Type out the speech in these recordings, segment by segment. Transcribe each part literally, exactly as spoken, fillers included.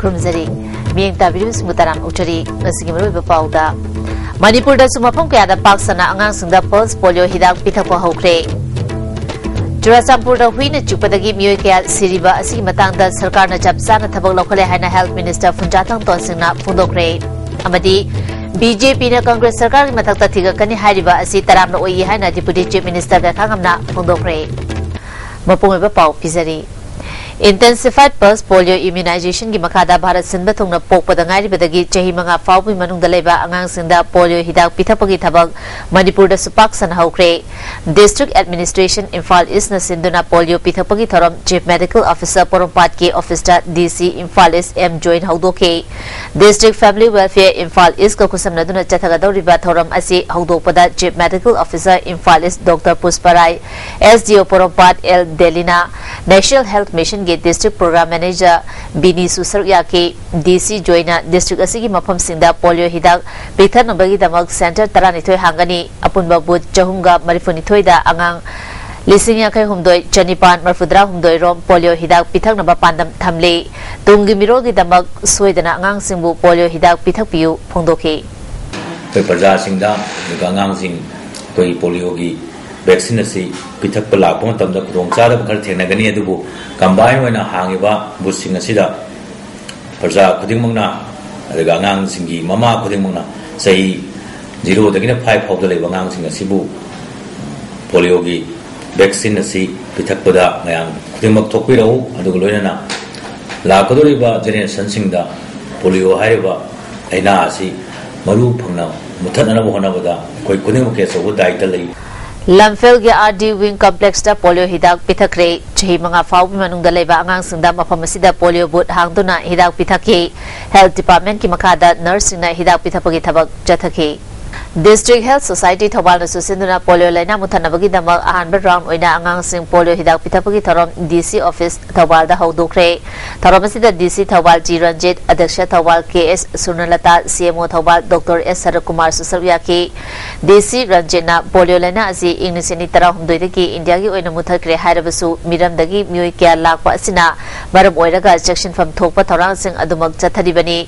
ꯊꯝꯖꯔꯤ꯫ ꯃꯤꯠꯌꯦꯡ ꯇꯥꯕꯤꯔꯤꯕꯁꯤꯡꯕꯨ ꯇꯔꯥꯝꯅ ꯑꯣꯛꯆꯔꯤ꯫ ꯉꯁꯤꯒꯤ ꯃꯔꯨꯑꯣꯏꯕ ꯄꯥꯎꯗ, ꯃꯅꯤꯄꯨꯔꯗꯁꯨ ꯃꯐꯝ ꯀꯌꯥꯗ ꯄꯥꯛ ꯁꯟꯅ ꯑꯉꯥꯡꯁꯤꯡꯗ pulse polio ꯍꯤꯗꯥꯛ ꯄꯤꯊꯛꯄ ꯍꯧꯈ꯭ꯔꯦ꯫ ꯆꯨꯔꯥꯆꯥꯟꯄꯨꯔꯗ ꯍꯨꯏꯅ ꯆꯤꯛꯄꯗꯒꯤ ꯃꯤꯑꯣꯏ ꯀꯌꯥ ꯁꯤꯔꯤꯕ ꯑꯁꯤꯒꯤ ꯃꯇꯥꯡꯗ ꯁꯔꯀꯥꯔꯅ ꯆꯞ ꯆꯥꯅ ꯊꯕꯛ ꯂꯧꯈꯠꯂꯦ ꯍꯥꯏꯅ Health Minister ꯐꯨꯟꯖꯥꯊꯥꯡ ꯇꯣꯟꯁꯤꯡꯅ ꯐꯣꯡꯗꯣꯛꯈ꯭ꯔꯦ꯫ ꯑꯃꯗꯤ BJPꯅ ꯀꯪꯒ꯭ꯔꯦꯁ ꯁꯔꯀꯥꯔꯒꯤ ꯃꯊꯛꯇ ꯊꯤꯒꯠꯀꯅꯤ ꯍꯥꯏꯔꯤꯕ ꯑꯁꯤ ꯇꯔꯥꯝꯅ ꯑꯣꯏꯌꯦ ꯍꯥꯏꯅ Deputy Chief Minister ꯒꯥꯏꯈꯥꯉꯝꯅ ꯐꯣꯡꯗꯣꯛꯈ꯭ꯔꯦ꯫ ꯃꯄꯨꯡ ꯑꯣꯏꯕ ꯄꯥꯎ ꯄꯤꯖꯔꯤ꯫ Intensified pulse polio immunizationꯒꯤ ꯃꯈꯥꯗ ꯚꯥꯔꯠ ꯁꯤꯟꯕ ꯊꯨꯡꯅ ꯄꯣꯛꯄꯗ ꯉꯥꯏꯔꯤꯕꯗꯒꯤ ꯆꯍꯤ ꯃꯉꯥ ꯐꯥꯎꯕꯒꯤ ꯃꯅꯨꯡꯗ ꯂꯩꯕ ꯑꯉꯥꯡꯁꯤꯡꯗ polio ꯍꯤꯗꯥꯛ ꯄꯤꯊꯛꯄꯒꯤ ꯊꯕꯛ ꯃꯅꯤꯄꯨꯔꯗꯁꯨ ꯄꯥꯛ ꯁꯟꯅ ꯍꯧꯈ꯭ꯔꯦ꯫ District Administration Imphal Eastꯅ ꯁꯤꯟꯗꯨꯅ polio ꯄꯤꯊꯛꯄꯒꯤ ꯊꯧꯔꯝ Chief Medical Officer ꯄꯣꯔꯣꯝꯄꯥꯠꯀꯤ officeꯇ DC Imphal East M join ꯍꯧꯗꯣꯛꯈꯤ꯫ District Family Welfare Imphal Eastꯀ ꯈꯨꯠꯁꯝꯅꯗꯨꯅ ꯆꯠꯊꯒꯗꯧꯔꯤꯕ ꯊꯧꯔꯝ ꯑꯁꯤ ꯍꯧꯗꯣꯛꯄꯗ Chief Medical Officer Imphal East Doctor Pushpa Rai, SDO Porompat L Delina, National Health Missionꯒꯤ District Program Manager ꯕꯤꯅꯤꯁꯨ ꯁꯔꯨꯛ ꯌꯥꯈꯤ꯫ DC ꯖꯣꯏꯅ district ꯑꯁꯤꯒꯤ ꯃꯐꯝꯁꯤꯡꯗ polio ꯍꯤꯗꯥꯛ ꯄꯤꯊꯛꯅꯕꯒꯤꯗꯃꯛ center ꯇꯔꯥꯅꯤꯊꯣꯏ ꯍꯥꯡꯒꯅꯤ꯫ ꯑꯄꯨꯟꯕ booth ꯆꯍꯨꯝꯒ ꯃꯔꯤꯐꯨꯅꯤꯊꯣꯏꯗ ꯑꯉꯥꯡ ꯂꯤꯁꯤꯡ ꯌꯥꯡꯈꯩ ꯍꯨꯝꯗꯣꯏ ꯆꯅꯤꯄꯥꯟ ꯃꯔꯤꯐꯨꯇꯔꯥ ꯍꯨꯝꯗꯣꯏ ꯔꯣꯝ polio ꯍꯤꯗꯥꯛ ꯄꯤꯊꯛꯅꯕ ꯄꯥꯟꯗꯝ ꯊꯝꯂꯤ꯫ ꯇꯨꯡꯒꯤ ꯃꯤꯔꯣꯜꯒꯤꯗꯃꯛ ꯁꯣꯏꯗꯅ ꯑꯉꯥꯡꯁꯤꯡꯕꯨ polio ꯍꯤꯗꯥꯛ ꯄꯤꯊꯛꯄꯤꯌꯨ ꯐꯣꯡꯗꯣꯛꯈꯤ꯫ ꯑꯩꯈꯣꯏ ꯄ꯭ꯔꯖꯥꯁꯤꯡꯗ, ꯑꯗꯨꯒ ꯑꯉꯥꯡꯁꯤꯡ, ꯑꯩꯈꯣꯏꯒꯤ polioꯒꯤ vaccine ꯑꯁꯤ ꯄꯤꯊꯛꯄ ꯂꯥꯛꯄ ꯃꯇꯝꯗ ꯈꯨꯗꯣꯡꯆꯥꯗꯕ ꯈꯔ ꯊꯦꯡꯅꯒꯅꯤ, ꯑꯗꯨꯕꯨ combine ꯑꯣꯏꯅ ꯍꯥꯡꯉꯤꯕ boothꯁꯤꯡ ꯑꯁꯤꯗ ꯄ꯭ꯔꯖꯥ ꯈꯨꯗꯤꯡꯃꯛꯅ, ꯑꯗꯨꯒ ꯑꯉꯥꯡꯁꯤꯡꯒꯤ ꯃꯃꯥ ꯈꯨꯗꯤꯡꯃꯛꯅ ꯆꯍꯤ zeroꯗꯒꯤꯅ five ꯐꯥꯎꯗ ꯂꯩꯕ ꯑꯉꯥꯡꯁꯤꯡ ꯑꯁꯤꯕꯨ polioꯒꯤ vaccine ꯑꯁꯤ ꯄꯤꯊꯛꯄꯗ ꯃꯌꯥꯝ ꯈꯨꯗꯤꯡꯃꯛ ꯊꯣꯛꯄꯤꯔꯛꯎ꯫ ꯑꯗꯨꯒ ꯂꯣꯏꯅꯅ ꯂꯥꯛꯀꯗꯧꯔꯤꯕ generationꯁꯤꯡꯗ polio ꯍꯥꯏꯔꯤꯕ ꯂꯥꯏꯅꯥ ꯑꯁꯤ ꯃꯔꯨ ꯐꯪꯅ ꯃꯨꯊꯠꯅꯅꯕ ꯍꯣꯠꯅꯕꯗ ꯑꯩꯈꯣꯏ ꯈꯨꯗꯤꯡꯃꯛꯀꯤ ꯑꯆꯧꯕ ꯗꯥꯏꯇ ꯂꯩ꯫ ꯂꯝꯐꯦꯜꯒꯤ RD Wing Complexꯇ polio ꯍꯤꯗꯥꯛ ꯄꯤꯊꯛꯈ꯭ꯔꯦ꯫ ꯆꯍꯤ ꯃꯉꯥ ꯐꯥꯎꯕꯒꯤ ꯃꯅꯨꯡꯗ ꯂꯩꯕ ꯑꯉꯥꯡꯁꯤꯡꯗ ꯃꯐꯝ ꯑꯁꯤꯗ polio booth ꯍꯥꯡꯗꯨꯅ ꯍꯤꯗꯥꯛ ꯄꯤꯊꯛꯈꯤ꯫ Health Departmentꯀꯤ ꯃꯈꯥꯗ nurseꯁꯤꯡꯅ ꯍꯤꯗꯥꯛ ꯄꯤꯊꯛꯄꯒꯤ ꯊꯕꯛ ꯆꯠꯊꯈꯤ꯫ District Health Society ꯊꯧꯕꯥꯜꯅ ꯁꯨꯁꯤꯟꯗꯨꯅ ꯄꯣꯂꯤꯑꯣ ꯂꯥꯏꯅꯥ ꯃꯨꯠꯊꯠꯅꯕꯒꯤꯗꯃꯛ ꯑꯍꯥꯟꯕ ꯔꯥꯎꯟ ꯑꯣꯏꯅ ꯑꯉꯥꯡꯁꯤꯡ ꯄꯣꯂꯤꯑꯣ ꯍꯤꯗꯥꯛ ꯄꯤꯊꯛꯄꯒꯤ ꯊꯧꯔꯝ ꯗꯤ ꯁꯤ ꯑꯣꯐꯤꯁ ꯊꯧꯕꯥꯜꯗ ꯍꯧꯗꯣꯛꯈ꯭ꯔꯦ꯫ ꯊꯧꯔꯝ ꯑꯁꯤꯗ ꯗꯤ ꯁꯤ ꯊꯧꯕꯥꯜ ꯖꯤ ꯔꯟꯖꯤꯠ, ꯑꯗ꯭ꯌꯛꯁ ꯊꯧꯕꯥꯜ ꯀꯦ ꯑꯦꯁ ꯁꯨꯔꯅꯂꯇꯥ, ꯁꯤ ꯑꯦꯝ ꯑꯣ ꯊꯧꯕꯥꯜ ꯗꯣꯛꯇꯔ ꯑꯦꯁ ꯁꯔꯠꯀꯨꯃꯥꯔ ꯁꯨ ꯁꯔꯨꯛ ꯌꯥꯈꯤ꯫ ꯗꯤ ꯁꯤ ꯔꯟꯖꯤꯠꯅ ꯄꯣꯂꯤꯑꯣ ꯂꯥꯏꯅꯥ ꯑꯁꯤ ꯏꯪ ꯂꯤꯁꯤꯡ ꯑꯅꯤ ꯇꯔꯥꯍꯨꯝꯗꯣꯏꯗꯒꯤ ꯏꯟꯗꯤꯌꯥꯒꯤ ꯑꯣꯏꯅ ꯃꯨꯠꯊꯠꯈ꯭ꯔꯦ ꯍꯥꯏꯔꯕꯁꯨ, ꯃꯤꯔꯝꯗꯒꯤ ꯃꯤꯑꯣꯏ ꯀꯌꯥ ꯂꯥꯛꯄ ꯑꯁꯤꯅ ꯃꯔꯝ ꯑꯣꯏꯔꯒ ꯆꯦꯛꯁꯤꯟꯐꯝ ꯊꯣꯛꯄ ꯊꯧꯔꯥꯡꯁꯤꯡ ꯑꯗꯨꯃꯛ ꯆꯠꯊꯔꯤꯕꯅꯤ꯫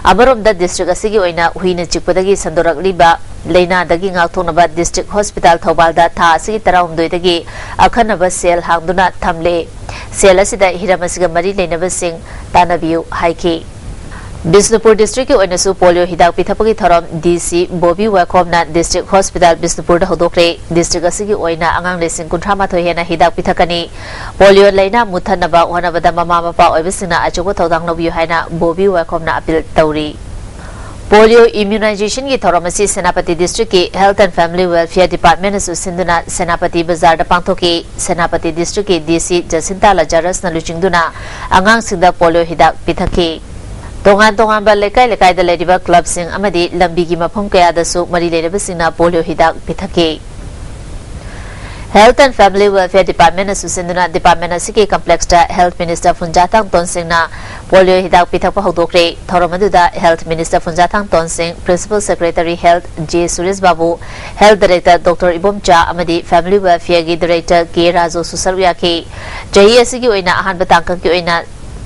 ꯑꯃꯔꯣꯝꯗ, ꯗꯤꯁꯇ꯭ꯔꯤꯛ ꯑꯁꯤꯒꯤ ꯑꯣꯏꯅ ꯍꯨꯏꯅ ꯆꯤꯛꯄꯗꯒꯤ ꯁꯟꯗꯣꯔꯛꯂꯤꯕ ꯂꯥꯏꯅꯥꯗꯒꯤ ꯉꯥꯛꯊꯣꯛꯅꯕ ꯗꯤꯁꯇ꯭ꯔꯤꯛ ꯍꯣꯁꯄꯤꯇꯥꯜ ꯊꯧꯕꯥꯜꯗ ꯊꯥ ꯑꯁꯤꯒꯤ ꯇꯔꯥꯍꯨꯝꯗꯣꯏꯗꯒꯤ ꯑꯈꯟꯅꯕ ꯁꯦꯜ ꯍꯥꯡꯗꯨꯅ ꯊꯝꯂꯦ꯫ ꯁꯦꯜ ꯑꯁꯤꯗ ꯍꯤꯔꯝ ꯑꯁꯤꯒ ꯃꯔꯤ ꯂꯩꯅꯕꯁꯤꯡ ꯇꯥꯟꯅꯕꯤꯌꯨ ꯍꯥꯏꯈꯤ꯫ ꯕꯤꯁꯅꯨꯄꯨꯔ ꯗꯤꯁꯇ꯭ꯔꯤꯛꯀꯤ ꯑꯣꯏꯅꯁꯨ ꯄꯣꯂꯤꯑꯣ ꯍꯤꯗꯥꯛ ꯄꯤꯊꯛꯄꯒꯤ ꯊꯧꯔꯝ ꯗꯤ ꯁꯤ ꯕꯣꯕꯤ ꯋꯥꯏꯈꯣꯝꯅ ꯗꯤꯁꯇ꯭ꯔꯤꯛ ꯍꯣꯁꯄꯤꯇꯥꯜ ꯕꯤꯁꯅꯨꯄꯨꯔꯗ ꯍꯧꯗꯣꯛꯈ꯭ꯔꯦ꯫ ꯗꯤꯁꯇ꯭ꯔꯤꯛ ꯑꯁꯤꯒꯤ ꯑꯣꯏꯅ ꯑꯉꯥꯡ ꯂꯤꯁꯤꯡ ꯀꯨꯟꯊ꯭ꯔꯥ ꯃꯥꯊꯣꯏ ꯍꯦꯟꯅ ꯍꯤꯗꯥꯛ ꯄꯤꯊꯛꯀꯅꯤ꯫ ꯄꯣꯂꯤꯑꯣ ꯂꯥꯏꯅꯥ ꯃꯨꯠꯊꯠꯅꯕ ꯍꯣꯠꯅꯕꯗ ꯃꯃꯥ ꯃꯄꯥ ꯑꯣꯏꯕꯁꯤꯡꯅ ꯑꯆꯧꯕ ꯊꯧꯗꯥꯡ ꯂꯧꯕꯤꯌꯨ ꯍꯥꯏꯅ ꯕꯣꯕꯤ ꯋꯥꯏꯈꯣꯝꯅ ꯑꯄꯤꯜ ꯇꯧꯔꯤ꯫ ꯄꯣꯂꯤꯑꯣ ꯏꯝꯌꯨꯅꯥꯏꯖꯦꯁꯟꯒꯤ ꯊꯧꯔꯝ ꯑꯁꯤ ꯁꯦꯅꯥꯄꯇꯤ ꯗꯤꯁꯇ꯭ꯔꯤꯛꯀꯤ Health and Family Welfare Department ꯅꯁꯨ ꯁꯤꯟꯗꯨꯅ ꯁꯦꯅꯥꯄꯇꯤ ꯕꯖꯥꯔꯗ ꯄꯥꯡꯊꯣꯛꯈꯤ꯫ ꯁꯦꯅꯥꯄꯇꯤ ꯗꯤꯁꯇ꯭ꯔꯤꯛꯀꯤ ꯗꯤ ꯁꯤ ꯖꯁꯤꯟꯇꯥ ꯂꯖꯥꯔꯁꯅ ꯂꯨꯆꯤꯡꯗꯨꯅ ꯑꯉꯥꯡꯁꯤꯡꯗ ꯄꯣꯂꯤꯑꯣ ꯍꯤꯗꯥꯛ ꯄꯤꯊꯛꯈꯤ꯫ ꯇꯣꯉꯥꯟ ꯇꯣꯉꯥꯟꯕ ꯂꯩꯀꯥꯏ ꯂꯩꯀꯥꯏꯗ ꯂꯩꯔꯤꯕ ꯀ꯭ꯂꯕꯁꯤꯡ ꯑꯃꯗꯤ ꯂꯝꯕꯤꯒꯤ ꯃꯐꯝ ꯀꯌꯥꯗꯁꯨ ꯃꯔꯤ ꯂꯩꯅꯕꯁꯤꯡꯅ ꯄꯣꯂꯤꯑꯣ ꯍꯤꯗꯥꯛ ꯄꯤꯊꯛꯈꯤ꯫ Health and Family Welfare Department ꯅꯁꯨ ꯁꯤꯟꯗꯨꯅ ꯗꯤꯄꯥꯔꯠꯃꯦꯟ ꯑꯁꯤꯒꯤ ꯀꯝꯄ꯭ꯂꯦꯛꯁꯇ ꯍꯦꯜꯊ ꯃꯤꯅꯤꯁꯇꯔ ꯐꯨꯟꯖꯥꯊꯥꯡ ꯇꯣꯟꯁꯤꯡꯅ ꯄꯣꯂꯤꯑꯣ ꯍꯤꯗꯥꯛ ꯄꯤꯊꯛꯄ ꯍꯧꯗꯣꯛꯈ꯭ꯔꯦ꯫ ꯊꯧꯔꯝ ꯑꯗꯨꯗ health minister Phunzathang Tonsing, principal secretary health J Suresh Babu, health director doctor Ibomcha ꯑꯃꯗꯤ ꯐꯦꯃꯤꯂꯤ ꯋꯦꯜꯐꯤꯌꯔꯒꯤ ꯗꯥꯏꯔꯦꯛꯇꯔ ꯀꯦ ꯔꯥꯖꯨꯁꯨ ꯁꯔꯨꯛ ꯌꯥꯈꯤ꯫ ꯆꯍꯤ ꯑꯁꯤꯒꯤ ꯑꯣꯏꯅ ꯑꯍꯥꯟꯕ ꯇꯥꯡꯀꯛꯀꯤ ꯑꯣꯏꯅ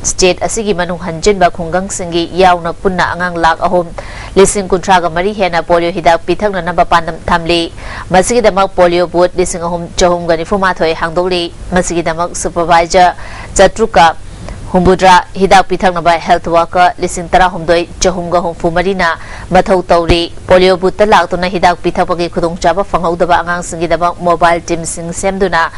ꯁ꯭ꯇꯦꯠ ꯑꯁꯤꯒꯤ ꯃꯅꯨꯡ ꯍꯟꯖꯤꯟꯕ ꯈꯨꯡꯒꯪꯁꯤꯡꯒꯤ ꯌꯥꯎꯅ ꯄꯨꯟꯅ ꯑꯉꯥꯡ ꯂꯥꯈ ꯑꯍꯨꯝ ꯂꯤꯁꯤꯡ ꯀꯨꯟꯊ꯭ꯔꯥꯒ ꯃꯔꯤ ꯍꯦꯟꯅ ꯄꯣꯂꯤꯑꯣ ꯍꯤꯗꯥꯛ ꯄꯤꯊꯛꯅꯅꯕ ꯄꯥꯟꯗꯝ ꯊꯝꯂꯤ꯫ ꯃꯁꯤꯒꯤꯗꯃꯛ ꯄꯣꯂꯤꯑꯣ ꯕꯨꯠ ꯂꯤꯁꯤꯡ ꯑꯍꯨꯝ ꯆꯍꯨꯝꯒ ꯅꯤꯐꯨ ꯃꯥꯊꯣꯏ ꯍꯥꯡꯗꯣꯛꯂꯤ꯫ ꯃꯁꯤꯒꯤꯗꯃꯛ ꯁꯨꯄꯔꯚꯥꯏꯖꯔ ꯆꯥꯇ꯭ꯔꯨꯛꯀ ꯍꯨꯝꯐꯨꯇꯔꯥ, ꯍꯤꯗꯥꯛ ꯄꯤꯊꯛꯅꯕ ꯍꯦꯜꯊ ꯋꯥꯔꯀꯔ ꯂꯤꯁꯤꯡ ꯇꯔꯥꯍꯨꯝꯗꯣꯏ ꯆꯍꯨꯝꯒ ꯍꯨꯝꯐꯨ ꯃꯔꯤꯅ ꯃꯊꯧ ꯇꯧꯔꯤ꯫ ꯄꯣꯂꯤꯑꯣ ꯕꯨꯠꯇ ꯂꯥꯛꯇꯨꯅ ꯍꯤꯗꯥꯛ ꯄꯤꯊꯛꯄꯒꯤ ꯈꯨꯗꯣꯡꯆꯥꯕ ꯐꯪꯍꯧꯗꯕ ꯑꯉꯥꯡꯁꯤꯡꯒꯤꯗꯃꯛ ꯃꯣꯕꯥꯏꯜ ꯇꯤꯝꯁꯤꯡ ꯁꯦꯝꯗꯨꯅ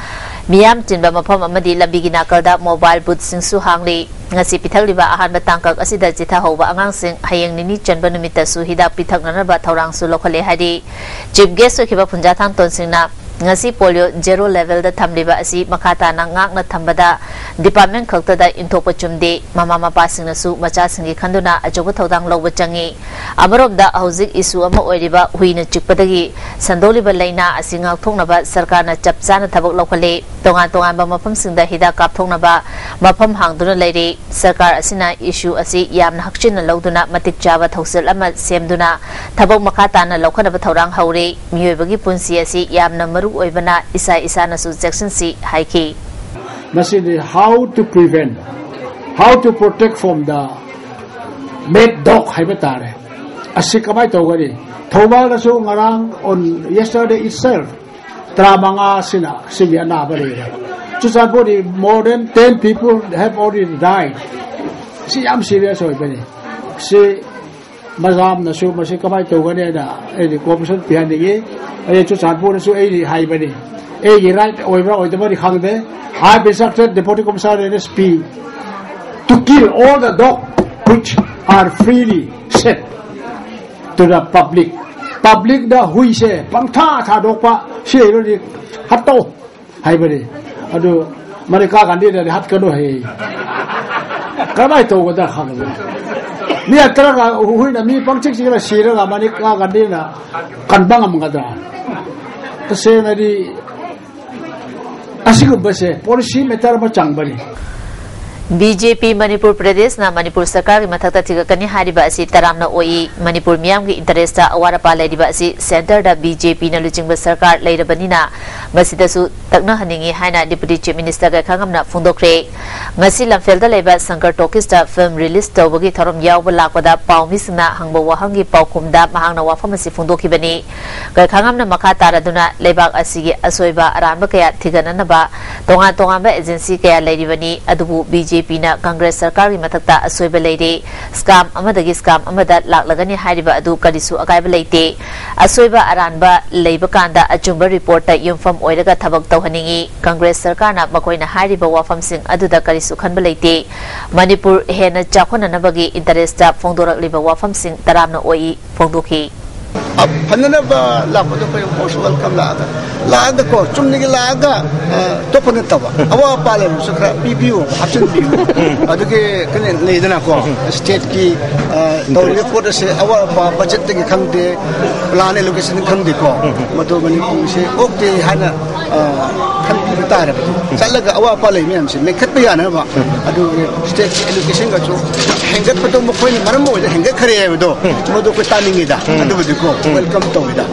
ꯃꯤꯌꯥꯝ ꯆꯤꯟꯕ ꯃꯐꯝ ꯑꯃꯗꯤ ꯂꯝꯕꯤꯒꯤ ꯅꯥꯀꯜꯗ ꯃꯣꯕꯥꯏꯜ ꯕꯨꯠꯁꯤꯡꯁꯨ ꯍꯥꯡꯂꯤ꯫ ꯉꯁꯤ ꯄꯤꯊꯛꯂꯤꯕ ꯑꯍꯥꯟꯕ ꯇꯥꯡꯀꯛ ꯑꯁꯤꯗ ꯆꯤꯊꯍꯧꯕ ꯑꯉꯥꯡꯁꯤꯡ ꯍꯌꯦꯡ ꯅꯤꯅꯤ ꯆꯟꯕ ꯅꯨꯃꯤꯠꯇꯁꯨ ꯍꯤꯗꯥꯛ ꯄꯤꯊꯛꯅꯅꯕ ꯊꯧꯔꯥꯡꯁꯨ ꯂꯧꯈꯠꯂꯦ ꯍꯥꯏꯔꯤ꯫ ꯆꯤꯐ ꯒꯦꯁ ꯑꯣꯏꯈꯤꯕ ꯐꯨꯟꯖꯥꯊꯥꯡ ꯇꯣꯟꯁꯤꯡꯅ ꯉꯁꯤ ꯄꯣꯂꯤꯑꯣ ꯖꯦꯔꯣ ꯂꯦꯚꯦꯜꯗ ꯊꯝꯂꯤꯕ ꯑꯁꯤ ꯃꯈꯥ ꯇꯥꯅ ꯉꯥꯛꯅ ꯊꯝꯕꯗ ꯗꯤꯄꯥꯔꯠꯃꯦꯟ ꯈꯛꯇꯗ ꯏꯟꯊꯣꯛꯄ ꯆꯨꯝꯗꯦ꯫ ꯃꯃꯥ ꯃꯄꯥꯁꯤꯡꯅꯁꯨ ꯃꯆꯥꯁꯤꯡꯒꯤ ꯈꯟꯗꯨꯅ ꯑꯆꯧꯕ ꯊꯧꯗꯥꯡ ꯂꯧꯕ ꯆꯪꯏ꯫ ꯑꯃꯔꯣꯝꯗ ꯍꯧꯖꯤꯛ ꯏꯁꯨ ꯑꯃ ꯑꯣꯏꯔꯤꯕ ꯍꯨꯏꯅ ꯆꯤꯛꯄꯗꯒꯤ ꯁꯟꯗꯣꯛꯂꯤꯕ ꯂꯥꯏꯅꯥ ꯑꯁꯤ ꯉꯥꯛꯊꯣꯛꯅꯕ ꯁꯔꯀꯥꯔꯅ ꯆꯞ ꯆꯥꯅ ꯊꯕꯛ ꯂꯧꯈꯠꯂꯦ꯫ ꯇꯣꯉꯥꯟ ꯇꯣꯉꯥꯟꯕ ꯃꯐꯝꯁꯤꯡꯗ ꯍꯤꯗꯥꯛ ꯀꯥꯞꯊꯣꯛꯅꯕ ꯃꯐꯝ ꯍꯥꯡꯗꯨꯅ ꯂꯩꯔꯤ꯫ ꯁꯔꯀꯥꯔ ꯑꯁꯤꯅ ꯏꯁꯨ ꯑꯁꯤ ꯌꯥꯝꯅ ꯍꯛꯆꯤꯟꯅ ꯂꯧꯗꯨꯅ ꯃꯇꯤꯛ ꯆꯥꯕ ꯊꯧꯁꯤꯜ ꯑꯃ ꯁꯦꯝꯗꯨꯅ ꯊꯕꯛ ꯃꯈꯥ ꯇꯥꯅ ꯂꯧꯈꯠꯅꯕ ꯊꯧꯔꯥꯡ ꯍꯧꯔꯤ꯫ ꯃꯤꯑꯣꯏꯕꯒꯤ ꯄꯨꯟꯁꯤ ꯑꯁꯤ ꯌꯥꯝꯅ ꯃꯔꯨ ꯑꯣꯏꯕꯅ ꯏꯁꯥ ꯏꯁꯥꯅꯁꯨ ꯆꯦꯛꯁꯤꯟꯁꯤ ꯍꯥꯏꯈꯤ꯫ ꯃꯁꯤꯗꯤ how to prevent, how to protect from the mad dog ꯍꯥꯏꯕ ꯇꯥꯔꯦ꯫ ꯑꯁꯤ ꯀꯃꯥꯏꯅ ꯇꯧꯒꯅꯤ? ꯊꯧꯕꯥꯜꯗꯁꯨ ꯉꯔꯥꯡ, on yesterday itself, ꯇꯔꯥꯃꯉꯥ ꯁꯤꯅ ꯁꯤꯒꯤ ꯑꯅꯥꯕ ꯂꯩꯔꯦ꯫ ꯆꯨꯔꯆꯥꯟꯄꯨꯔꯗꯤ more than ten people have already died꯫ ꯁꯤ ꯌꯥꯝ serious ꯑꯣꯏꯕꯅꯤ꯫ ꯁꯤ ꯃꯖꯥꯝꯅꯁꯨ ꯃꯁꯤ ꯀꯃꯥꯏꯅ ꯇꯧꯒꯅꯤ ꯍꯥꯏꯅ ꯑꯩꯗꯤ cooperation ꯄꯤꯍꯟꯅꯤꯡꯉꯤ꯫ ꯑꯩ ꯆꯨꯔꯆꯥꯟꯄꯨꯔꯗꯁꯨ ꯑꯩꯗꯤ ꯍꯥꯏꯕꯅꯤ꯫ ꯑꯩꯒꯤ right ꯑꯣꯏꯕ꯭ꯔꯥ ꯑꯣꯏꯗꯕ꯭ꯔꯗꯤ ꯈꯪꯗꯦ꯫ I have instructed Deputy Commissioner and S P to kill all the dog which are freely set to the public꯫ Publicꯗ ꯍꯨꯏꯁꯦ ꯄꯪꯊꯥ ꯊꯥꯗꯣꯛꯄ ꯁꯤ ꯂꯩꯔꯗꯤ ꯍꯥꯠꯇꯣꯛ ꯍꯥꯏꯕꯅꯤ꯫ ꯑꯗꯨ ꯃꯅꯤꯀꯥ ꯒꯥꯟꯙꯤꯅꯗꯤ ꯍꯥꯠꯀꯅꯨ ꯍꯥꯏ꯫ ꯀꯔꯝꯍꯥꯏꯅ ꯇꯧꯒꯗ꯭ꯔꯥ ꯈꯪꯗꯦ꯫ ꯃꯤ ꯍꯥꯠꯇ꯭ꯔꯒ ꯍꯨꯏꯅ ꯃꯤ ꯄꯪꯆꯤꯛ ꯆꯤꯛꯅ ꯁꯤꯔꯒ ꯃꯅꯤꯀꯥ ꯒꯥꯟꯙꯤꯅ ꯀꯟꯕ ꯉꯝꯒꯗ꯭ꯔꯥ? ꯇꯁꯦꯡꯅꯗꯤ ꯑꯁꯤꯒꯨꯝꯕꯁꯦ policy matter ꯑꯃ ꯆꯪꯕꯅꯤ꯫ ꯕꯤ ꯖꯦ ꯄꯤ ꯃꯅꯤꯄꯨꯔ ꯄ꯭ꯔꯗꯦꯁꯅ ꯃꯅꯤꯄꯨꯔ ꯁꯔꯀꯥꯔꯒꯤ ꯃꯊꯛꯇ ꯊꯤꯒꯠꯀꯅꯤ ꯍꯥꯏꯔꯤꯕ ꯑꯁꯤ ꯇꯔꯥꯝꯅ ꯑꯣꯛꯏ꯫ ꯃꯅꯤꯄꯨꯔ ꯃꯤꯌꯥꯝꯒꯤ interestꯇ ꯑꯋꯥꯠ ꯑꯄꯥ ꯂꯩꯔꯤꯕ ꯑꯁꯤ centreꯗ ꯕꯤ ꯖꯦ ꯄꯤꯅ ꯂꯨꯆꯤꯡꯕ ꯁꯔꯀꯥꯔ ꯂꯩꯔꯕꯅꯤꯅ ꯃꯁꯤꯗꯁꯨ ꯇꯛꯅꯍꯟꯅꯤꯡꯏ ꯍꯥꯏꯅ Deputy Chief Minister ꯒꯥꯏꯈꯥꯉꯝꯅ ꯐꯣꯡꯗꯣꯛꯈ꯭ꯔꯦ꯫ ꯉꯁꯤ ꯂꯝꯐꯦꯜꯗ ꯂꯩꯕ ꯁꯪꯀꯔ ꯇꯣꯀꯤꯁꯇ film release ꯇꯧꯕꯒꯤ ꯊꯧꯔꯝ ꯌꯥꯎꯕ ꯂꯥꯛꯄꯗ ꯄꯥꯎꯃꯤꯁꯤꯡꯅ ꯍꯪꯕ ꯋꯥꯍꯪꯒꯤ ꯄꯥꯎꯈꯨꯝꯗ ꯃꯍꯥꯛꯅ ꯋꯥꯐꯝ ꯑꯁꯤ ꯐꯣꯡꯗꯣꯛꯈꯤꯕꯅꯤ꯫ ꯒꯥꯏꯈꯥꯉꯝꯅ ꯃꯈꯥ ꯇꯥꯔꯗꯨꯅ ꯂꯩꯕꯥꯛ ꯑꯁꯤꯒꯤ ꯑꯁꯣꯏꯕ ꯑꯔꯥꯟꯕ ꯀꯌꯥ ꯊꯤꯒꯠꯅꯅꯕ ꯇꯣꯉꯥꯟ ꯇꯣꯉꯥꯟꯕ agency ꯀꯌꯥ ꯂꯩꯔꯤꯕꯅꯤ, ꯑꯗꯨꯕꯨ ꯕꯤ ꯖꯦ ꯄꯤꯅ ꯀꯪꯒ꯭ꯔꯦꯁ ꯁꯔꯀꯥꯔꯒꯤ ꯃꯊꯛꯇ ꯑꯁꯣꯏꯕ ꯂꯩꯔꯦ꯫ Scam ꯑꯃꯗꯒꯤ scam ꯑꯃꯗ ꯂꯥꯛꯂꯒꯅꯤ ꯍꯥꯏꯔꯤꯕ ꯑꯗꯨ ꯀꯔꯤꯁꯨ ꯑꯀꯥꯏꯕ ꯂꯩꯇꯦ꯫ ꯑꯁꯣꯏꯕ ꯑꯔꯥꯟꯕ ꯂꯩꯕ ꯀꯥꯟꯗ ꯑꯆꯨꯝꯕ reportꯇ ꯌꯨꯝꯐꯝ ꯑꯣꯏꯔꯒ ꯊꯕꯛ ꯇꯧꯍꯟꯅꯤꯡꯏ꯫ ꯀꯪꯒ꯭ꯔꯦꯁ ꯁꯔꯀꯥꯔꯅ ꯃꯈꯣꯏꯅ ꯍꯥꯏꯔꯤꯕ ꯋꯥꯐꯝꯁꯤꯡ ꯑꯗꯨꯗ ꯀꯔꯤꯁꯨ ꯈꯟꯕ ꯂꯩꯇꯦ꯫ ꯃꯅꯤꯄꯨꯔ ꯍꯦꯟꯅ ꯆꯥꯎꯈꯠꯅꯅꯕꯒꯤ interestꯇ ꯐꯣꯡꯗꯣꯔꯛꯂꯤꯕ ꯋꯥꯐꯝꯁꯤꯡ ꯇꯔꯥꯝꯅ ꯑꯣꯛꯏ ꯐꯣꯡꯗꯣꯛꯈꯤ꯫ ꯐꯅꯅꯕ ꯂꯥꯛꯄꯗꯣ ꯑꯩꯈꯣꯏ most welcome ꯂꯥꯛꯑꯒ, ꯂꯥꯛꯑꯒꯀꯣ, ꯆꯨꯝꯅꯒꯤ ꯂꯥꯛꯑꯒ, ꯑ, ꯇꯣꯛꯄ ꯅꯠꯇꯕ, ꯑꯋꯥꯠ ꯑꯄꯥ ꯂꯩꯔꯁꯨ ꯈꯔ ꯄꯤꯕꯤꯌꯨ, ꯍꯥꯞꯆꯤꯟꯕꯤꯌꯨ꯫ ꯑꯗꯨꯒꯤ ꯀꯩꯅꯣ ꯂꯩꯗꯅꯀꯣ, stateꯀꯤ, ꯑ, ꯇꯧꯔꯤꯕ ꯄꯣꯠ ꯑꯁꯦ ꯑꯋꯥꯠ ꯑꯄꯥ budgetꯇꯒꯤ ꯈꯪꯗꯦ, plan allocation ꯈꯪꯗꯦꯀꯣ, ꯃꯗꯨ ꯃꯅꯤꯄꯨꯔꯁꯦ ꯑꯣꯛꯇꯦ ꯍꯥꯏꯅ, ꯑ, ꯈꯟꯕꯤꯕ ꯇꯥꯔꯕꯗꯤ, ꯆꯠꯂꯒ ꯑꯋꯥꯠ ꯑꯄꯥ ꯂꯩ ꯃꯌꯥꯝꯁꯦ ꯃꯦꯟꯈꯠꯄ ꯌꯥꯅꯕ, ꯑꯗꯨꯒꯤ stateꯀꯤ allocationꯒꯁꯨ ꯍꯦꯟꯒꯠꯄꯗꯣ ꯃꯈꯣꯏꯅ ꯃꯔꯝ ꯑꯣꯏꯔꯒ ꯍꯦꯟꯒꯠꯈ꯭ꯔꯦ ꯍꯥꯏꯕꯗꯣ, ꯃꯗꯨ ꯑꯩꯈꯣꯏ ꯇꯥꯅꯤꯡꯉꯤꯗ꯫ ꯑꯗꯨꯕꯨꯗꯤꯀꯣ welcome ꯇꯧꯋꯤꯗ꯫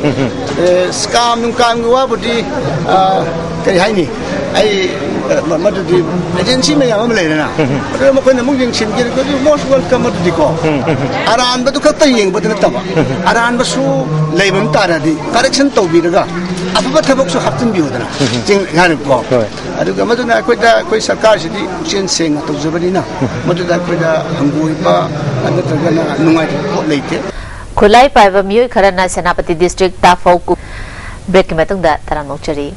ꯑꯦ, scam ꯅꯨꯡꯀꯥꯝꯒꯤ ꯋꯥꯕꯨꯗꯤ, ꯑ, ꯀꯔꯤ ꯍꯥꯏꯅꯤ, ꯑꯩ, ꯑ, ꯃ-, ꯃꯗꯨꯗꯤ agency ꯃꯌꯥꯝ ꯑꯃ ꯂꯩꯔꯦꯅ, ꯑꯗꯨꯅ ꯃꯈꯣꯏꯅ ꯑꯃꯨꯛ ꯌꯦꯡꯁꯤꯟꯒꯦ, most welcome ꯑꯗꯨꯗꯤꯀꯣ꯫ ꯑꯔꯥꯟꯕꯗꯨ ꯈꯛꯇ ꯌꯦꯡꯕꯗ ꯅꯠꯇꯕ, ꯑꯔꯥꯟꯕꯁꯨ ꯂꯩꯕ ꯑꯃ ꯇꯥꯔꯗꯤ correction ꯇꯧꯕꯤꯔꯒ ꯑꯐꯕ ꯊꯕꯛꯁꯨ ꯍꯥꯞꯆꯤꯟꯕꯤꯌꯨꯗꯅ꯫ ꯆꯤꯡ ꯍꯥꯏꯔꯦꯀꯣ꯫ ꯑꯗꯨꯒ ꯃꯗꯨꯅ ꯑꯩꯈꯣꯏꯗ, ꯑꯩꯈꯣꯏ ꯁꯔꯀꯥꯔꯁꯤꯗꯤ ꯄꯨꯛꯆꯦꯜ ꯁꯦꯡꯅ ꯇꯧꯖꯕꯅꯤꯅ, ꯃꯗꯨꯗ ꯑꯩꯈꯣꯏꯗ ꯍꯪꯒꯣꯏꯕ ꯅꯠꯇ꯭ꯔꯒꯅ ꯅꯨꯡꯉꯥꯏꯇꯕ ꯄꯣꯠ ꯂꯩꯇꯦ꯫ ꯈꯨꯠꯂꯥꯏ ꯄꯥꯏꯕ ꯃꯤꯑꯣꯏ ꯈꯔꯅ ꯁꯦꯅꯥꯄꯇꯤ district ꯇꯥꯐꯧ ꯀꯨ-, breakꯀꯤ ꯃꯇꯨꯡꯗ ꯇꯔꯥꯝꯅ ꯑꯣꯛꯆꯔꯤ꯫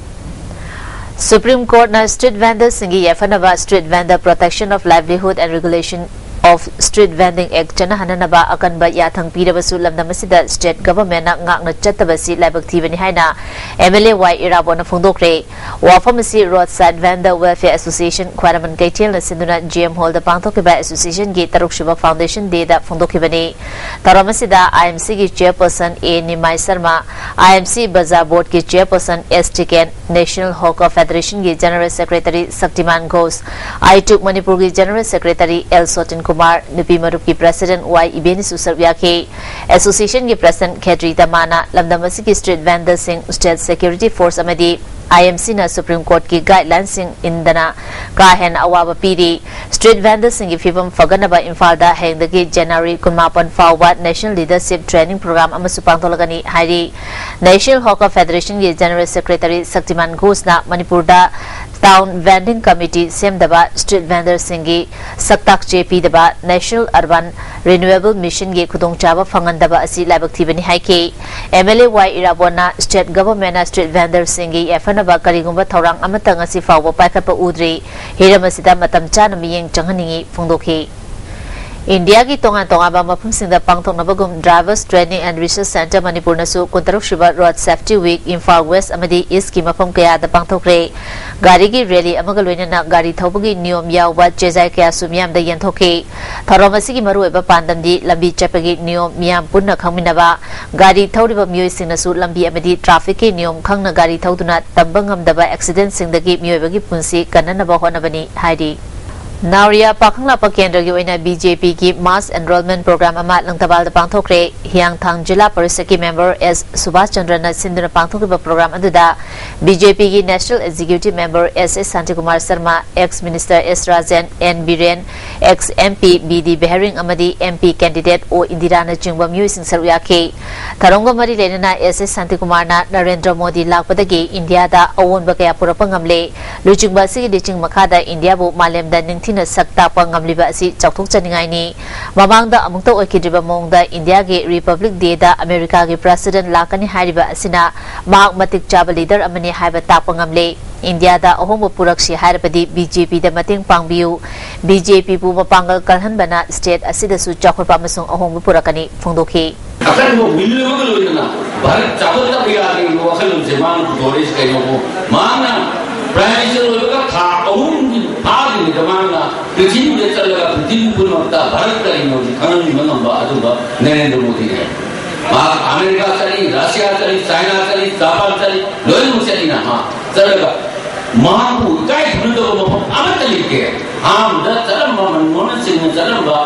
Supreme Courtꯅ street vendorꯁꯤꯡꯒꯤ ꯌꯥꯏꯐꯅꯕ Street Vendor Protection of Livelihood and Regulation of Street Vending Act ꯆꯠꯅꯍꯟꯅꯅꯕ ꯑꯀꯟꯕ ꯌꯥꯊꯪ ꯄꯤꯔꯕꯁꯨ, ꯂꯝꯗꯝ ꯑꯁꯤꯗ state governmentꯅ ꯉꯥꯛꯅ ꯆꯠꯇꯕꯁꯤ ꯂꯥꯏꯕꯛ ꯊꯤꯕꯅꯤ ꯍꯥꯏꯅ MLA ꯋꯥꯏ ꯏꯔꯥꯕꯣꯠꯅ ꯐꯣꯡꯗꯣꯛꯈ꯭ꯔꯦ꯫ ꯋꯥꯐꯝ ꯑꯁꯤ Roadside Vendor Welfare Association ꯈ꯭ꯋꯥꯏꯔꯝꯕꯟ ꯀꯩꯊꯦꯜꯅ ꯁꯤꯟꯗꯨꯅ GM Hallꯗ ꯄꯥꯡꯊꯣꯛꯈꯤꯕ associationꯒꯤ ꯇꯔꯨꯛꯁꯨꯕ foundation dayꯗ ꯐꯣꯡꯗꯣꯛꯈꯤꯕꯅꯤ꯫ ꯊꯧꯔꯝ ꯑꯁꯤꯗ IMCꯒꯤ chairperson ꯑꯦ ꯅꯤꯃꯥꯏ ꯁꯔꯃ, IMC Bazar Boardꯀꯤ chairperson ꯑꯦꯁ ꯇꯤꯀꯦꯟ, National Hawker Federationꯒꯤ general secretary Shaktimaan Ghosh, ꯑꯥꯏꯇꯨꯛ ꯃꯅꯤꯄꯨꯔꯒꯤ general secretary ꯑꯦꯜ ꯁꯣꯇꯤꯟ ꯀꯨꯃꯥꯔ, ꯅꯨꯄꯤ ꯃꯔꯨꯞꯀꯤ president ꯋꯥꯏ ꯏꯕꯦꯅꯤꯁꯨ ꯁꯔꯨꯛ ꯌꯥꯈꯤ꯫ Associationꯒꯤ president ꯈꯦꯇ꯭ꯔꯤ ꯇꯃꯥꯅ ꯂꯝꯗꯝ ꯑꯁꯤꯒꯤ street vendorꯁꯤꯡ, state security force ꯑꯃꯗꯤ IMCꯅ Supreme Courtꯀꯤ guidelinesꯁꯤꯡ ꯏꯟꯗꯅ ꯀꯥ ꯍꯦꯟꯅ ꯑꯋꯥꯕ ꯄꯤꯔꯤ꯫ Street vendorꯁꯤꯡꯒꯤ ꯐꯤꯕꯝ ꯐꯒꯠꯅꯕ ꯏꯝꯐꯥꯜꯗ ꯍꯌꯦꯡꯗꯒꯤ January ꯀꯨꯟꯃꯥꯄꯟ ꯐꯥꯎꯕ National Leadership Training Program ꯑꯃꯁꯨ ꯄꯥꯡꯊꯣꯛꯂꯒꯅꯤ ꯍꯥꯏꯔꯤ꯫ National Hawker Federationꯒꯤ general secretary Shaktimaan ꯘꯣꯁꯅ ꯃꯅꯤꯄꯨꯔꯗ town vending committee ꯁꯦꯝꯗꯕ, street vendorꯁꯤꯡꯒꯤ ꯁꯛꯇꯥꯛ ꯆꯦ ꯄꯤꯗꯕ, National Urban Renewable Missionꯒꯤ ꯈꯨꯗꯣꯡꯆꯥꯕ ꯐꯪꯍꯟꯗꯕ ꯑꯁꯤ ꯂꯥꯏꯕꯛ ꯊꯤꯕꯅꯤ ꯍꯥꯏꯈꯤ꯫ MLA ꯋꯥꯏ ꯏꯔꯥꯕꯣꯠꯅ state governmentꯅ street vendorꯁꯤꯡꯒꯤ ꯌꯥꯏꯐꯅꯕ ꯀꯔꯤꯒꯨꯝꯕ ꯊꯧꯔꯥꯡ ꯑꯃꯠꯇ ꯉꯁꯤ ꯐꯥꯎꯕ ꯄꯥꯏꯈꯠꯄ ꯎꯗ꯭ꯔꯤ꯫ ꯍꯤꯔꯝ ꯑꯁꯤꯗ ꯃꯇꯝ ꯆꯥꯅ ꯃꯤꯠꯌꯦꯡ ꯆꯪꯍꯟꯅꯤꯡꯏ ꯐꯣꯡꯗꯣꯛꯈꯤ꯫ ꯏꯟꯗꯤꯌꯥꯒꯤ ꯇꯣꯉꯥꯟ ꯇꯣꯉꯥꯟꯕ ꯃꯐꯝꯁꯤꯡꯗ ꯄꯥꯡꯊꯣꯛꯅꯕꯒꯨꯝ Drivers Training and Research Centre ꯃꯅꯤꯄꯨꯔꯅꯁꯨ ꯀꯨꯟꯇꯔꯨꯛ ꯁꯨꯕ Road Safety Week Imphal West ꯑꯃꯗꯤ ꯏꯁ꯭ꯠꯀꯤ ꯃꯐꯝ ꯀꯌꯥꯗ ꯄꯥꯡꯊꯣꯛꯈ꯭ꯔꯦ꯫ ꯒꯥꯔꯤꯒꯤ ꯔꯦꯂꯤ ꯑꯃꯒ ꯂꯣꯏꯅꯅ ꯒꯥꯔꯤ ꯊꯧꯕꯒꯤ ꯅꯤꯌꯣꯝ ꯌꯥꯎꯕ ꯆꯦꯖꯥꯏ ꯀꯌꯥꯁꯨ ꯃꯤꯌꯥꯝꯗ ꯌꯦꯟꯊꯣꯛꯈꯤ꯫ ꯊꯧꯔꯝ ꯑꯁꯤꯒꯤ ꯃꯔꯨꯑꯣꯏꯕ ꯄꯥꯟꯗꯝꯗꯤ ꯂꯝꯕꯤ ꯆꯠꯄꯒꯤ ꯅꯤꯌꯣꯝ ꯃꯤꯌꯥꯝ ꯄꯨꯟꯅ ꯈꯪꯃꯤꯟꯅꯕ, ꯒꯥꯔꯤ ꯊꯧꯔꯤꯕ ꯃꯤꯑꯣꯏꯁꯤꯡꯅꯁꯨ ꯂꯝꯕꯤ ꯑꯃꯗꯤ traffic ꯀꯤ ꯅꯤꯌꯣꯝ ꯈꯪꯅ ꯒꯥꯔꯤ ꯊꯧꯗꯨꯅ ꯇꯝꯕ ꯉꯝꯗꯕ accident ꯁꯤꯡꯗꯒꯤ ꯃꯤꯑꯣꯏꯕꯒꯤ ꯄꯨꯟꯁꯤ ꯀꯟꯅꯅꯕ ꯍꯣꯠꯅꯕꯅꯤ ꯍꯥꯏꯔꯤ꯫ ꯅꯥꯎꯔꯤꯌꯥ ꯄꯥꯈꯪꯂꯥꯛꯄ ꯀꯦꯟꯗ꯭ꯔꯒꯤ ꯑꯣꯏꯅ B J P ꯒꯤ mass enrollment program ꯑꯃ ꯂꯪꯊꯕꯥꯜꯗ ꯄꯥꯡꯊꯣꯛꯈ꯭ꯔꯦ꯫ ꯍꯤꯌꯥꯡꯊꯥꯡ ꯖꯤꯂꯥ ꯄꯔꯤꯁꯠꯀꯤ member S ꯁꯨꯕꯥꯁ ꯆꯟꯗ꯭ꯔꯅ ꯁꯤꯟꯗꯨꯅ ꯄꯥꯡꯊꯣꯛꯈꯤꯕ program ꯑꯗꯨꯗ B J P ꯒꯤ national executive member S S Shantikumar Sharma, ex minister S Rajen, N Biren, ex M P B D ꯕꯦꯍꯔꯤꯡ ꯑꯃꯗꯤ M P candidate O ꯏꯟꯗꯤꯔꯥꯅꯆꯤꯡꯕ ꯃꯤꯑꯣꯏꯁꯤꯡ ꯁꯔꯨꯛ ꯌꯥꯈꯤ꯫ ꯊꯧꯔꯝꯒ ꯃꯔꯤ ꯂꯩꯅꯅ S S ꯁꯥꯟꯇꯤꯀꯨꯃꯥꯔꯅ ꯅꯔꯦꯟꯗ꯭ꯔ ꯃꯣꯗꯤ ꯂꯥꯛꯄꯗꯒꯤ ꯏꯟꯗꯤꯌꯥꯗ ꯑꯑꯣꯟꯕ ꯀꯌꯥ ꯄꯨꯔꯛꯄ ꯉꯝꯂꯦ꯫ ꯂꯨꯆꯤꯡꯕ ꯑꯁꯤꯒꯤ ꯂꯤꯆꯤꯡ ꯃꯈꯥꯗ ꯏꯟꯗꯤꯌꯥꯕꯨ ꯃꯥꯂꯦꯝꯗ ꯅꯤꯡꯊꯤꯅ ꯁꯛ ꯇꯥꯛꯄ ꯉꯝꯂꯤꯕ ꯑꯁꯤ ꯆꯥꯎꯊꯣꯛꯆꯅꯤꯡꯉꯥꯏꯅꯤ꯫ ꯃꯃꯥꯡꯗ ꯑꯃꯨꯛꯇ ꯑꯣꯏꯈꯤꯗ꯭ꯔꯤꯕ ꯃꯑꯣꯡꯗ ꯏꯟꯗꯤꯌꯥꯒꯤ Republic Day ꯗ ꯑꯃꯦꯔꯤꯀꯥꯒꯤ president ꯂꯥꯛꯀꯅꯤ ꯍꯥꯏꯔꯤꯕ ꯑꯁꯤꯅ ꯃꯍꯥꯛ ꯃꯇꯤꯛ ꯆꯥꯕ leader ꯑꯃꯅꯤ ꯍꯥꯏꯕ ꯇꯥꯛꯄ ꯉꯝꯂꯦ꯫ ꯏꯟꯗꯤꯌꯥꯗ ꯑꯍꯣꯡꯕ ꯄꯨꯔꯛꯁꯤ ꯍꯥꯏꯔꯕꯗꯤ B J P ꯗ ꯃꯇꯦꯡ ꯄꯥꯡꯕꯤꯌꯨ꯫ B J P ꯕꯨ ꯃꯄꯥꯡꯒꯜ ꯀꯜꯍꯟꯕꯅ state ꯑꯁꯤꯗꯁꯨ ꯆꯥꯎꯈꯠꯄ ꯑꯃꯁꯨꯡ ꯑꯍꯣꯡꯕ ꯄꯨꯔꯛꯀꯅꯤ ꯐꯣꯡꯗꯣꯛꯈꯤ꯫ ꯑꯀꯟꯕ will ꯑꯃꯒ ꯂꯣꯏꯅꯅ ꯚꯥꯔꯠ ꯆꯥꯎꯈꯠꯇꯕ ꯌꯥꯗꯦ ꯍꯥꯏꯕ ꯋꯥꯈꯜꯂꯣꯟꯁꯦ ꯃꯥꯅ ꯄꯨꯊꯣꯔꯛꯏꯁꯦ ꯀꯩꯅꯣꯕꯨ, ꯃꯥꯅ Prime Minister ꯑꯣꯏꯕꯒ ꯊꯥ ꯑꯍꯨꯝꯒꯤ ꯐꯥꯗ꯭ꯔꯤꯉꯩꯗ ꯃꯥꯅ ꯄ꯭ꯔꯤꯊꯤꯕꯤꯗ ꯆꯠꯂꯒ ꯄ꯭ꯔꯤꯊꯤꯕꯤ ꯄꯨꯝꯅꯃꯛꯇ ꯚꯥꯔꯠ ꯀꯔꯤꯅꯣ ꯍꯧꯖꯤꯛ ꯈꯪꯍꯟꯕ ꯉꯝꯕ ꯑꯗꯨꯒ ꯅꯔꯦꯟꯗ꯭ꯔ ꯃꯣꯗꯤꯅꯤ ꯍꯥꯏ꯫ ꯃꯍꯥꯛ ꯑꯃꯦꯔꯤꯀꯥ ꯆꯠꯂꯤ, ꯔꯁꯤꯌꯥ ꯆꯠꯂꯤ, ꯆꯥꯏꯅꯥ ꯆꯠꯂꯤ, ꯖꯄꯥꯟ ꯆꯠꯂꯤ, ꯂꯣꯏꯅꯃꯛ ꯆꯠꯂꯤꯅ ꯃꯥ ꯆꯠꯂꯒ ꯃꯍꯥꯛꯄꯨ ꯏꯀꯥꯏ ꯈꯨꯝꯅꯗꯕ ꯃꯐꯝ ꯑꯃꯠꯇ ꯂꯩꯇꯦ꯫ ꯑꯍꯥꯟꯕꯗ ꯆꯠꯂꯝꯕ ꯃꯟꯃꯣꯍꯟ ꯁꯤꯡꯅ ꯆꯠꯂꯝꯕ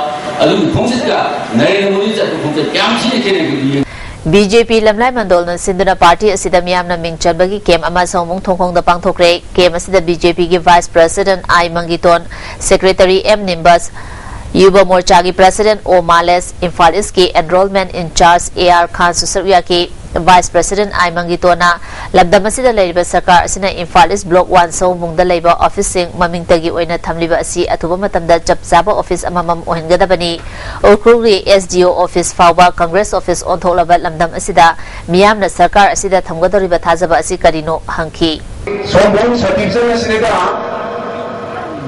ꯑꯗꯨꯒꯤ ꯈꯣꯡꯆꯠꯀ ꯅꯔꯦꯟꯗ꯭ꯔ ꯃꯣꯗꯤ ꯆꯠꯄ ꯈꯣꯡꯆꯠ ꯀꯌꯥꯝ ꯊꯤꯅ ꯈꯦꯠꯅꯒꯦ ꯌꯦꯡꯉꯨ꯫ B J P ꯂꯝꯂꯥꯏ ꯃꯟꯗꯣꯜꯅ ꯁꯤꯟꯗꯨꯅ party ꯑꯁꯤꯗ ꯃꯤꯌꯥꯝꯅ ꯃꯤꯡ ꯆꯟꯕꯒꯤ camp ꯑꯃ ꯁꯑꯣꯝꯕꯨꯡ ꯊꯣꯡꯈꯣꯡꯗ ꯄꯥꯡꯊꯣꯛꯈ꯭ꯔꯦ꯫ Camp ꯑꯁꯤꯗ B J P ꯒꯤ vice president I ꯃꯪꯒꯤꯇꯣꯟ, secretary M ꯅꯤꯝꯕꯁ, ꯌꯨꯕ ꯃꯣꯔꯆꯥꯒꯤ president O ꯃꯥꯂꯦꯁ, Imphal ꯏꯁ꯭ꯠꯀꯤ enrollment in charge A R ꯈꯥꯟꯁꯨ ꯁꯔꯨꯛ ꯌꯥꯈꯤ꯫ Vice president I ꯃꯪꯒꯤꯇꯣꯟꯅ ꯂꯝꯗꯝ ꯑꯁꯤꯗ ꯂꯩꯔꯤꯕ ꯁꯔꯀꯥꯔ ꯑꯁꯤꯅ ꯏꯝꯐꯥꯜ ꯏꯁ꯭ꯠ Block one ꯁꯑꯣꯝꯕꯨꯡꯗ ꯂꯩꯕ office ꯁꯤꯡ ꯃꯃꯤꯡꯇꯒꯤ ꯑꯣꯏꯅ ꯊꯝꯂꯤꯕ ꯑꯁꯤ ꯑꯊꯨꯕ ꯃꯇꯝꯗ ꯆꯞ ꯆꯥꯕ office ꯑꯃꯃꯝ ꯑꯣꯏꯍꯟꯒꯗꯕꯅꯤ꯫ ꯎꯈ꯭ꯔꯨꯜꯒꯤ S D O office ꯐꯥꯎꯕ Congress office ꯑꯣꯟꯊꯣꯛꯂꯕ ꯂꯝꯗꯝ ꯑꯁꯤꯗ ꯃꯤꯌꯥꯝꯅ ꯁꯔꯀꯥꯔ ꯑꯁꯤꯗ ꯊꯝꯒꯗꯧꯔꯤꯕ ꯊꯥꯖꯕ ꯑꯁꯤ ꯀꯔꯤꯅꯣ ꯍꯪꯈꯤ꯫ ꯁꯑꯣꯝꯕꯨꯡ sub division ꯑꯁꯤꯗ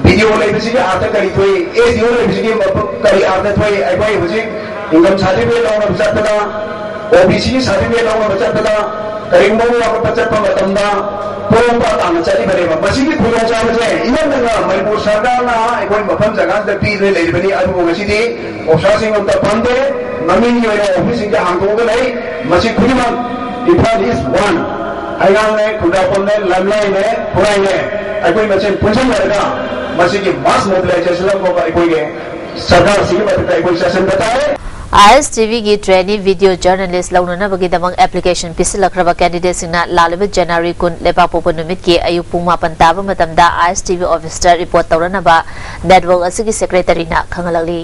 ꯄꯤ ꯗꯤ ꯑꯣ ꯂꯩꯕꯁꯤꯒꯤ ꯑꯥꯔꯊ ꯀꯔꯤ ꯊꯣꯛꯏ? ꯑꯦꯁ ꯗꯤ ꯑꯣ ꯂꯩꯕꯁꯤꯒꯤ ꯃꯐꯝ ꯀꯔꯤ ꯑꯥꯔꯊ ꯊꯣꯛꯏ? ꯑꯩꯈꯣꯏ ꯍꯧꯖꯤꯛ ꯏꯟꯀꯝ ꯁꯥꯔꯇꯤꯐꯤꯀꯦꯠ ꯂꯧꯅꯕ ꯆꯠꯄꯗ, ꯑꯣ ꯕꯤ ꯁꯤꯒꯤ ꯁꯥꯔꯇꯤꯐꯤꯀꯦꯠ ꯂꯧꯅꯕ ꯆꯠꯄꯗ, ꯀꯔꯤꯒꯨꯝꯕ ꯑꯃ ꯋꯥꯠꯄ ꯆꯠꯄ ꯃꯇꯝꯗ ꯄꯣꯔꯣꯝꯄꯥ ꯇꯥꯅ ꯆꯠꯂꯤꯕꯅꯦꯕ꯫ ꯃꯁꯤꯒꯤ ꯈꯨꯗꯣꯡꯆꯥꯕꯁꯦ ꯏꯅꯝ ꯅꯝꯅ ꯃꯅꯤꯄꯨꯔ ꯁꯔꯀꯥꯔꯅ ꯑꯩꯈꯣꯏ ꯃꯐꯝ ꯖꯒꯥꯁꯤꯗ ꯄꯤꯗꯨꯅ ꯂꯩꯔꯤꯕꯅꯤ꯫ ꯑꯗꯨꯕꯨ ꯉꯁꯤꯗꯤ ꯑꯣꯐꯤꯁꯥꯔꯁꯤꯡ ꯑꯝꯇ ꯐꯝꯗꯦ, ꯃꯃꯤꯡꯒꯤ ꯑꯣꯏꯅ ꯑꯣꯐꯤꯁꯁꯤꯡꯁꯦ ꯍꯥꯡꯗꯣꯛꯑꯒ ꯂꯩ꯫ ꯃꯁꯤ ꯈꯨꯗꯤꯡꯃꯛ ꯏꯝꯐꯥꯜ ꯏꯁ ꯋꯥꯟ, ꯍꯩꯉꯥꯡꯅꯦ, ꯈꯨꯟꯗ꯭ꯔꯥꯛꯄꯝꯅꯦ, ꯂꯝꯂꯥꯏꯅꯦ, ꯈꯨꯔꯥꯏꯅꯦ, ꯑꯩꯈꯣꯏ ꯃꯁꯦꯟ ꯄꯨꯟꯁꯤꯟꯅꯔꯒ ꯃꯁꯤꯒꯤ ꯃꯥꯁ ꯃꯣꯕꯤꯂꯥꯏꯖꯦꯁꯟ ꯑꯃ ꯑꯩꯈꯣꯏꯒꯤ ꯁꯔꯀꯥꯔꯁꯤꯒꯤ ꯃꯊꯛꯇ ꯑꯩꯈꯣꯏ ꯆꯠꯁꯤꯟꯕ ꯇꯥꯔꯦ꯫ ꯑꯥꯏ ꯑꯦꯁ ꯇꯤ ꯚꯤꯒꯤ ꯇ꯭ꯔꯦꯅꯤ ꯚꯤꯗꯤꯑꯣ ꯖꯔꯅꯦꯂꯤꯁ ꯂꯧꯅꯅꯕꯒꯤꯗꯃꯛ ꯑꯦꯄ꯭ꯂꯤꯀꯦꯁꯟ ꯄꯤꯁꯤꯜꯂꯛꯈ꯭ꯔꯕ ꯀꯦꯟꯗꯤꯗꯦꯠꯁꯤꯡꯅ ꯂꯥꯛꯂꯤꯕ ꯖꯅꯋꯥꯔꯤ ꯀꯨꯟ, ꯂꯩꯕꯥꯛꯄꯣꯛꯄ ꯅꯨꯃꯤꯠꯀꯤ ꯑꯌꯨꯛ ꯄꯨꯡ ꯃꯥꯄꯟ ꯇꯥꯕ ꯃꯇꯝꯗ ꯑꯥꯏ ꯑꯦꯁ ꯇꯤ ꯚꯤ ꯑꯣꯐꯤꯁꯇ ꯔꯤꯄꯣꯔꯠ ꯇꯧꯔꯅꯕ ꯅꯦꯠꯋꯥꯔꯛ ꯑꯁꯤꯒꯤ ꯁꯦꯀ꯭ꯔꯦꯇꯔꯤꯅ ꯈꯪꯍꯜꯂꯛꯂꯤ꯫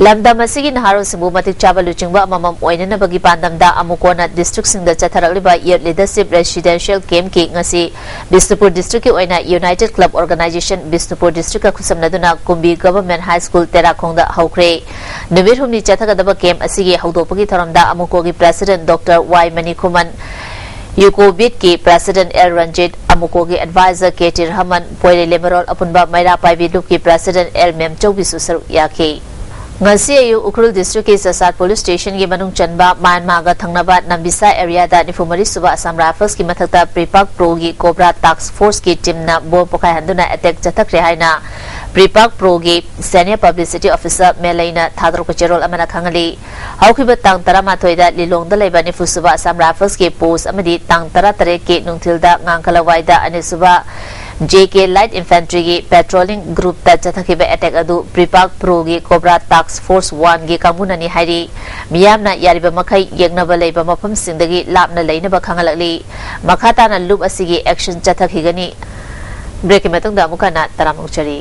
ꯂꯝꯗꯝ ꯑꯁꯤꯒꯤ ꯅꯍꯥꯔꯣꯜꯁꯤꯡꯕꯨ ꯃꯇꯤꯛ ꯆꯥꯕ ꯂꯨꯆꯤꯡꯕ ꯑꯃꯃꯝ ꯑꯣꯏꯅꯅꯕꯒꯤ ꯄꯥꯟꯗꯝꯗ ꯑꯃꯨꯛ ꯀꯣꯟꯅ ꯗꯤꯁꯇ꯭ꯔꯤꯛꯁꯤꯡꯗ ꯆꯠꯊꯔꯛꯂꯤꯕ ꯌꯨꯠ ꯂꯤꯗꯔꯁꯤꯞ ꯔꯦꯁꯤꯗꯦꯟꯁꯤꯌꯦꯜ ꯀꯦꯝꯞꯀꯤ ꯉꯁꯤ ꯕꯤꯁꯅꯨꯄꯨꯔ ꯗꯤꯁꯇ꯭ꯔꯤꯛꯀꯤ ꯑꯣꯏꯅ ꯌꯨꯅꯥꯏꯇꯦꯗ ꯀ꯭ꯂꯕ ꯑꯣꯔꯒꯅꯥꯏꯖꯦꯁꯟ ꯕꯤꯁꯅꯨꯄꯨꯔ ꯗꯤꯁꯇ꯭ꯔꯤꯛꯀ ꯈꯨꯠꯁꯝꯅꯗꯨꯅ ꯀꯨꯝꯕꯤ ꯒꯚꯔꯟꯃꯦꯟꯠ ꯍꯥꯏ ꯁ꯭ꯀꯨꯜ ꯇꯦꯔꯥꯈꯣꯡꯗ ꯍꯧꯈ꯭ꯔꯦ꯫ ꯅꯨꯃꯤꯠ ꯍꯨꯝꯅꯤ ꯆꯠꯊꯒꯗꯕ ꯀꯦꯝꯞ ꯑꯁꯤꯒꯤ ꯍꯧꯗꯣꯛꯄꯒꯤ ꯊꯧꯔꯝꯗ ꯑꯃꯨꯀꯣꯒꯤ ꯄ꯭ꯔꯦꯁꯤꯗꯦꯟꯠ ꯗꯣꯛꯇꯔ ꯋꯥꯏ ꯃꯅꯤꯈꯨꯃꯟ, ꯌꯨꯀꯣꯕꯤꯠꯀꯤ ꯄ꯭ꯔꯦꯁꯤꯗꯦꯟꯠ ꯑꯦꯜ ꯔꯟꯖꯤꯠ, ꯑꯃꯨꯀꯣꯒꯤ adviser K T Rahman, Poirei Leimarol Apunba Meira ꯄꯥꯏꯕꯤ ꯂꯨꯞꯀꯤ president L ꯃꯦꯝꯆꯧꯕꯤꯁꯨ ꯁꯔꯨꯛ ꯌꯥꯈꯤ꯫ ꯉꯁꯤ ꯑꯌꯨꯛ ꯎꯈ꯭ꯔꯨꯜ ꯗꯤꯁꯇ꯭ꯔꯤꯛꯀꯤ ꯆꯆꯥꯠ ꯄꯨꯂꯤꯁ ꯁ꯭ꯇꯦꯁꯟꯒꯤ ꯃꯅꯨꯡ ꯆꯟꯕ ꯃ꯭ꯌꯥꯟꯃꯥꯔꯒ ꯊꯪꯅꯕ ꯅꯝꯕꯤꯁꯥ ꯑꯦꯔꯤꯌꯥꯗ ꯅꯤꯐꯨ ꯃꯔꯤ ꯁꯨꯕ ꯑꯁꯥꯝ ꯔꯥꯏꯐꯜꯁꯀꯤ ꯃꯊꯛꯇ ꯄ꯭ꯔꯤꯄꯥꯛ ꯄ꯭ꯔꯣꯒꯤ ꯀꯣꯕ꯭ꯔꯥ ꯇꯥꯛꯁ ꯐꯣꯔꯁꯀꯤ ꯇꯤꯝꯅ ꯕꯣꯝ ꯄꯣꯈꯥꯏꯍꯟꯗꯨꯅ ꯑꯦꯇꯦꯛ ꯆꯠꯊꯈ꯭ꯔꯦ ꯍꯥꯏꯅ ꯄ꯭ꯔꯤꯄꯥꯛ ꯄ꯭ꯔꯣꯒꯤ ꯁꯦꯅꯤꯌꯔ ꯄꯕ꯭ꯂꯤꯁꯤꯇꯤ ꯑꯣꯐꯤꯁꯔ ꯃꯦꯂꯩꯅ ꯊꯥꯗꯣꯔꯛꯄ ꯆꯦꯔꯣꯜ ꯑꯃꯅ ꯈꯪꯍꯜꯂꯤ꯫ ꯍꯧꯈꯤꯕ ꯇꯥꯡ ꯇꯔꯥꯃꯥꯊꯣꯏꯗ ꯂꯤꯂꯣꯡꯗ ꯂꯩꯕ ꯅꯤꯐꯨ ꯁꯨꯕ ꯑꯁꯥꯝ ꯔꯥꯏꯐꯜꯁꯀꯤ ꯄꯣꯁ ꯑꯃꯗꯤ ꯇꯥꯡ ꯇꯔꯥꯇꯔꯦꯠꯀꯤ ꯅꯨꯡꯊꯤꯜꯗ ꯉꯥꯡꯈꯂꯋꯥꯏꯗ ꯑꯅꯤꯁꯨꯕ ꯖꯦ ꯀꯦ ꯂꯥꯏꯠ ꯏꯟꯐꯦꯟꯇ꯭ꯔꯤꯒꯤ ꯄꯦꯇ꯭ꯔꯣꯂꯤꯡ ꯒ꯭ꯔꯨꯞꯇ ꯆꯠꯊꯈꯤꯕ ꯑꯦꯇꯦꯛ ꯑꯗꯨ ꯄ꯭ꯔꯤꯄꯥꯛ ꯄ꯭ꯔꯣꯒꯤ ꯀꯣꯕ꯭ꯔꯥ ꯇꯥꯛꯁ ꯐꯣꯔꯁ ꯋꯥꯟꯒꯤ ꯀꯥꯡꯕꯨꯅꯅꯤ ꯍꯥꯏꯔꯤ꯫ ꯃꯤꯌꯥꯝꯅ ꯌꯥꯔꯤꯕ ꯃꯈꯩ ꯌꯦꯛꯅꯕ ꯂꯩꯕ ꯃꯐꯝꯁꯤꯡꯗꯒꯤ ꯂꯥꯞꯅ ꯂꯩꯅꯕ ꯈꯪꯍꯜꯂꯛꯂꯤ꯫ ꯃꯈꯥ ꯇꯥꯅ ꯂꯨꯞ ꯑꯁꯤꯒꯤ ꯑꯦꯛꯁꯟ ꯆꯠꯊꯈꯤꯒꯅꯤ꯫ ꯕ꯭ꯔꯦꯛꯀꯤ ꯃꯇꯨꯡꯗ ꯑꯃꯨꯛ ꯍꯟꯅ ꯇꯔꯥꯝꯅ ꯑꯣꯛꯆꯔꯤ꯫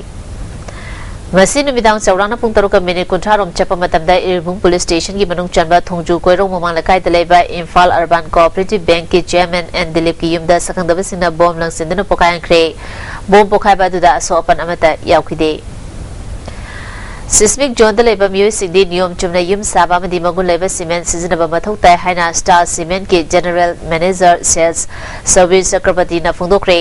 ꯉꯁꯤ ꯅꯨꯃꯤꯗꯥꯡ ꯆꯥꯎꯔꯥꯛꯅ ꯄꯨꯡ ꯇꯔꯨꯛꯀ ꯃꯤꯅꯤꯠ ꯀꯨꯟꯊ꯭ꯔꯥ ꯔꯣꯝ ꯆꯠꯄ ꯃꯇꯝꯗ ꯏꯔꯤꯜꯕꯨꯡ ꯄꯨꯂꯤꯁ ꯁ꯭ꯇꯦꯁꯟꯒꯤ ꯃꯅꯨꯡ ꯆꯟꯕ ꯊꯣꯡꯖꯨ ꯀꯣꯏꯔꯧ ꯃꯃꯥꯡ ꯂꯩꯀꯥꯏꯗ ꯂꯩꯕ ꯏꯝꯐꯥꯜ ꯑꯔꯕꯥꯟ ꯀꯣꯑꯣꯄꯔꯦꯇꯤꯚ ꯕꯦꯡꯛꯀꯤ ꯆꯤꯌꯔꯃꯦꯟ ꯑꯦꯟ ꯗꯤꯂꯤꯞꯀꯤ ꯌꯨꯝꯗ ꯁꯛꯈꯪꯗꯕꯁꯤꯡꯅ ꯕꯣꯝ ꯂꯪꯁꯤꯟꯗꯨꯅ ꯄꯣꯈꯥꯏꯍꯟꯈ꯭ꯔꯦ꯫ ꯕꯣꯝ ꯄꯣꯈꯥꯏꯕ ꯑꯗꯨꯗ ꯑꯁꯣꯛ ꯑꯄꯟ ꯑꯃꯠꯇ ꯌꯥꯎꯈꯤꯗꯦ꯫ ꯁꯤꯁꯃꯤꯛ ꯖꯣꯟꯗ ꯂꯩꯕ ꯃꯤꯑꯣꯏꯁꯤꯡꯗꯤ ꯅꯤꯌꯣꯝ ꯆꯨꯝꯅ ꯌꯨꯝ ꯁꯥꯕ ꯑꯃꯗꯤ ꯃꯒꯨꯟ ꯂꯩꯕ ꯁꯤꯃꯦꯟ ꯁꯤꯖꯤꯟꯅꯕ ꯃꯊꯧ ꯇꯥꯏ ꯍꯥꯏꯅ star ꯁꯤꯃꯦꯟꯀꯤ general manager sales Sabir ꯆꯀ꯭ꯔꯕꯇꯤꯅ ꯐꯣꯡꯗꯣꯛꯈ꯭ꯔꯦ꯫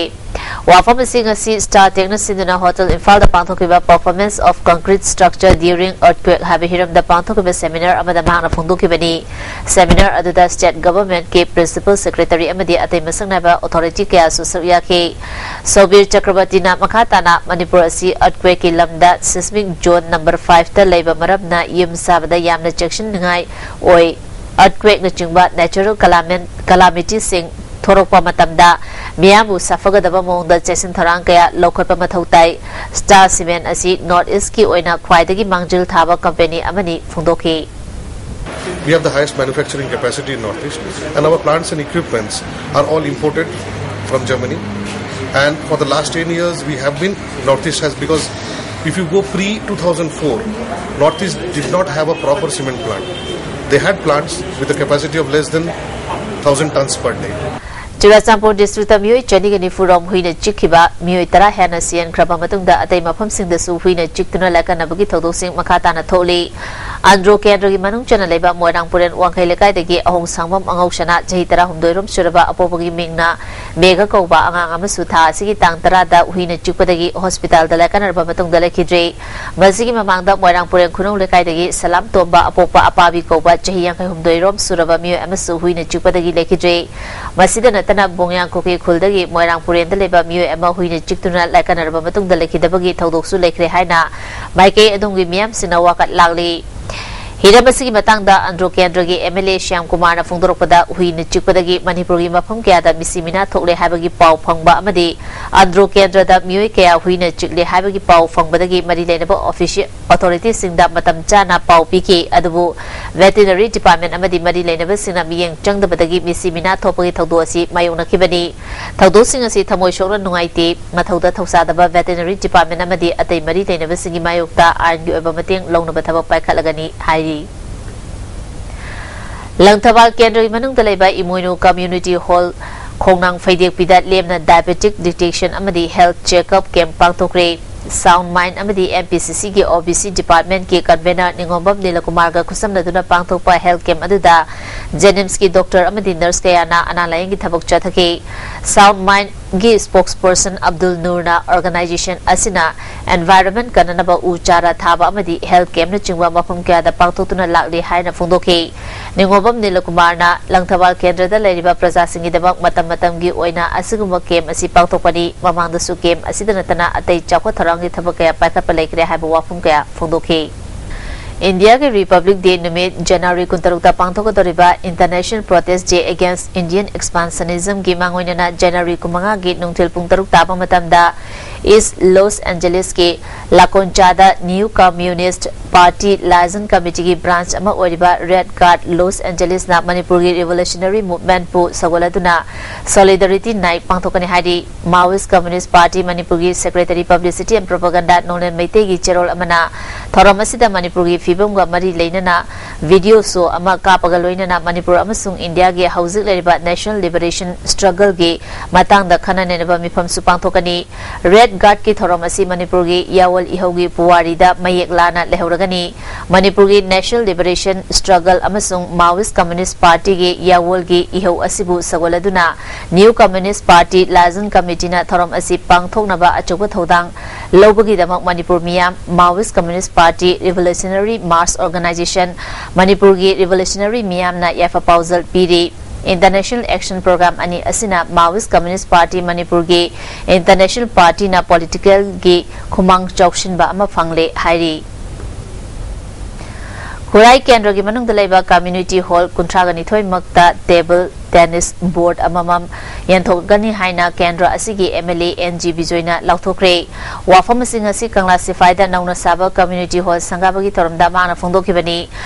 ꯋꯥꯐꯝ ꯑꯁꯤ ꯉꯁꯤ ꯁ꯭ꯇꯥꯔ ꯇꯦꯛꯅ ꯁꯤꯟꯗꯨꯅ ꯍꯣꯇꯦꯜ ꯏꯝꯐꯥꯜꯗ ꯄꯥꯡꯊꯣꯛꯈꯤꯕ Performance of Concrete Structure During Earthquake ꯍꯥꯏꯕ ꯍꯤꯔꯝꯗ ꯄꯥꯡꯊꯣꯛꯈꯤꯕ ꯁꯦꯃꯤꯅꯥꯔ ꯑꯃꯗ ꯃꯍꯥꯛꯅ ꯐꯣꯡꯗꯣꯛꯈꯤꯕꯅꯤ꯫ ꯁꯦꯃꯤꯅꯥꯔ ꯑꯗꯨꯗ ꯁ꯭ꯇꯦꯠ ꯒꯚꯔꯟꯃꯦꯟꯠꯀꯤ ꯄ꯭ꯔꯤꯟꯁꯤꯄꯜ ꯁꯦꯀ꯭ꯔꯦꯇꯔꯤ ꯑꯃꯗꯤ ꯑꯇꯩ ꯃꯁꯛ ꯅꯥꯏꯕ ꯑꯣꯊꯣꯔꯤꯇꯤ ꯀꯌꯥꯁꯨ ꯁꯔꯨꯛ ꯌꯥꯈꯤ꯫ ꯁꯣꯕꯤꯔ ꯆꯀ꯭ꯔꯕꯔꯇꯤꯅ ꯃꯈꯥ ꯇꯥꯅ ꯃꯅꯤꯄꯨꯔ ꯑꯁꯤ ꯑꯔꯊꯀ꯭ꯋꯦꯛꯀꯤ ꯂꯝꯗ ꯁꯤꯁꯃꯤꯛ ꯖꯣꯟ ꯅꯝꯕꯔ ꯐꯥꯏꯚꯇ ꯂꯩꯕ ꯃꯔꯝꯅ ꯌꯨꯝ ꯁꯥꯕꯗ ꯌꯥꯝꯅ ꯆꯦꯛꯁꯤꯟꯅꯤꯡꯉꯥꯏ ꯑꯣꯏ꯫ ꯑꯔꯊꯀ꯭ꯋꯦꯛꯅꯆꯤꯡꯕ ꯅꯦꯆꯔꯦꯜ ꯀꯂꯥꯃꯦꯟ-, ꯀꯂꯥꯃꯤꯇꯤꯁꯤꯡ ꯊꯣꯔꯛꯄ ꯃꯇꯝꯗ ꯃꯤꯌꯥꯝꯕꯨ ꯁꯥꯐꯒꯗꯕ ꯃꯑꯣꯡꯗ ꯆꯦꯛꯁꯤꯟ ꯊꯧꯔꯥꯡ ꯀꯌꯥ ꯂꯧꯈꯠꯄ ꯃꯊꯧ ꯇꯥꯏ꯫ ꯁ꯭ꯇꯥꯔ ꯁꯤꯃꯦꯟ ꯑꯁꯤ ꯅꯣꯔꯊ ꯏꯁ꯭ꯠꯀꯤ ꯑꯣꯏꯅ ꯈ꯭ꯋꯥꯏꯗꯒꯤ ꯃꯥꯡꯖꯤꯜ ꯊꯥꯕ ꯀꯝꯄꯦꯅꯤ ꯑꯃꯅꯤ ꯐꯣꯡꯗꯣꯛꯈꯤ꯫ We have the highest manufacturing capacity in Northeast, and our plants and equipments are all imported from Germany. And for the last ten years, we have been, Northeast has, because if you go pre two thousand four, Northeast did not have a proper cement plant. They had plants with a capacity of less than thousand tons per day. Churachandpur district ꯃꯤꯑꯣꯏ ꯆꯅꯤꯒ ꯅꯤꯐꯨ ꯔꯣꯝ ꯍꯨꯏꯅ ꯆꯤꯛꯈꯤꯕ, ꯃꯤꯑꯣꯏ ꯇꯔꯥ ꯍꯦꯟꯅ ꯁꯤꯍꯟꯈ꯭ꯔꯕ ꯃꯇꯨꯡꯗ ꯑꯇꯩ ꯃꯐꯝꯁꯤꯡꯗꯁꯨ ꯍꯨꯏꯅ ꯆꯤꯛꯇꯨꯅ ꯂꯥꯏꯀꯠꯅꯕꯒꯤ ꯊꯧꯗꯣꯛꯁꯤꯡ ꯃꯈꯥ ꯇꯥꯅ ꯊꯣꯛꯂꯤ꯫ ꯑꯟꯗ꯭ꯔꯣ ꯀꯦꯟꯗ꯭ꯔꯒꯤ ꯃꯅꯨꯡ ꯆꯟꯅ ꯂꯩꯕ ꯃꯣꯏꯔꯥꯡ ꯄꯨꯔꯦꯟ ꯋꯥꯡꯈꯩ ꯂꯩꯀꯥꯏꯗꯒꯤ ꯑꯍꯣꯡ ꯁꯥꯡꯕꯝ ꯑꯉꯧꯁꯅꯥ, ꯆꯍꯤ ꯇꯔꯥꯍꯨꯝꯗꯣꯏ ꯔꯣꯝ ꯁꯨꯔꯕ, ꯑꯄꯣꯛꯄꯒꯤ ꯃꯤꯡꯅ ꯃꯦꯘ ꯀꯧꯕ ꯑꯉꯥꯡ ꯑꯃꯁꯨ ꯊꯥ ꯑꯁꯤꯒꯤ ꯇꯥꯡ ꯇꯔꯥꯗ ꯍꯨꯏꯅ ꯆꯤꯛꯄꯗꯒꯤ ꯍꯣꯁꯄꯤꯇꯥꯜꯗ ꯂꯥꯏꯀꯠꯅꯔꯕ ꯃꯇꯨꯡꯗ ꯂꯩꯈꯤꯗ꯭ꯔꯦ꯫ ꯃꯁꯤꯒꯤ ꯃꯃꯥꯡꯗ ꯃꯣꯏꯔꯥꯡ ꯄꯨꯔꯦꯟ ꯈꯨꯅꯧ ꯂꯩꯀꯥꯏꯗꯒꯤ ꯁꯂꯥꯝ ꯇꯣꯝꯕ, ꯑꯄꯣꯛꯄ ꯑꯄꯥꯕꯤ ꯀꯧꯕ, ꯆꯍꯤ ꯌꯥꯡꯈꯩ ꯍꯨꯝꯗꯣꯏ ꯔꯣꯝ ꯁꯨꯔꯕ ꯃꯤꯑꯣꯏ ꯑꯃꯁꯨ ꯍꯨꯏꯅ ꯆꯤꯛꯄꯗꯒꯤ ꯂꯩꯈꯤꯗ꯭ꯔꯦ꯫ ꯃꯁꯤꯗ ꯅꯠꯇꯅ ꯕꯣꯡꯌꯥꯡ ꯀꯨꯀꯤ ꯈꯨꯜꯗꯒꯤ ꯃꯣꯏꯔꯥꯡ ꯄꯨꯔꯦꯟꯗ ꯂꯩꯕ ꯃꯤꯑꯣꯏ ꯑꯃ ꯍꯨꯏꯅ ꯆꯤꯛꯇꯨꯅ ꯂꯥꯏꯀꯠꯅꯔꯕ ꯃꯇꯨꯡꯗ ꯂꯩꯈꯤꯗꯕꯒꯤ ꯊꯧꯗꯣꯛꯁꯨ ꯂꯩꯈ꯭ꯔꯦ ꯍꯥꯏꯅ ꯃꯥꯏꯀꯩ ꯑꯗꯣꯝꯒꯤ ꯃꯤꯌꯥꯝꯁꯤꯡꯅ ꯋꯥꯀꯠ ꯂꯥꯛꯂꯤ꯫ ꯍꯤꯔꯝ ꯑꯁꯤꯒꯤ ꯃꯇꯥꯡꯗ ꯑꯟꯗ꯭ꯔꯣ ꯀꯦꯟꯗ꯭ꯔꯒꯤ ꯑꯦꯝ ꯑꯦꯜ ꯑꯦ ꯁ꯭ꯌꯥꯝ ꯀꯨꯃꯥꯔꯅ ꯐꯣꯡꯗꯣꯔꯛꯄꯗ, ꯍꯨꯏꯅ ꯆꯤꯛꯄꯗꯒꯤ ꯃꯅꯤꯄꯨꯔꯒꯤ ꯃꯐꯝ ꯀꯌꯥꯗ ꯃꯤꯁꯤ ꯃꯤꯅꯥ ꯊꯣꯛꯂꯦ ꯍꯥꯏꯕꯒꯤ ꯄꯥꯎ ꯐꯪꯕ ꯑꯃꯗꯤ ꯑꯟꯗ꯭ꯔꯣ ꯀꯦꯟꯗ꯭ꯔꯗ ꯃꯤꯑꯣꯏ ꯀꯌꯥ ꯍꯨꯏꯅ ꯆꯤꯛꯂꯦ ꯍꯥꯏꯕꯒꯤ ꯄꯥꯎ ꯐꯪꯕꯗꯒꯤ ꯃꯔꯤ ꯂꯩꯅꯕ ꯑꯣꯐꯤꯁꯤ-, ꯑꯣꯊꯣꯔꯤꯇꯤꯁꯤꯡꯗ ꯃꯇꯝ ꯆꯥꯅ ꯄꯥꯎ ꯄꯤꯈꯤ꯫ ꯑꯗꯨꯕꯨ ꯚꯦꯇꯤꯅꯔꯤ ꯗꯤꯄꯥꯔꯠꯃꯦꯟ ꯑꯃꯗꯤ ꯃꯔꯤ ꯂꯩꯅꯕꯁꯤꯡꯅ ꯃꯤꯠꯌꯦꯡ ꯆꯪꯗꯕꯗꯒꯤ ꯃꯤꯁꯤ ꯃꯤꯅꯥ ꯊꯣꯛꯄꯒꯤ ꯊꯧꯗꯣꯛ ꯑꯁꯤ ꯃꯥꯌꯣꯛꯅꯈꯤꯕꯅꯤ꯫ ꯊꯧꯗꯣꯛꯁꯤꯡ ꯑꯁꯤ ꯊꯃꯣꯏ ꯁꯣꯛꯅ ꯅꯨꯡꯉꯥꯏꯇꯦ꯫ ꯃꯊꯧꯗ ꯊꯧꯁꯥꯗꯕ ꯚꯦꯇꯤꯅꯔꯤ ꯗꯤꯄꯥꯔꯠꯃꯦꯟ ꯑꯃꯗꯤ ꯑꯇꯩ ꯃꯔꯤ ꯂꯩꯅꯕꯁꯤꯡꯒꯤ ꯃꯥꯌꯣꯛꯇ ꯑꯥꯏꯟꯒꯤ ꯑꯣꯏꯕ ꯃꯇꯦꯡ ꯂꯧꯅꯕ ꯊꯕꯛ ꯄꯥꯏꯈꯠꯂꯒꯅꯤ ꯍꯥꯏꯔꯤ꯫ ꯂꯪꯊꯕꯥꯜ ꯀꯦꯟꯗ꯭ꯔꯒꯤ ꯃꯅꯨꯡꯗ ꯂꯩꯕ ꯏꯃꯣꯏꯅꯨ ꯀꯝꯃ꯭ꯌꯨꯅꯤꯇꯤ ꯍꯣꯜ ꯈꯣꯡꯅꯥꯡ ꯐꯩꯗꯦꯛꯄꯤꯗ ꯂꯦꯝꯅ ꯗꯥꯏꯕꯦꯇꯤꯛ ꯗꯤꯇꯦꯛꯁꯟ ꯑꯃꯗꯤ ꯍꯦꯜꯊ ꯆꯦꯛꯑꯞ ꯀꯦꯝꯞ ꯄꯥꯡꯊꯣꯛꯈ꯭ꯔꯦ꯫ ꯁꯥꯎꯟ ꯃꯥꯏꯟ ꯑꯃꯗꯤ ꯑꯦꯝ ꯄꯤ ꯁꯤ ꯁꯤꯒꯤ ꯑꯣ ꯕꯤ ꯁꯤ ꯗꯤꯄꯥꯔꯠꯃꯦꯟꯠꯀꯤ ꯀꯟꯚꯦꯅꯔ ꯅꯤꯉꯣꯝꯕꯝ ꯅꯤꯂꯀꯨꯃꯥꯔꯒ ꯈꯨꯠꯁꯝꯅꯗꯨꯅ ꯄꯥꯡꯊꯣꯛꯄ ꯍꯦꯜꯊ ꯀꯦꯝꯞ ꯑꯗꯨꯗ ꯖꯦꯅꯤꯝꯁꯀꯤ ꯗꯣꯛꯇꯔ ꯑꯃꯗꯤ ꯅꯔꯁ ꯀꯌꯥꯅ ꯑꯅꯥ ꯂꯥꯌꯦꯡꯒꯤ ꯊꯕꯛ ꯆꯠꯊꯈꯤ꯫ ꯁꯥꯎꯟ ꯃꯥꯏꯟ ꯒꯤ spokesperson ꯑꯕꯗꯨꯜ ꯅꯨꯔꯅ organization ꯑꯁꯤꯅ environment ꯀꯟꯅꯅꯕ ꯎ ꯆꯥꯔꯥ ꯊꯥꯕ ꯑꯃꯗꯤ health campꯅꯆꯤꯡꯕ ꯃꯐꯝ ꯀꯌꯥꯗ ꯄꯥꯡꯊꯣꯛꯇꯨꯅ ꯂꯥꯛꯂꯤ ꯍꯥꯏꯅ ꯐꯣꯡꯗꯣꯛꯈꯤ꯫ ꯅꯤꯉꯣꯝꯕꯝ ꯅꯤꯂꯀꯨꯃꯥꯔꯅ ꯂꯪꯊꯕꯥꯜ ꯀꯦꯟꯗ꯭ꯔꯗ ꯂꯩꯔꯤꯕ ꯄ꯭ꯔꯖꯥꯁꯤꯡꯒꯤꯗꯃꯛ ꯃꯇꯝ ꯃꯇꯝꯒꯤ ꯑꯣꯏꯅ ꯑꯁꯤꯒꯨꯝꯕ camp ꯑꯁꯤ ꯄꯥꯡꯊꯣꯛꯄꯅꯤ꯫ ꯃꯃꯥꯡꯗꯁꯨ camp ꯑꯁꯤꯗ ꯅꯠꯇꯅ ꯑꯇꯩ ꯆꯥꯎꯈꯠ ꯊꯧꯔꯥꯡꯒꯤ ꯊꯕꯛ ꯀꯌꯥ ꯄꯥꯏꯈꯠꯄ ꯂꯩꯈ꯭ꯔꯦ ꯍꯥꯏꯕ ꯋꯥꯐꯝ ꯀꯌꯥ ꯐꯣꯡꯗꯣꯛꯈꯤ꯫ ꯏꯟꯗꯤꯌꯥꯒꯤ Republic Day ꯅꯨꯃꯤꯠ January ꯀꯨꯟꯇꯔꯨꯛꯇ ꯄꯥꯡꯊꯣꯛꯀꯗꯧꯔꯤꯕ International Protest Day Against Indian Expansionismꯒꯤ ꯃꯥꯡꯑꯣꯏꯅꯅ January ꯀꯨꯟꯃꯉꯥꯒꯤ ꯅꯨꯡꯊꯤꯜ ꯄꯨꯡ ꯇꯔꯨꯛ ꯇꯥꯕ ꯃꯇꯝꯗ East Los Angelesꯀꯤ ꯂꯥꯀꯣꯟꯆꯥꯗ New Communist Party Liaison Committeeꯒꯤ branch ꯑꯃ ꯑꯣꯏꯔꯤꯕ Red Guard Los Angelesꯅ ꯃꯅꯤꯄꯨꯔꯒꯤ revolutionary movementꯄꯨ ꯁꯧꯒꯠꯂꯗꯨꯅ Solidarity Night ꯄꯥꯡꯊꯣꯛꯀꯅꯤ ꯍꯥꯏꯔꯤ꯫ Maoist Communist Party ꯃꯅꯤꯄꯨꯔꯒꯤ Secretary Publicity and Propaganda ꯅꯣꯡꯂꯦꯟ ꯃꯩꯇꯩꯒꯤ ꯆꯦꯔꯣꯜ ꯑꯃꯅ ꯊꯧꯔꯝ ꯑꯁꯤꯗ ꯃꯅꯤꯄꯨꯔꯒꯤ ꯐꯤꯕꯝꯒ ꯃꯔꯤ ꯂꯩꯅꯅ video show ꯑꯃ ꯀꯥꯞꯄꯒ ꯂꯣꯏꯅꯅ ꯃꯅꯤꯄꯨꯔ ꯑꯃꯁꯨꯡ ꯏꯟꯗꯤꯌꯥꯒꯤ ꯍꯧꯖꯤꯛ ꯂꯩꯔꯤꯕ national liberation struggleꯒꯤ ꯃꯇꯥꯡꯗ ꯈꯟꯅ ꯅꯩꯅꯕ ꯃꯤꯐꯝꯁꯨ ꯄꯥꯡꯊꯣꯛꯀꯅꯤ꯫ Red Guardꯀꯤ ꯊꯧꯔꯝ ꯑꯁꯤ ꯃꯅꯤꯄꯨꯔꯒꯤ ꯌꯥꯑꯣꯜ ꯏꯍꯧꯒꯤ ꯄꯨꯋꯥꯔꯤꯗ ꯃꯌꯦꯛ ꯂꯥꯅ ꯂꯩꯍꯧꯔꯒꯅꯤ꯫ ꯃꯅꯤꯄꯨꯔꯒꯤ national liberation struggle ꯑꯃꯁꯨꯡ Maoist Communist Partyꯒꯤ ꯌꯥꯑꯣꯜꯒꯤ ꯏꯍꯧ ꯑꯁꯤꯕꯨ ꯁꯧꯒꯠꯂꯗꯨꯅ New Communist Party Liaison Committeeꯅ ꯊꯧꯔꯝ ꯑꯁꯤ ꯄꯥꯡꯊꯣꯛꯅꯕ ꯑꯆꯧꯕ ꯊꯧꯗꯥꯡ ꯂꯧꯕꯒꯤꯗꯃꯛ ꯃꯅꯤꯄꯨꯔ ꯃꯤꯌꯥꯝ, Maoist Communist Party Revolutionary Mass Organization, ꯃꯅꯤꯄꯨꯔꯒꯤ revolutionary ꯃꯤꯌꯥꯝꯅ ꯌꯥꯏꯐ ꯄꯥꯎꯖꯦꯜ ꯄꯤꯔꯤ꯫ International Action Program ꯑꯅꯤ ꯑꯁꯤꯅ Maoist Communist Party ꯃꯅꯤꯄꯨꯔꯒꯤ international partyꯅ politicalꯒꯤ ꯈꯨꯃꯥꯡ ꯆꯥꯎꯁꯤꯟꯕ ꯑꯃ ꯐꯪꯂꯦ ꯍꯥꯏꯔꯤ꯫ ꯈꯨꯔꯥꯏ ꯀꯦꯟꯗ꯭ꯔꯒꯤ ꯃꯅꯨꯡꯗ ꯂꯩꯕ community hall ꯀꯨꯟꯊ꯭ꯔꯥꯒ ꯅꯤꯊꯣꯏꯃꯛꯇ table tennis board ꯑꯃꯃꯝ ꯌꯦꯟꯊꯣꯛꯀꯅꯤ ꯍꯥꯏꯅ ꯀꯦꯟꯗ꯭ꯔ ꯑꯁꯤꯒꯤ MLA N G ꯕꯤꯖꯣꯏꯅ ꯂꯥꯎꯊꯣꯛꯈ꯭ꯔꯦ꯫ ꯋꯥꯐꯝ ꯑꯁꯤ ꯉꯁꯤ ꯀꯪꯂꯥ ꯁꯤꯐꯥꯏꯗ ꯅꯧꯅ ꯁꯥꯕ community hall ꯁꯪꯒꯥꯕꯒꯤ ꯊꯧꯔꯝꯗ ꯃꯍꯥꯛꯅ ꯐꯣꯡꯗꯣꯛꯈꯤꯕꯅꯤ꯫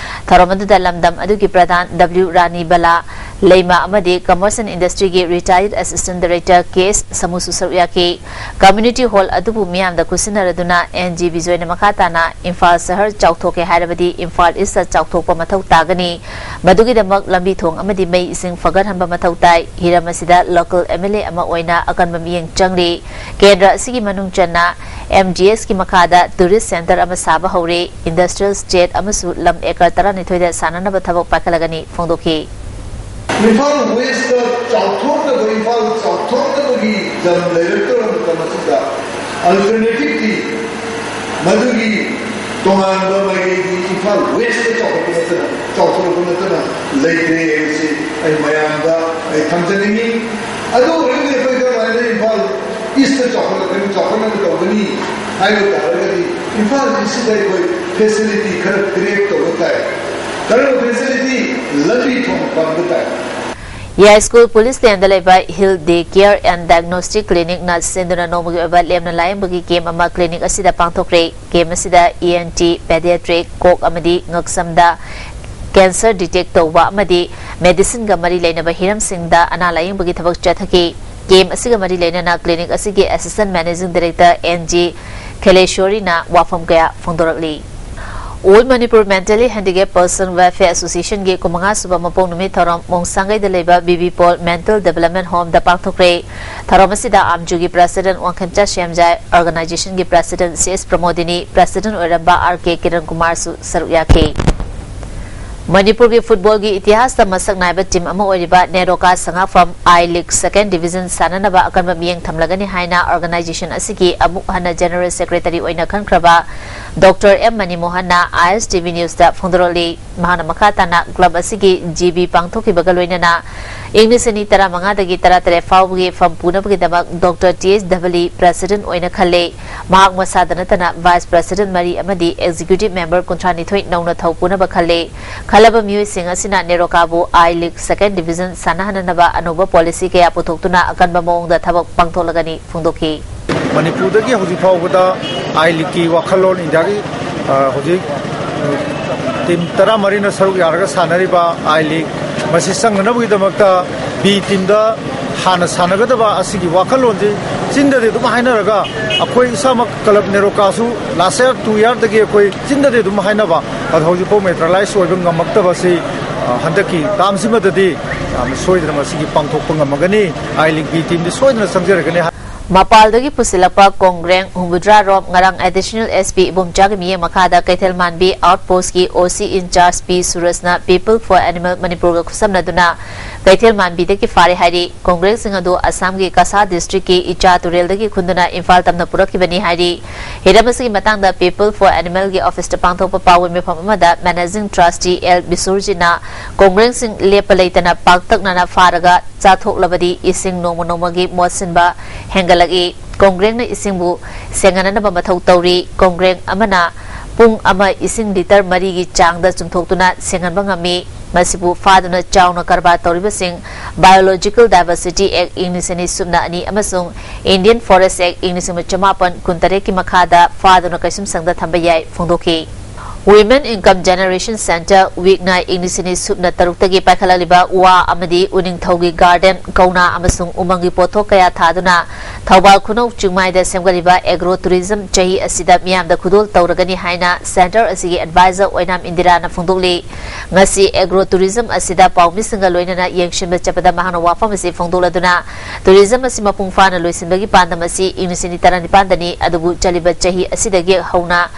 ꯊꯧꯔꯝ ꯑꯗꯨꯗ ꯂꯝꯗꯝ ꯑꯗꯨꯒꯤ ꯄ꯭ꯔꯙꯥꯟ W ꯔꯥꯅꯤ ꯕꯂꯥ ꯂꯩꯃ ꯑꯃꯗꯤ Commerce and Industryꯒꯤ retired assistant director K S ꯁꯃꯨꯁꯨ ꯁꯔꯨꯛ ꯌꯥꯈꯤ꯫ Community hall ꯑꯗꯨꯕꯨ ꯃꯤꯌꯥꯝꯗ ꯈꯨꯠꯁꯤꯟꯅꯔꯗꯨꯅ N G ꯕꯤꯖꯣꯏꯅ ꯃꯈꯥ ꯇꯥꯅ ꯏꯝꯐꯥꯜ ꯁꯍꯔ ꯆꯥꯎꯊꯣꯛꯀꯦ ꯍꯥꯏꯔꯕꯗꯤ ꯏꯝꯐꯥꯜ Eastꯇ ꯆꯥꯎꯊꯣꯛꯄ ꯃꯊꯧ ꯇꯥꯒꯅꯤ꯫ ꯃꯗꯨꯒꯤꯗꯃꯛ ꯂꯝꯕꯤ ꯊꯣꯡ ꯑꯃꯗꯤ ꯃꯩ ꯏꯁꯤꯡ ꯐꯒꯠꯍꯟꯕ ꯃꯊꯧ ꯇꯥꯏ꯫ ꯍꯤꯔꯝ ꯑꯁꯤꯗ local MLA ꯑꯃ ꯑꯣꯏꯅ ꯑꯀꯟꯕ ꯃꯤꯠꯌꯦꯡ ꯆꯪꯂꯤ꯫ ꯀꯦꯟꯗ꯭ꯔ ꯑꯁꯤꯒꯤ ꯃꯅꯨꯡ ꯆꯟꯅ MDSꯀꯤ ꯃꯈꯥꯗ tourist centre ꯑꯃ ꯁꯥꯕ ꯍꯧꯔꯦ꯫ Industrial shed ꯑꯃꯁꯨ ꯂꯝ acre ꯇꯔꯥꯅꯤꯊꯣꯏꯗ ꯁꯥꯟꯅꯅꯕ ꯊꯕꯛ ꯄꯥꯏꯈꯠꯂꯒꯅꯤ ꯐꯣꯡꯗꯣꯛꯈꯤ꯫ ꯏꯝꯐꯥꯜ ꯋꯦꯁꯇ ꯆꯥꯎꯊꯣꯛꯅꯕ, ꯏꯝꯐꯥꯜ ꯆꯥꯎꯊꯣꯛꯅꯕꯒꯤ ꯖꯟ ꯂꯩꯔꯛꯇ꯭ꯔꯕ ꯃꯇꯝ ꯑꯁꯤꯗ, ꯑꯜꯇꯔꯅꯦꯇꯤꯚꯇꯤ ꯃꯗꯨꯒꯤ ꯇꯣꯉꯥꯟꯕ ꯃꯥꯏꯀꯩꯗꯤ ꯏꯝꯐꯥꯜ ꯋꯦꯁꯇ ꯆꯥꯎꯈꯠꯄ ꯅꯠꯇꯅ, ꯆꯥꯎꯊꯣꯔꯛꯄ ꯅꯠꯇꯅ ꯂꯩꯇ꯭ꯔꯦ ꯍꯥꯏꯕꯁꯤ ꯑꯩ ꯃꯌꯥꯝꯗ ꯑꯩ ꯊꯝꯖꯅꯤꯡꯏ꯫ ꯑꯗꯨ ꯑꯣꯏꯔꯒꯗꯤ ꯑꯩꯈꯣꯏ ꯀꯔꯝꯍꯥꯏꯅ ꯏꯝꯐꯥꯜ ꯏꯁꯇ ꯆꯥꯎꯈꯠꯂꯛꯀꯅꯤ, ꯆꯥꯎꯈꯠꯅꯕ ꯇꯧꯒꯅꯤ ꯍꯥꯏꯕ ꯇꯥꯔꯒꯗꯤ ꯏꯝꯐꯥꯜ ꯏꯁꯁꯤꯗ ꯑꯩꯈꯣꯏ ꯐꯦꯁꯤꯂꯤꯇꯤ ꯈꯔ ꯀ꯭ꯔꯤꯌꯦꯠ ꯇꯧꯕ ꯇꯥꯏ꯫ ꯀꯔꯝꯕ ꯐꯦꯁꯤꯂꯤꯇꯤ? ꯂꯝꯕꯤ ꯊꯣꯡ ꯐꯍꯟꯕ ꯇꯥꯏ꯫ ꯌꯥꯏꯁ꯭ꯀꯨꯜ ꯄꯨꯂꯤꯁ ꯂꯦꯟꯗ ꯂꯩꯕ heal day care and diagnostic ꯀ꯭ꯂꯤꯅꯤꯛꯅ ꯁꯤꯟꯗꯨꯅ ꯅꯣꯡꯃꯒꯤ ꯑꯣꯏꯕ ꯂꯦꯝꯅ ꯂꯥꯌꯦꯡꯕꯒꯤ ꯀꯦꯝꯞ ꯑꯃ ꯀ꯭ꯂꯤꯅꯤꯛ ꯑꯁꯤꯗ ꯄꯥꯡꯊꯣꯛꯈ꯭ꯔꯦ꯫ ꯀꯦꯝꯞ ꯑꯁꯤꯗ ꯏ ꯑꯦꯟ ꯇꯤ, ꯄꯦꯗꯤꯌꯥꯇ꯭ꯔꯤꯛ, ꯀꯣꯛ ꯑꯃꯗꯤ ꯉꯛꯁꯝꯗ ꯀꯦꯟꯁꯔ ꯗꯤꯇꯦꯛ ꯇꯧꯕ ꯑꯃꯗꯤ ꯃꯦꯗꯤꯁꯤꯟꯒ ꯃꯔꯤ ꯂꯩꯅꯕ ꯍꯤꯔꯝꯁꯤꯡꯗ ꯑꯅꯥ ꯂꯥꯌꯦꯡꯕꯒꯤ ꯊꯕꯛ ꯆꯠꯊꯈꯤ꯫ ꯀꯦꯝꯞ ꯑꯁꯤꯒ ꯃꯔꯤ ꯂꯩꯅꯅ ꯀ꯭ꯂꯤꯅꯤꯛ ꯑꯁꯤꯒꯤ assistant managing director N G ꯈꯦꯂꯦꯁꯣꯔꯤꯅ ꯋꯥꯐꯝ ꯀꯌꯥ ꯐꯣꯡꯗꯣꯔꯛꯂꯤ꯫ All Manipur Mentally Handicapped Person Welfare Associationꯒꯤ ꯀꯨꯟꯃꯉꯥ ꯁꯨꯕ ꯃꯄꯣꯛ ꯅꯨꯃꯤꯠ ꯊꯧꯔꯝ ꯃꯣꯡꯁꯥꯡꯒꯩꯗ ꯂꯩꯕ B B Paul mental development ꯍꯣꯝꯗ ꯄꯥꯡꯊꯣꯛꯈ꯭ꯔꯦ꯫ ꯊꯧꯔꯝ ꯑꯁꯤꯗ ꯑꯥꯝꯖꯨꯒꯤ ꯄ꯭ꯔꯁꯤꯗꯦꯟꯠ ꯋꯥꯡꯈꯦꯝꯆꯥ ꯁꯦꯝꯖꯥꯏ, ꯑꯣꯔꯒꯅꯥꯏꯖꯦꯁꯟꯒꯤ president C S Pramodini, president ꯑꯣꯏꯔꯝꯕ ꯑꯥꯔ ꯀꯦ ꯀꯤꯔꯟ ꯀꯨꯃꯥꯔꯁꯨ ꯁꯔꯨꯛ ꯌꯥꯈꯤ꯫ ꯃꯅꯤꯄꯨꯔꯒꯤ ꯐꯨꯠꯕꯣꯜꯒꯤ ꯏꯇꯤꯍꯥꯁꯇ ꯃꯁꯛ ꯅꯥꯏꯕ ꯇꯤꯝ ꯑꯃ ꯑꯣꯏꯔꯤꯕ ꯅꯦꯔꯣꯀꯥ ꯁꯉꯥꯛꯐꯝ ꯑꯥꯏ ꯂꯤꯒ ꯁꯦꯀꯦꯟ ꯗꯤꯕꯤꯖꯟ ꯁꯥꯟꯅꯅꯕ ꯑꯀꯟꯕ ꯃꯤꯠꯌꯦꯡ ꯊꯝꯂꯒꯅꯤ ꯍꯥꯏꯅ ꯑꯣꯔꯒꯅꯥꯏꯖꯦꯁꯟ ꯑꯁꯤꯒꯤ ꯑꯃꯨꯛ ꯍꯟꯅ ꯖꯦꯅꯔꯦꯜ ꯁꯦꯀ꯭ꯔꯦꯇꯔꯤ ꯑꯣꯏꯅ ꯈꯟꯈ꯭ꯔꯕ ꯗꯣꯛꯇꯔ ꯑꯦꯝ ꯃꯅꯤꯃꯣꯍꯟꯅ ꯑꯥꯏ ꯑꯦꯁ ꯇꯤ ꯚꯤ ꯅ꯭ꯌꯨꯁꯇ ꯐꯣꯡꯗꯣꯔꯛꯂꯤ꯫ ꯃꯍꯥꯛꯅ ꯃꯈꯥ ꯇꯥꯅ ꯀ꯭ꯂꯕ ꯑꯁꯤꯒꯤ ꯖꯤ ꯕꯤ ꯄꯥꯡꯊꯣꯛꯈꯤꯕꯒ ꯂꯣꯏꯅꯅ ꯏꯪ ꯂꯤꯁꯤꯡ ꯑꯅꯤ ꯇꯔꯥꯃꯉꯥꯗꯒꯤ ꯇꯔꯥꯇꯔꯦꯠ ꯐꯥꯎꯕꯒꯤ ꯐꯝ ꯄꯨꯅꯕꯒꯤꯗꯃꯛ ꯗꯣꯛꯇꯔ ꯇꯤ ꯑꯩꯆ ꯗꯕꯂꯤ ꯄ꯭ꯔꯁꯤꯗꯦꯟꯠ ꯑꯣꯏꯅ ꯈꯜꯂꯦ꯫ ꯃꯍꯥꯛ ꯃꯁꯥꯗ ꯅꯠꯇꯅ ꯚꯥꯏꯁ ꯄ꯭ꯔꯁꯤꯗꯦꯟꯠ ꯃꯔꯤ ꯑꯃꯗꯤ ꯑꯦꯛꯖꯤꯀ꯭ꯌꯨꯇꯤꯚ ꯃꯦꯝꯕꯔ ꯀꯨꯟꯊ꯭ꯔꯥ ꯅꯤꯊꯣꯏ ꯅꯧꯅ ꯊꯧ ꯄꯨꯅꯕ ꯈꯜꯂꯦ꯫ ꯈꯜꯂꯕ ꯃꯤꯑꯣꯏꯁꯤꯡ ꯑꯁꯤꯅ ꯅꯦꯔꯣꯀꯥꯕꯨ ꯑꯥꯏ ꯂꯤꯒ ꯁꯦꯀꯦꯟ ꯗꯤꯕꯤꯖꯟ ꯁꯥꯟꯅꯍꯟꯅꯅꯕ ꯑꯅꯧꯕ ꯄꯣꯂꯤꯁꯤ ꯀꯌꯥ ꯄꯨꯊꯣꯛꯇꯨꯅ ꯑꯀꯟꯕ ꯃꯑꯣꯡꯗ ꯊꯕꯛ ꯄꯥꯡꯊꯣꯛꯂꯒꯅꯤ ꯐꯣꯡꯗꯣꯛꯈꯤ꯫ ꯃꯅꯤꯄꯨꯔꯗꯒꯤ ꯍꯧꯖꯤꯛ ꯐꯥꯎꯕꯗ ꯑꯥꯏ ꯂꯤꯒꯀꯤ ꯋꯥꯈꯜꯂꯣꯟ ꯏꯟꯗꯤꯌꯥꯒꯤ, ꯑ, ꯍꯧꯖꯤꯛ ꯇꯤꯝ ꯇꯔꯥꯃꯔꯤꯅ ꯁꯔꯨꯛ ꯌꯥꯔꯒ ꯁꯥꯟꯅꯔꯤꯕ ꯑꯥꯏ ꯂꯤꯒ ꯃꯁꯤ ꯆꯪꯅꯅꯕꯒꯤꯗꯃꯛꯇ ꯕꯤ ꯇꯤꯝꯗ ꯍꯥꯟꯅ ꯁꯥꯟꯅꯒꯗꯕ ꯑꯁꯤꯒꯤ ꯋꯥꯈꯜꯂꯣꯟꯁꯤ ꯆꯤꯟꯗꯗꯤ ꯑꯗꯨꯝ ꯍꯥꯏꯅꯔꯒ ꯑꯩꯈꯣꯏ ꯏꯁꯥꯃꯛ ꯀ꯭ꯂꯕ ꯅꯦꯔꯣꯀꯥꯁꯨ ꯂꯥꯁ ꯌꯥꯔ ꯇꯨ ꯌꯥꯔꯗꯒꯤ ꯑꯩꯈꯣꯏ ꯆꯤꯟꯗꯗꯤ ꯑꯗꯨꯝ ꯍꯥꯏꯅꯕ ꯑꯗꯣ ꯍꯧꯖꯤꯛꯐꯥꯎ ꯃꯦꯇꯔꯤꯌꯦꯂꯥꯏꯁ ꯑꯣꯏꯕ ꯉꯝꯃꯛꯇꯕꯁꯤ, ꯑ, ꯍꯟꯗꯛꯀꯤ ꯇꯥꯝꯁꯤꯃꯗꯗꯤ ꯌꯥꯝꯅ ꯁꯣꯏꯗꯅ ꯃꯁꯤꯒꯤ ꯄꯥꯡꯊꯣꯛꯄ ꯉꯝꯃꯒꯅꯤ꯫ ꯑꯥꯏ ꯂꯤꯒ ꯕꯤ ꯇꯤꯝꯗꯤ ꯁꯣꯏꯗꯅ ꯆꯪꯖꯔꯒꯅꯤ꯫ ꯃꯄꯥꯜꯗꯒꯤ ꯄꯨꯁꯤꯜꯂꯛꯄ ꯀꯣꯡꯒ꯭ꯔꯦꯡ ꯍꯨꯝꯐꯨꯇꯔꯥ ꯔꯣꯝ ꯉꯔꯥꯡ Additional S P ꯏꯕꯣꯝꯆꯥꯒꯤ ꯃꯤꯠꯌꯦꯡ ꯃꯈꯥꯗ ꯀꯩꯊꯦꯜ ꯃꯥꯟꯕꯤ Outpost ꯀꯤ O C in charge P ꯁꯨꯔꯖꯅ People for Animal Manipur ꯒ ꯈꯨꯠꯁꯝꯅꯗꯨꯅ ꯀꯩꯊꯦꯜ ꯃꯥꯟꯕꯤꯗꯒꯤ ꯐꯥꯔꯦ ꯍꯥꯏꯔꯤ꯫ ꯀꯣꯡꯒ꯭ꯔꯦꯡꯁꯤꯡ ꯑꯗꯨ ꯑꯁꯥꯝꯒꯤ ꯀꯁꯥ district ꯀꯤ ꯏꯆꯥ ꯇꯨꯔꯦꯜꯗꯒꯤ ꯈꯨꯟꯗꯨꯅ ꯏꯝꯐꯥꯜ ꯇꯝꯅ ꯄꯨꯔꯛꯈꯤꯕꯅꯤ ꯍꯥꯏꯔꯤ꯫ ꯍꯤꯔꯝ ꯑꯁꯤꯒꯤ ꯃꯇꯥꯡꯗ People for Animal ꯒꯤ office ꯇ ꯄꯥꯡꯊꯣꯛꯄ ꯄꯥꯎꯒꯤ ꯃꯤꯐꯝ ꯑꯃꯗ Managing Trustee L ꯕꯤꯁꯨꯔꯖꯤꯠꯅ ꯀꯣꯡꯒ꯭ꯔꯦꯡꯁꯤꯡ ꯂꯦꯞꯄ ꯂꯩꯇꯅ ꯄꯥꯛꯇꯛꯅꯅ ꯐꯥꯔꯒ ꯆꯥꯊꯣꯛꯂꯕꯗꯤ ꯏꯁꯤꯡ ꯅꯣꯡꯃ ꯅꯣꯡꯃꯒꯤ ꯃꯣꯠꯁꯤꯟꯕ ꯍꯦꯟꯒꯠꯂꯛꯏ꯫ ꯀꯣꯡꯒ꯭ꯔꯦꯡꯅ ꯏꯁꯤꯡꯕꯨ ꯁꯦꯡꯍꯟꯅꯅꯕ ꯃꯊꯧ ꯇꯧꯔꯤ꯫ ꯀꯣꯡꯒ꯭ꯔꯦꯡ ꯑꯃꯅ ꯄꯨꯡ ꯑꯃ ꯏꯁꯤꯡ litre ꯃꯔꯤꯒꯤ ꯆꯥꯡꯗ ꯆꯨꯝꯊꯣꯛꯇꯨꯅ ꯁꯦꯡꯍꯟꯕ ꯉꯝꯃꯤ꯫ ꯃꯁꯤꯕꯨ ꯐꯥꯗꯨꯅ ꯆꯥꯎꯅ ꯀꯔꯕꯥꯔ ꯇꯧꯔꯤꯕꯁꯤꯡ Biological Diversity Act ꯏꯪ ꯂꯤꯁꯤꯡ ꯑꯅꯤ ꯁꯨꯞꯅ ꯑꯅꯤ ꯑꯃꯁꯨꯡ Indian Forest Act ꯏꯪ ꯂꯤꯁꯤꯡ ꯑꯃ ꯆꯃꯥꯄꯟ ꯀꯨꯟꯇꯔꯦꯠꯀꯤ ꯃꯈꯥꯗ ꯐꯥꯗꯨꯅ ꯀꯩꯁꯨꯝꯁꯪꯗ ꯊꯝꯕ ꯌꯥꯏ ꯐꯣꯡꯗꯣꯛꯈꯤ꯫ Women Income Generation Centre, WIGN ꯏꯪ ꯂꯤꯁꯤꯡ ꯑꯅꯤ ꯁꯨꯞꯅ ꯇꯔꯨꯛꯇꯒꯤ ꯄꯥꯏꯈꯠꯂꯛꯂꯤꯕ ꯋꯥ ꯑꯃꯗꯤ ꯎꯅꯤꯡꯊꯧꯒꯤ garden, ꯀꯧꯅꯥ ꯑꯃꯁꯨꯡ ꯎꯃꯪꯒꯤ ꯄꯣꯠꯊꯣꯛ ꯀꯌꯥ ꯊꯥꯗꯨꯅ ꯊꯧꯕꯥꯜ ꯈꯨꯅꯧ ꯆꯤꯡꯃꯥꯏꯗ ꯁꯦꯝꯒꯠꯂꯤꯕ agro tourism ꯆꯍꯤ ꯑꯁꯤꯗ ꯃꯤꯌꯥꯝꯗ ꯈꯨꯗꯣꯜ ꯇꯧꯔꯒꯅꯤ ꯍꯥꯏꯅ centre ꯑꯁꯤꯒꯤ advisor ꯑꯣꯏꯅꯥꯝ ꯏꯟꯗꯤꯔꯥꯅ ꯐꯣꯡꯗꯣꯛꯂꯤ꯫ ꯉꯁꯤ agro tourism ꯑꯁꯤꯗ ꯄꯥꯎꯃꯤꯁꯤꯡꯒ ꯂꯣꯏꯅꯅ ꯌꯦꯡꯁꯤꯟꯕ ꯆꯠꯄꯗ ꯃꯍꯥꯛꯅ ꯋꯥꯐꯝ ꯑꯁꯤ ꯐꯣꯡꯗꯣꯛꯂꯗꯨꯅ, tourism ꯑꯁꯤ ꯃꯄꯨꯡ ꯐꯥꯅ ꯂꯣꯏꯁꯤꯟꯕꯒꯤ ꯄꯥꯟꯗꯝ ꯑꯁꯤ ꯏꯪ ꯂꯤꯁꯤꯡ ꯑꯅꯤ ꯇꯔꯥꯅꯤꯄꯥꯟꯗꯅꯤ, ꯑꯗꯨꯕꯨ ꯆꯠꯂꯤꯕ ꯆꯍꯤ ꯑꯁꯤꯗꯒꯤ ꯍꯧꯅ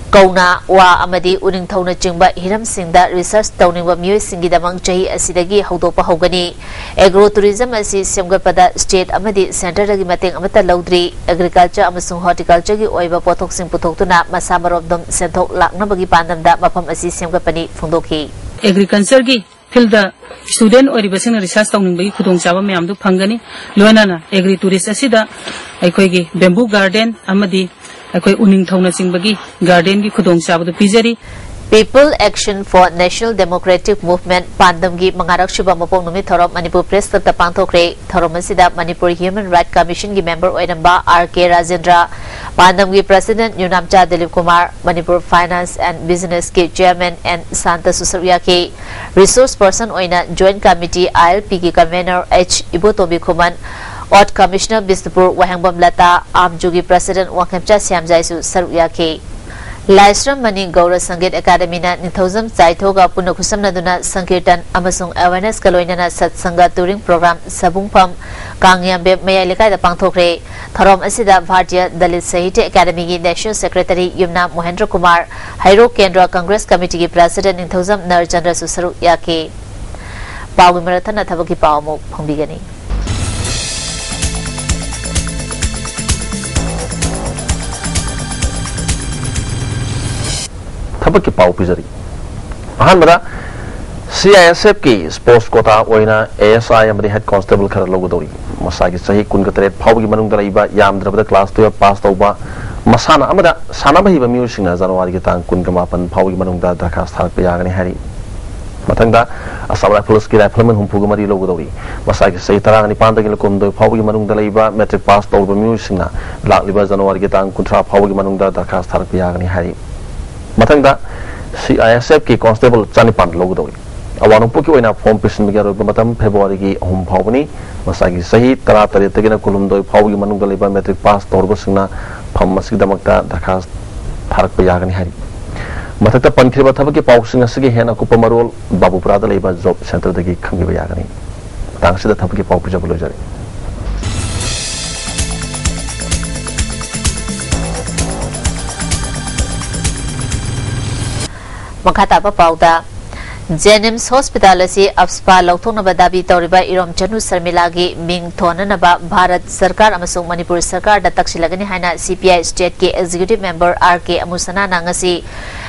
ꯀꯧꯅꯥ, ꯋꯥ ꯑꯃꯗꯤ ꯎꯅꯤꯡꯊꯧꯅꯆꯤꯡꯕ ꯍꯤꯔꯝꯁꯤꯡꯗ research ꯇꯧꯅꯤꯡꯕ ꯃꯤꯑꯣꯏꯁꯤꯡꯒꯤꯗꯃꯛ ꯆꯍꯤ ꯑꯁꯤꯗꯒꯤ ꯍꯧꯗꯣꯛꯄ ꯍꯧꯒꯅꯤ꯫ Agro tourism ꯑꯁꯤ ꯁꯦꯝꯒꯠꯄꯗ state ꯑꯃꯗꯤ centreꯗꯒꯤ ꯃꯇꯦꯡ ꯑꯃꯠꯇ ꯂꯧꯗ꯭ꯔꯤ꯫ Agriculture ꯑꯃꯁꯨꯡ horticultureꯒꯤ ꯑꯣꯏꯕ ꯄꯣꯠꯊꯣꯛꯁꯤꯡ ꯄꯨꯊꯣꯛꯇꯨꯅ ꯃꯁꯥ ꯃꯔꯣꯝꯗꯣꯝ ꯁꯦꯟꯊꯣꯛ ꯂꯥꯛꯅꯕꯒꯤ ꯄꯥꯟꯗꯝꯗ ꯃꯐꯝ ꯑꯁꯤ ꯁꯦꯝꯒꯠꯄꯅꯤ ꯐꯣꯡꯗꯣꯛꯈꯤ꯫ Agricultureꯒꯤ fieldꯇ student ꯑꯣꯏꯔꯤꯕꯁꯤꯡꯅ research ꯇꯧꯅꯤꯡꯕꯒꯤ ꯈꯨꯗꯣꯡꯆꯥꯕ ꯃꯌꯥꯝꯗꯨ ꯐꯪꯒꯅꯤ꯫ ꯂꯣꯏꯅꯅ agri tourist ꯑꯁꯤꯗ ꯑꯩꯈꯣꯏꯒꯤ bamboo garden ꯑꯃꯗꯤ ꯑꯩꯈꯣꯏ ꯎꯅꯤꯡꯊꯧꯅꯆꯤꯡꯕꯒꯤ gardenꯒꯤ ꯈꯨꯗꯣꯡꯆꯥꯕꯗꯨ ꯄꯤꯖꯔꯤ꯫ People Action for National Democratic Movement ꯄꯥꯟꯗꯝꯒꯤ ꯃꯉꯥꯔꯛ ꯁꯨꯕ ꯃꯄꯣꯛ ꯅꯨꯃꯤꯠ ꯊꯧꯔꯝ ꯃꯅꯤꯄꯨꯔ Press Clubꯇ ꯄꯥꯡꯊꯣꯛꯈ꯭ꯔꯦ꯫ ꯊꯧꯔꯝ ꯑꯁꯤꯗ ꯃꯅꯤꯄꯨꯔ Human Right Commissionꯒꯤ member ꯑꯣꯏꯔꯝꯕ R K Rajendra, ꯄꯥꯟꯗꯝꯒꯤ President ꯌꯨꯅꯥꯝꯆꯥ Dilip Kumar, Manipur Finance and Businessꯀꯤ Chairman N ꯁꯥꯟꯇꯁꯨ ꯁꯔꯨꯛ ꯌꯥꯈꯤ꯫ Resource person ꯑꯣꯏꯅ Joint Committee ILPꯒꯤ convener H ꯏꯕꯣꯇꯣꯝꯕꯤ ꯈꯨꯃꯟ, Earth Commissioner ꯕꯤꯁꯅꯨꯄꯨꯔ ꯋꯥꯍꯦꯡꯕꯝ ꯂꯇꯥ, ꯑꯥꯝꯖꯨꯒꯤ President ꯋꯥꯡꯈꯦꯝꯆꯥ ꯁ꯭ꯌꯥꯝꯖꯥꯏꯁꯨ ꯁꯔꯨꯛ ꯌꯥꯈꯤ꯫ ꯂꯥꯏꯁ꯭ꯔꯝ ꯃꯅꯤ ꯒꯧꯔ ꯁꯪꯒꯤꯠ ꯑꯦꯀꯥꯗꯃꯤꯅ ꯅꯤꯡꯊꯧꯖꯝ ꯆꯥꯏꯊꯣꯛꯒ ꯄꯨꯟꯅ ꯈꯨꯠꯁꯝꯅꯗꯨꯅ ꯁꯪꯀꯤꯔꯇꯟ ꯑꯃꯁꯨꯡ awareness ꯀ ꯂꯣꯏꯅꯅ ꯁꯠꯁꯪꯒ touring program ꯁꯕꯨꯡꯐꯝ ꯀꯥꯡꯌꯥꯝꯕꯦꯝ ꯃꯌꯥꯏ ꯂꯩꯀꯥꯏꯗ ꯄꯥꯡꯊꯣꯛꯈ꯭ꯔꯦ꯫ ꯊꯧꯔꯝ ꯑꯁꯤꯗ ꯚꯥꯔꯇꯤꯌ ꯗꯂꯤꯠ ꯁꯥꯍꯤꯇ꯭ꯌ ꯑꯦꯀꯥꯗꯃꯤꯒꯤ national secretary ꯌꯨꯝꯅꯥꯝ ꯃꯣꯍꯦꯟꯗ꯭ꯔ ꯀꯨꯃꯥꯔ, ꯍꯩꯔꯣꯛ ꯀꯦꯟꯗ꯭ꯔ congress committee ꯒꯤ president ꯅꯤꯡꯊꯧꯖꯝ ꯅꯔꯆꯟꯗ꯭ꯔꯁꯨ ꯁꯔꯨꯛ ꯌꯥꯈꯤ꯫ ꯄꯥꯎꯒꯤ ꯃꯔꯛ ꯊꯠꯅ ꯊꯕꯛꯀꯤ ꯄꯥꯎ ꯑꯃꯨꯛ ꯐꯣꯡꯕꯤꯒꯅꯤ꯫ ꯊꯕꯛꯀꯤ ꯄꯥꯎ ꯄꯤꯖꯔꯤ꯫ ꯑꯍꯥꯟꯕꯗ, C I S F ꯀꯤ sports quota ꯑꯣꯏꯅ A S I ꯑꯃꯗꯤ head constable ꯈꯔ ꯂꯧꯒꯗꯧꯔꯤ꯫ ꯃꯁꯥꯒꯤ ꯆꯍꯤ ꯀꯨꯟꯒ ꯇꯔꯦꯠ ꯐꯥꯎꯕꯒꯤ ꯃꯅꯨꯡꯗ ꯂꯩꯕ, ꯌꯥꯝꯗ꯭ꯔꯕꯗ class twelve pass ꯇꯧꯕ, ꯃꯁꯥꯟꯅ ꯑꯃꯗ ꯁꯥꯟꯅꯕ ꯍꯩꯕ ꯃꯤꯑꯣꯏꯁꯤꯡꯅ ꯖꯅꯋꯥꯔꯤꯒꯤ ꯇꯥꯡ ꯀꯨꯟꯒ ꯃꯥꯄꯟ ꯐꯥꯎꯕꯒꯤ ꯃꯅꯨꯡꯗ ꯗꯔꯈꯥꯁ ꯊꯥꯔꯛꯄ ꯌꯥꯒꯅꯤ ꯍꯥꯏꯔꯤ꯫ ꯃꯊꯪꯗ, Assam Rifles ꯀꯤ rifleman ꯍꯨꯝꯐꯨꯒ ꯃꯔꯤ ꯂꯧꯒꯗꯧꯔꯤ꯫ ꯃꯁꯥꯒꯤ ꯆꯍꯤ ꯇꯔꯥꯅꯤꯄꯥꯟꯗꯒꯤꯅ ꯀꯨꯟꯍꯨꯝꯗꯣꯏ ꯐꯥꯎꯕꯒꯤ ꯃꯅꯨꯡꯗ ꯂꯩꯕ, matric pass ꯇꯧꯔꯕ ꯃꯤꯑꯣꯏꯁꯤꯡꯅ ꯂꯥꯛꯂꯤꯕ ꯖꯅꯋꯥꯔꯤꯒꯤ ꯇꯥꯡ ꯀꯨꯟꯊ꯭ꯔꯥ ꯐꯥꯎꯕꯒꯤ ꯃꯅꯨꯡꯗ ꯗꯔꯈꯥꯁ ꯊꯥꯔꯛꯄ ꯌꯥꯒꯅꯤ ꯍꯥꯏꯔꯤ꯫ ꯃꯊꯪꯗ, C I S F ꯀꯤ constable ꯆꯅꯤꯄꯥꯟ ꯂꯧꯒꯗꯧꯔꯤ꯫ ꯑꯋꯥꯡ ꯅꯣꯡꯄꯣꯛꯀꯤ ꯑꯣꯏꯅ form ꯄꯤꯁꯤꯟꯕꯒꯤ ꯑꯔꯣꯏꯕ ꯃꯇꯝ February ꯒꯤ ꯑꯍꯨꯝ ꯐꯥꯎꯕꯅꯤ꯫ ꯃꯁꯥꯒꯤ ꯆꯍꯤ ꯇꯔꯥꯇꯔꯦꯠꯇꯒꯤꯅ ꯀꯨꯟꯍꯨꯝꯗꯣꯏ ꯐꯥꯎꯕꯒꯤ ꯃꯅꯨꯡꯗ ꯂꯩꯕ matric pass ꯇꯧꯔꯕꯁꯤꯡꯅ form ꯑꯁꯤꯒꯤꯗꯃꯛꯇ ꯗꯔꯈꯥꯁ ꯊꯥꯔꯛꯄ ꯌꯥꯒꯅꯤ ꯍꯥꯏꯔꯤ꯫ ꯃꯊꯛꯇ ꯄꯟꯈ꯭ꯔꯤꯕ ꯊꯕꯛꯀꯤ ꯄꯥꯎꯁꯤꯡ ꯑꯁꯤꯒꯤ ꯍꯦꯟꯅ ꯑꯀꯨꯞꯄ ꯃꯔꯣꯜ ꯕꯥꯕꯨꯄꯨꯔꯥꯗ ꯂꯩꯕ job centre ꯗꯒꯤ ꯈꯪꯕꯤꯕ ꯌꯥꯒꯅꯤ꯫ ꯃꯇꯥꯡ ꯑꯁꯤꯗ ꯊꯕꯛꯀꯤ ꯄꯥꯎ ꯄꯤꯖꯕ ꯂꯣꯏꯖꯔꯦ꯫ ꯃꯈꯥ ꯇꯥꯕ ꯄꯥꯎꯗ, JNIMS hospital ꯑꯁꯤ AAPSPA ꯂꯧꯊꯣꯛꯅꯕ ꯗꯥꯕꯤ ꯇꯧꯔꯤꯕ ꯏꯔꯣꯝ ꯆꯅꯨ ꯁꯔꯃꯤꯂꯥꯒꯤ ꯃꯤꯡ ꯊꯣꯟꯅꯅꯕ ꯚꯥꯔꯠ ꯁꯔꯀꯥꯔ ꯑꯃꯁꯨꯡ ꯃꯅꯤꯄꯨꯔ ꯁꯔꯀꯥꯔꯗ ꯇꯛꯁꯤꯜꯂꯒꯅꯤ ꯍꯥꯏꯅ C P I state ꯀꯤ executive member R K ꯑꯃꯨꯁꯅꯥꯅ ꯉꯁꯤ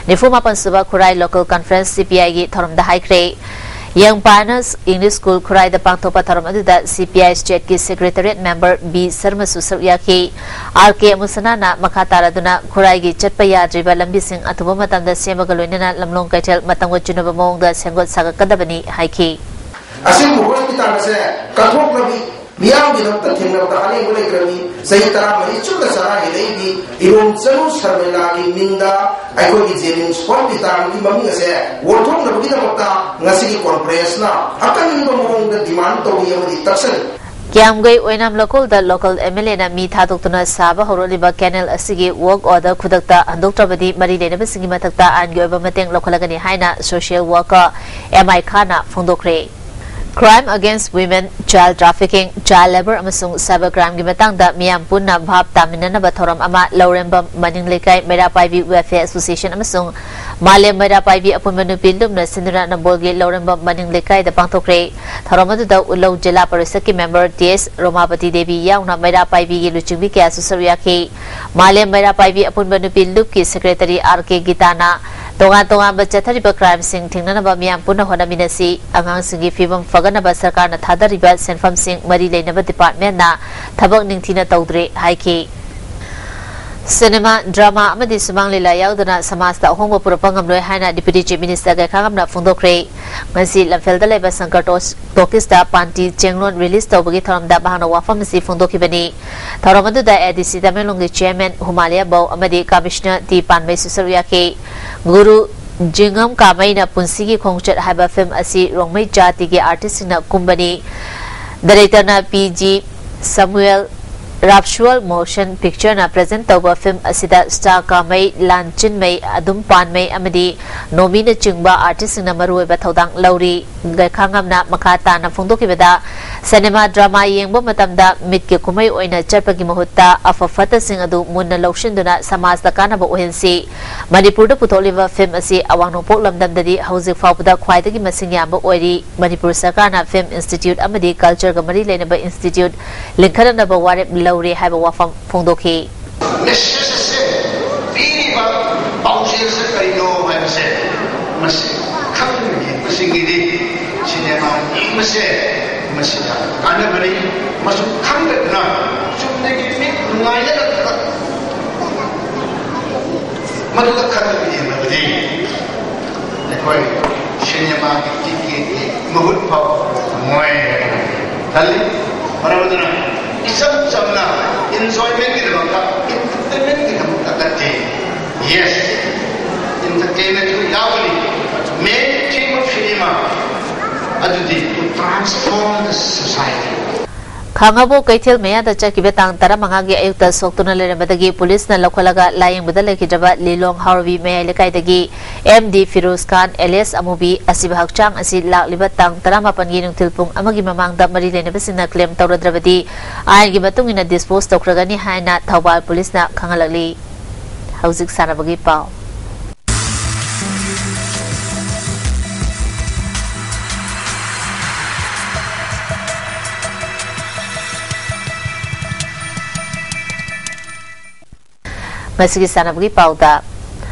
ꯅꯤꯐꯨ ꯃꯥꯄꯟ ꯁꯨꯕ ꯈꯨꯔꯥꯏ local conference C P I ꯒꯤ ꯊꯧꯔꯝꯗ ꯍꯥꯏꯈ꯭ꯔꯦ꯫ Young Pioneers English School ꯈꯨꯔꯥꯏꯗ ꯄꯥꯡꯊꯣꯛꯄ ꯊꯧꯔꯝ ꯑꯗꯨꯗ C P I state ꯀꯤ secretariat member B ꯁꯔꯃꯁꯨ ꯁꯔꯨꯛ ꯌꯥꯈꯤ꯫ R K ꯑꯃꯨꯁꯅꯥꯅ ꯃꯈꯥ ꯇꯥꯔꯗꯨꯅ ꯈꯨꯔꯥꯏꯒꯤ ꯆꯠꯄ ꯌꯥꯗ꯭ꯔꯤꯕ ꯂꯝꯕꯤꯁꯤꯡ ꯑꯊꯨꯕ ꯃꯇꯝꯗ ꯁꯦꯝꯕꯒ ꯂꯣꯏꯅꯅ ꯂꯝꯂꯣꯡ ꯀꯩꯊꯦꯜ ꯃꯇꯝꯒ ꯆꯨꯅꯕ ꯃꯑꯣꯡꯗ ꯁꯦꯝꯒꯠ ꯁꯥꯒꯠꯀꯗꯕꯅꯤ ꯍꯥꯏꯈꯤ꯫ ꯑꯁꯤꯒꯨꯝꯕ hospital ꯑꯁꯦ ꯀꯠꯊꯣꯛꯂꯕꯤ ꯃꯤꯌꯥꯝꯒꯤꯗꯃꯛꯇ ꯊꯦꯡꯅꯕꯗ ꯑꯍꯦꯡꯕ ꯂꯩꯇ꯭ꯔꯕꯤ, ꯆꯍꯤ ꯇꯔꯥꯃꯔꯤ ꯆꯨꯞꯅ ꯆꯔꯥ ꯍꯦꯜꯂꯛꯏꯕꯤ ꯏꯔꯣꯝ ꯆꯅꯨ ꯁꯔꯃꯤꯂꯥꯒꯤ ꯃꯤꯡꯗ ꯑꯩꯈꯣꯏꯒꯤ JNIMS hospital ꯒꯤ ꯃꯃꯤꯡ ꯑꯁꯦ ꯑꯣꯟꯊꯣꯛꯅꯕꯒꯤꯗꯃꯛꯇ ꯉꯁꯤꯒꯤ conference ꯅ ꯑꯀꯟꯕ ꯃꯑꯣꯡꯗ demand ꯇꯧꯏ ꯑꯃꯗꯤ ꯇꯛꯁꯜꯂꯤ꯫ ꯀꯤꯌꯥꯝꯒꯩ ꯑꯣꯏꯅꯥꯝ ꯂꯀꯣꯜꯗ local M L A ꯅ ꯃꯤ ꯊꯥꯗꯣꯛꯇꯨꯅ ꯁꯥꯕ ꯍꯧꯔꯛꯂꯤꯕ canal ꯑꯁꯤꯒꯤ work order ꯈꯨꯗꯛꯇ ꯍꯟꯗꯣꯛꯇ꯭ꯔꯕꯗꯤ ꯃꯔꯤ ꯂꯩꯅꯕꯁꯤꯡꯒꯤ ꯃꯊꯛꯇ ꯑꯥꯏꯟꯒꯤ ꯑꯣꯏꯕ ꯃꯇꯦꯡ ꯂꯧꯈꯠꯂꯒꯅꯤ ꯍꯥꯏꯅ social worker M I Khan ꯐꯣꯡꯗꯣꯛꯈ꯭ꯔꯦ꯫ Crime against women, child trafficking, child labour ꯑꯃꯁꯨꯡ cyber crimeꯒꯤ ꯃꯇꯥꯡꯗ ꯃꯤꯌꯥꯝ ꯄꯨꯟꯅ ꯚꯥꯞ ꯇꯥꯃꯤꯟꯅꯅꯕ ꯊꯧꯔꯝ ꯑꯃ ꯂꯧꯔꯦꯝꯕꯝ ꯃꯅꯤꯡ ꯂꯩꯀꯥꯏ ꯃꯩꯔꯥ ꯄꯥꯏꯕꯤ Welfare Association ꯑꯃꯁꯨꯡ ꯃꯥꯂꯦꯝ ꯃꯩꯔꯥ ꯄꯥꯏꯕꯤ ꯑꯄꯨꯟꯕ ꯅꯨꯄꯤ ꯂꯨꯞꯅ ꯁꯤꯟꯗꯨꯅ ꯅꯝꯕꯣꯜꯒꯤ ꯂꯧꯔꯦꯝꯕꯝ ꯃꯅꯤꯡ ꯂꯩꯀꯥꯏꯗ ꯄꯥꯡꯊꯣꯛꯈ꯭ꯔꯦ꯫ ꯊꯧꯔꯝ ꯑꯗꯨꯗ ꯎꯠꯂꯧ ꯖꯤꯂꯥ ꯄꯔꯤꯁꯠꯀꯤ member T S ꯔꯣꯃꯥꯄꯇꯤ ꯗꯦꯕꯤ ꯌꯥꯎꯅ ꯃꯩꯔꯥ ꯄꯥꯏꯕꯤꯒꯤ ꯂꯨꯆꯤꯡꯕꯤ ꯀꯌꯥꯁꯨ ꯁꯔꯨꯛ ꯌꯥꯈꯤ꯫ ꯃꯥꯂꯦꯝ ꯃꯩꯔꯥ ꯄꯥꯏꯕꯤ ꯑꯄꯨꯟꯕ ꯅꯨꯄꯤ ꯂꯨꯞꯀꯤ secretary R K ꯒꯤꯇꯥꯅ ꯇꯣꯉꯥꯟ ꯇꯣꯉꯥꯟꯕ ꯆꯠꯊꯔꯤꯕ crimeꯁꯤꯡ ꯊꯤꯡꯅꯅꯕ ꯃꯤꯌꯥꯝ ꯄꯨꯟꯅ ꯍꯣꯠꯅꯃꯤꯟꯅꯁꯤ, ꯑꯉꯥꯡꯁꯤꯡꯒꯤ ꯐꯤꯕꯝ ꯐꯒꯠꯅꯕ ꯁꯔꯀꯥꯔꯅ ꯊꯥꯗꯔꯤꯕ ꯁꯦꯟꯐꯝꯁꯤꯡ ꯃꯔꯤ ꯂꯩꯅꯕ departmentꯅ ꯊꯕꯛ ꯅꯤꯡꯊꯤꯅ ꯇꯧꯗ꯭ꯔꯦ ꯍꯥꯏꯈꯤ꯫ ꯁꯤꯅꯦꯃꯥ, ꯗ꯭ꯔꯃꯥ ꯑꯃꯗꯤ ꯁꯨꯃꯥꯡ ꯂꯤꯂꯥ ꯌꯥꯎꯗꯅ ꯁꯃꯥꯖꯇ ꯑꯍꯣꯡꯕ ꯄꯨꯔꯛꯄ ꯉꯝꯂꯣꯏ ꯍꯥꯏꯅ Deputy Chief Minister ꯒꯩꯈꯥꯉꯝꯅ ꯐꯣꯡꯗꯣꯛꯈ꯭ꯔꯦ꯫ ꯉꯁꯤ ꯂꯝꯐꯦꯜꯗ ꯂꯩꯕ ꯁꯪꯀꯔ ꯇꯣꯁ-, ꯇꯣꯀꯤꯁꯇ ꯄꯥꯟꯇꯤ ꯆꯦꯡꯂꯣꯟ release ꯇꯧꯕꯒꯤ ꯊꯧꯔꯝꯗ ꯃꯍꯥꯛꯅ ꯋꯥꯐꯝ ꯑꯁꯤ ꯐꯣꯡꯗꯣꯛꯈꯤꯕꯅꯤ꯫ ꯊꯧꯔꯝ ꯑꯗꯨꯗ A D C ꯇꯃꯦꯡꯂꯣꯡꯒꯤ Chairman ꯍꯨꯃꯥꯂꯤꯌꯥ ꯕꯧ ꯑꯃꯗꯤ Commissioner ꯇꯤ ꯄꯥꯟꯕꯩꯁꯨ ꯁꯔꯨꯛ ꯌꯥꯈꯤ꯫ ꯒꯨꯔꯨ ꯖꯤꯉꯝ ꯀꯥꯃꯩꯅ ꯄꯨꯟꯁꯤꯒꯤ ꯈꯣꯡꯆꯠ ꯍꯥꯏꯕ film ꯑꯁꯤ ꯔꯣꯡꯃꯩ ꯖꯥꯇꯤꯒꯤ artistꯁꯤꯡꯅ ꯀꯨꯝꯕꯅꯤ꯫ Directorꯅ P G Samuel Rapsual Motion Pictureꯅ present ꯇꯧꯕ film ꯑꯁꯤꯗ star ꯀꯥꯃꯩ, ꯂꯥꯟꯆꯤꯟꯃꯩ, ꯑꯗꯨꯝ ꯄꯥꯟꯃꯩ ꯑꯃꯗꯤ ꯅꯣꯃꯤꯅꯆꯤꯡꯕ artistꯁꯤꯡꯅ ꯃꯔꯨꯑꯣꯏꯕ ꯊꯧꯗꯥꯡ ꯂꯧꯔꯤ꯫ ꯒꯩꯈꯥꯉꯝꯅ ꯃꯈꯥ ꯇꯥꯅ ꯐꯣꯡꯗꯣꯛꯈꯤꯕꯗ, cinema drama ꯌꯦꯡꯕ ꯃꯇꯝꯗ ꯃꯤꯠꯀꯤ ꯀꯨꯝꯍꯩ ꯑꯣꯏꯅ ꯆꯠꯄꯒꯤ ꯃꯍꯨꯠꯇ ꯑꯐ ꯐꯠꯇꯁꯤꯡ ꯑꯗꯨ ꯃꯨꯟꯅ ꯂꯧꯁꯤꯟꯗꯨꯅ ꯁꯃꯥꯖꯇ ꯀꯥꯟꯅꯕ ꯑꯣꯏꯍꯟꯁꯤ꯫ ꯃꯅꯤꯄꯨꯔꯗ ꯄꯨꯊꯣꯛꯂꯤꯕ film ꯑꯁꯤ ꯑꯋꯥꯡ ꯅꯣꯡꯄꯣꯛ ꯂꯝꯗꯝꯗꯗꯤ ꯍꯧꯖꯤꯛ ꯐꯥꯎꯕꯗ ꯈ꯭ꯋꯥꯏꯗꯒꯤ ꯃꯁꯤꯡ ꯌꯥꯝꯕ ꯑꯣꯏꯔꯤ꯫ ꯃꯅꯤꯄꯨꯔ ꯁꯔꯀꯥꯔꯅ film institute ꯑꯃꯗꯤ cultureꯒ ꯃꯔꯤ ꯂꯩꯅꯕ institute ꯂꯤꯡꯈꯠꯅꯅꯕ ꯋꯥꯔꯦꯞ ꯂꯧꯔꯦ ꯍꯥꯏꯕ ꯋꯥꯐꯝ ꯐꯣꯡꯗꯣꯛꯈꯤ꯫ Message ꯑꯁꯦ ꯄꯤꯔꯤꯕ ꯄꯥꯎꯖꯦꯜꯁꯦ ꯀꯔꯤꯅꯣ ꯍꯥꯏꯕꯁꯦ ꯃꯁꯤ ꯈꯪꯗꯅ ꯌꯦꯡꯕꯁꯤꯡꯒꯤꯗꯤ cinema ꯌꯦꯡꯕꯁꯦ ꯃꯁꯤꯗ ꯀꯥꯟꯅꯕꯅꯤ꯫ ꯃꯁꯨ ꯈꯪꯗꯗꯅ ꯆꯨꯝꯅꯒꯤ ꯃꯤꯠ ꯅꯨꯡꯉꯥꯏꯅꯗꯅ ꯃꯗꯨꯗ ꯈꯟꯗꯨꯅ ꯌꯦꯡꯂꯕꯗꯤ ꯑꯩꯈꯣꯏ cinemaꯒꯤ ticketꯀꯤ ꯃꯍꯨꯠ ꯐꯥꯎ ꯐꯪꯉꯣꯏ ꯍꯥꯏꯅ ꯈꯜꯂꯤ꯫ ꯃꯔꯝ ꯑꯗꯨꯅ ꯏꯆꯝ ꯆꯝꯅ enjoymentꯀꯤꯗꯃꯛꯇ, entertainmentꯀꯤꯗꯃꯛꯇ ꯅꯠꯇꯦ꯫ Yes, entertainmentꯁꯨ ꯌꯥꯎꯒꯅꯤ꯫ Main theme of cinema ꯑꯗꯨꯗꯤ to transform the society꯫ ꯈꯥꯉꯕꯣꯛ ꯀꯩꯊꯦꯜ ꯃꯌꯥꯗ ꯆꯠꯈꯤꯕ ꯇꯥꯡ ꯇꯔꯥꯃꯉꯥꯒꯤ ꯑꯌꯨꯛꯇ ꯁꯣꯛꯇꯨꯅ ꯂꯩꯔꯝꯕꯗꯒꯤ ꯄꯨꯂꯤꯁꯅ ꯂꯧꯈꯠꯂꯒ ꯂꯥꯌꯦꯡꯕꯗ ꯂꯩꯈꯤꯗ꯭ꯔꯕ ꯂꯤꯂꯣꯡ ꯍꯥꯎꯔꯕꯤ ꯃꯌꯥꯏ ꯂꯩꯀꯥꯏꯗꯒꯤ ꯑꯦꯝ ꯗꯤ ꯐꯤꯔꯣꯖ ꯈꯥꯟ ꯑꯦꯂꯤꯌꯥꯁ ꯑꯃꯨꯕꯤ ꯑꯁꯤꯕ ꯍꯛꯆꯥꯡ ꯑꯁꯤ ꯂꯥꯛꯂꯤꯕ ꯇꯥꯡ ꯇꯔꯥꯃꯥꯄꯟꯒꯤ ꯅꯨꯡꯊꯤꯜ ꯄꯨꯡ ꯑꯃꯒꯤ ꯃꯃꯥꯡꯗ ꯃꯔꯤ ꯂꯩꯅꯕꯁꯤꯡꯅ ꯀ꯭ꯂꯦꯝ ꯇꯧꯔꯗ꯭ꯔꯕꯗꯤ ꯑꯥꯏꯟꯒꯤ ꯃꯇꯨꯡ ꯏꯟꯅ ꯗꯤꯁꯄꯣꯖ ꯇꯧꯈ꯭ꯔꯒꯅꯤ ꯍꯥꯏꯅ ꯊꯧꯕꯥꯜ ꯄꯨꯂꯤꯁꯅ ꯈꯪꯍꯜꯂꯛꯂꯤ꯫ ꯍꯧꯖꯤꯛ ꯁꯥꯟꯅꯕꯒꯤ ꯄꯥꯎ꯫ ꯉꯁꯤꯒꯤ ꯁꯥꯟꯅꯕꯒꯤ ꯄꯥꯎꯗ,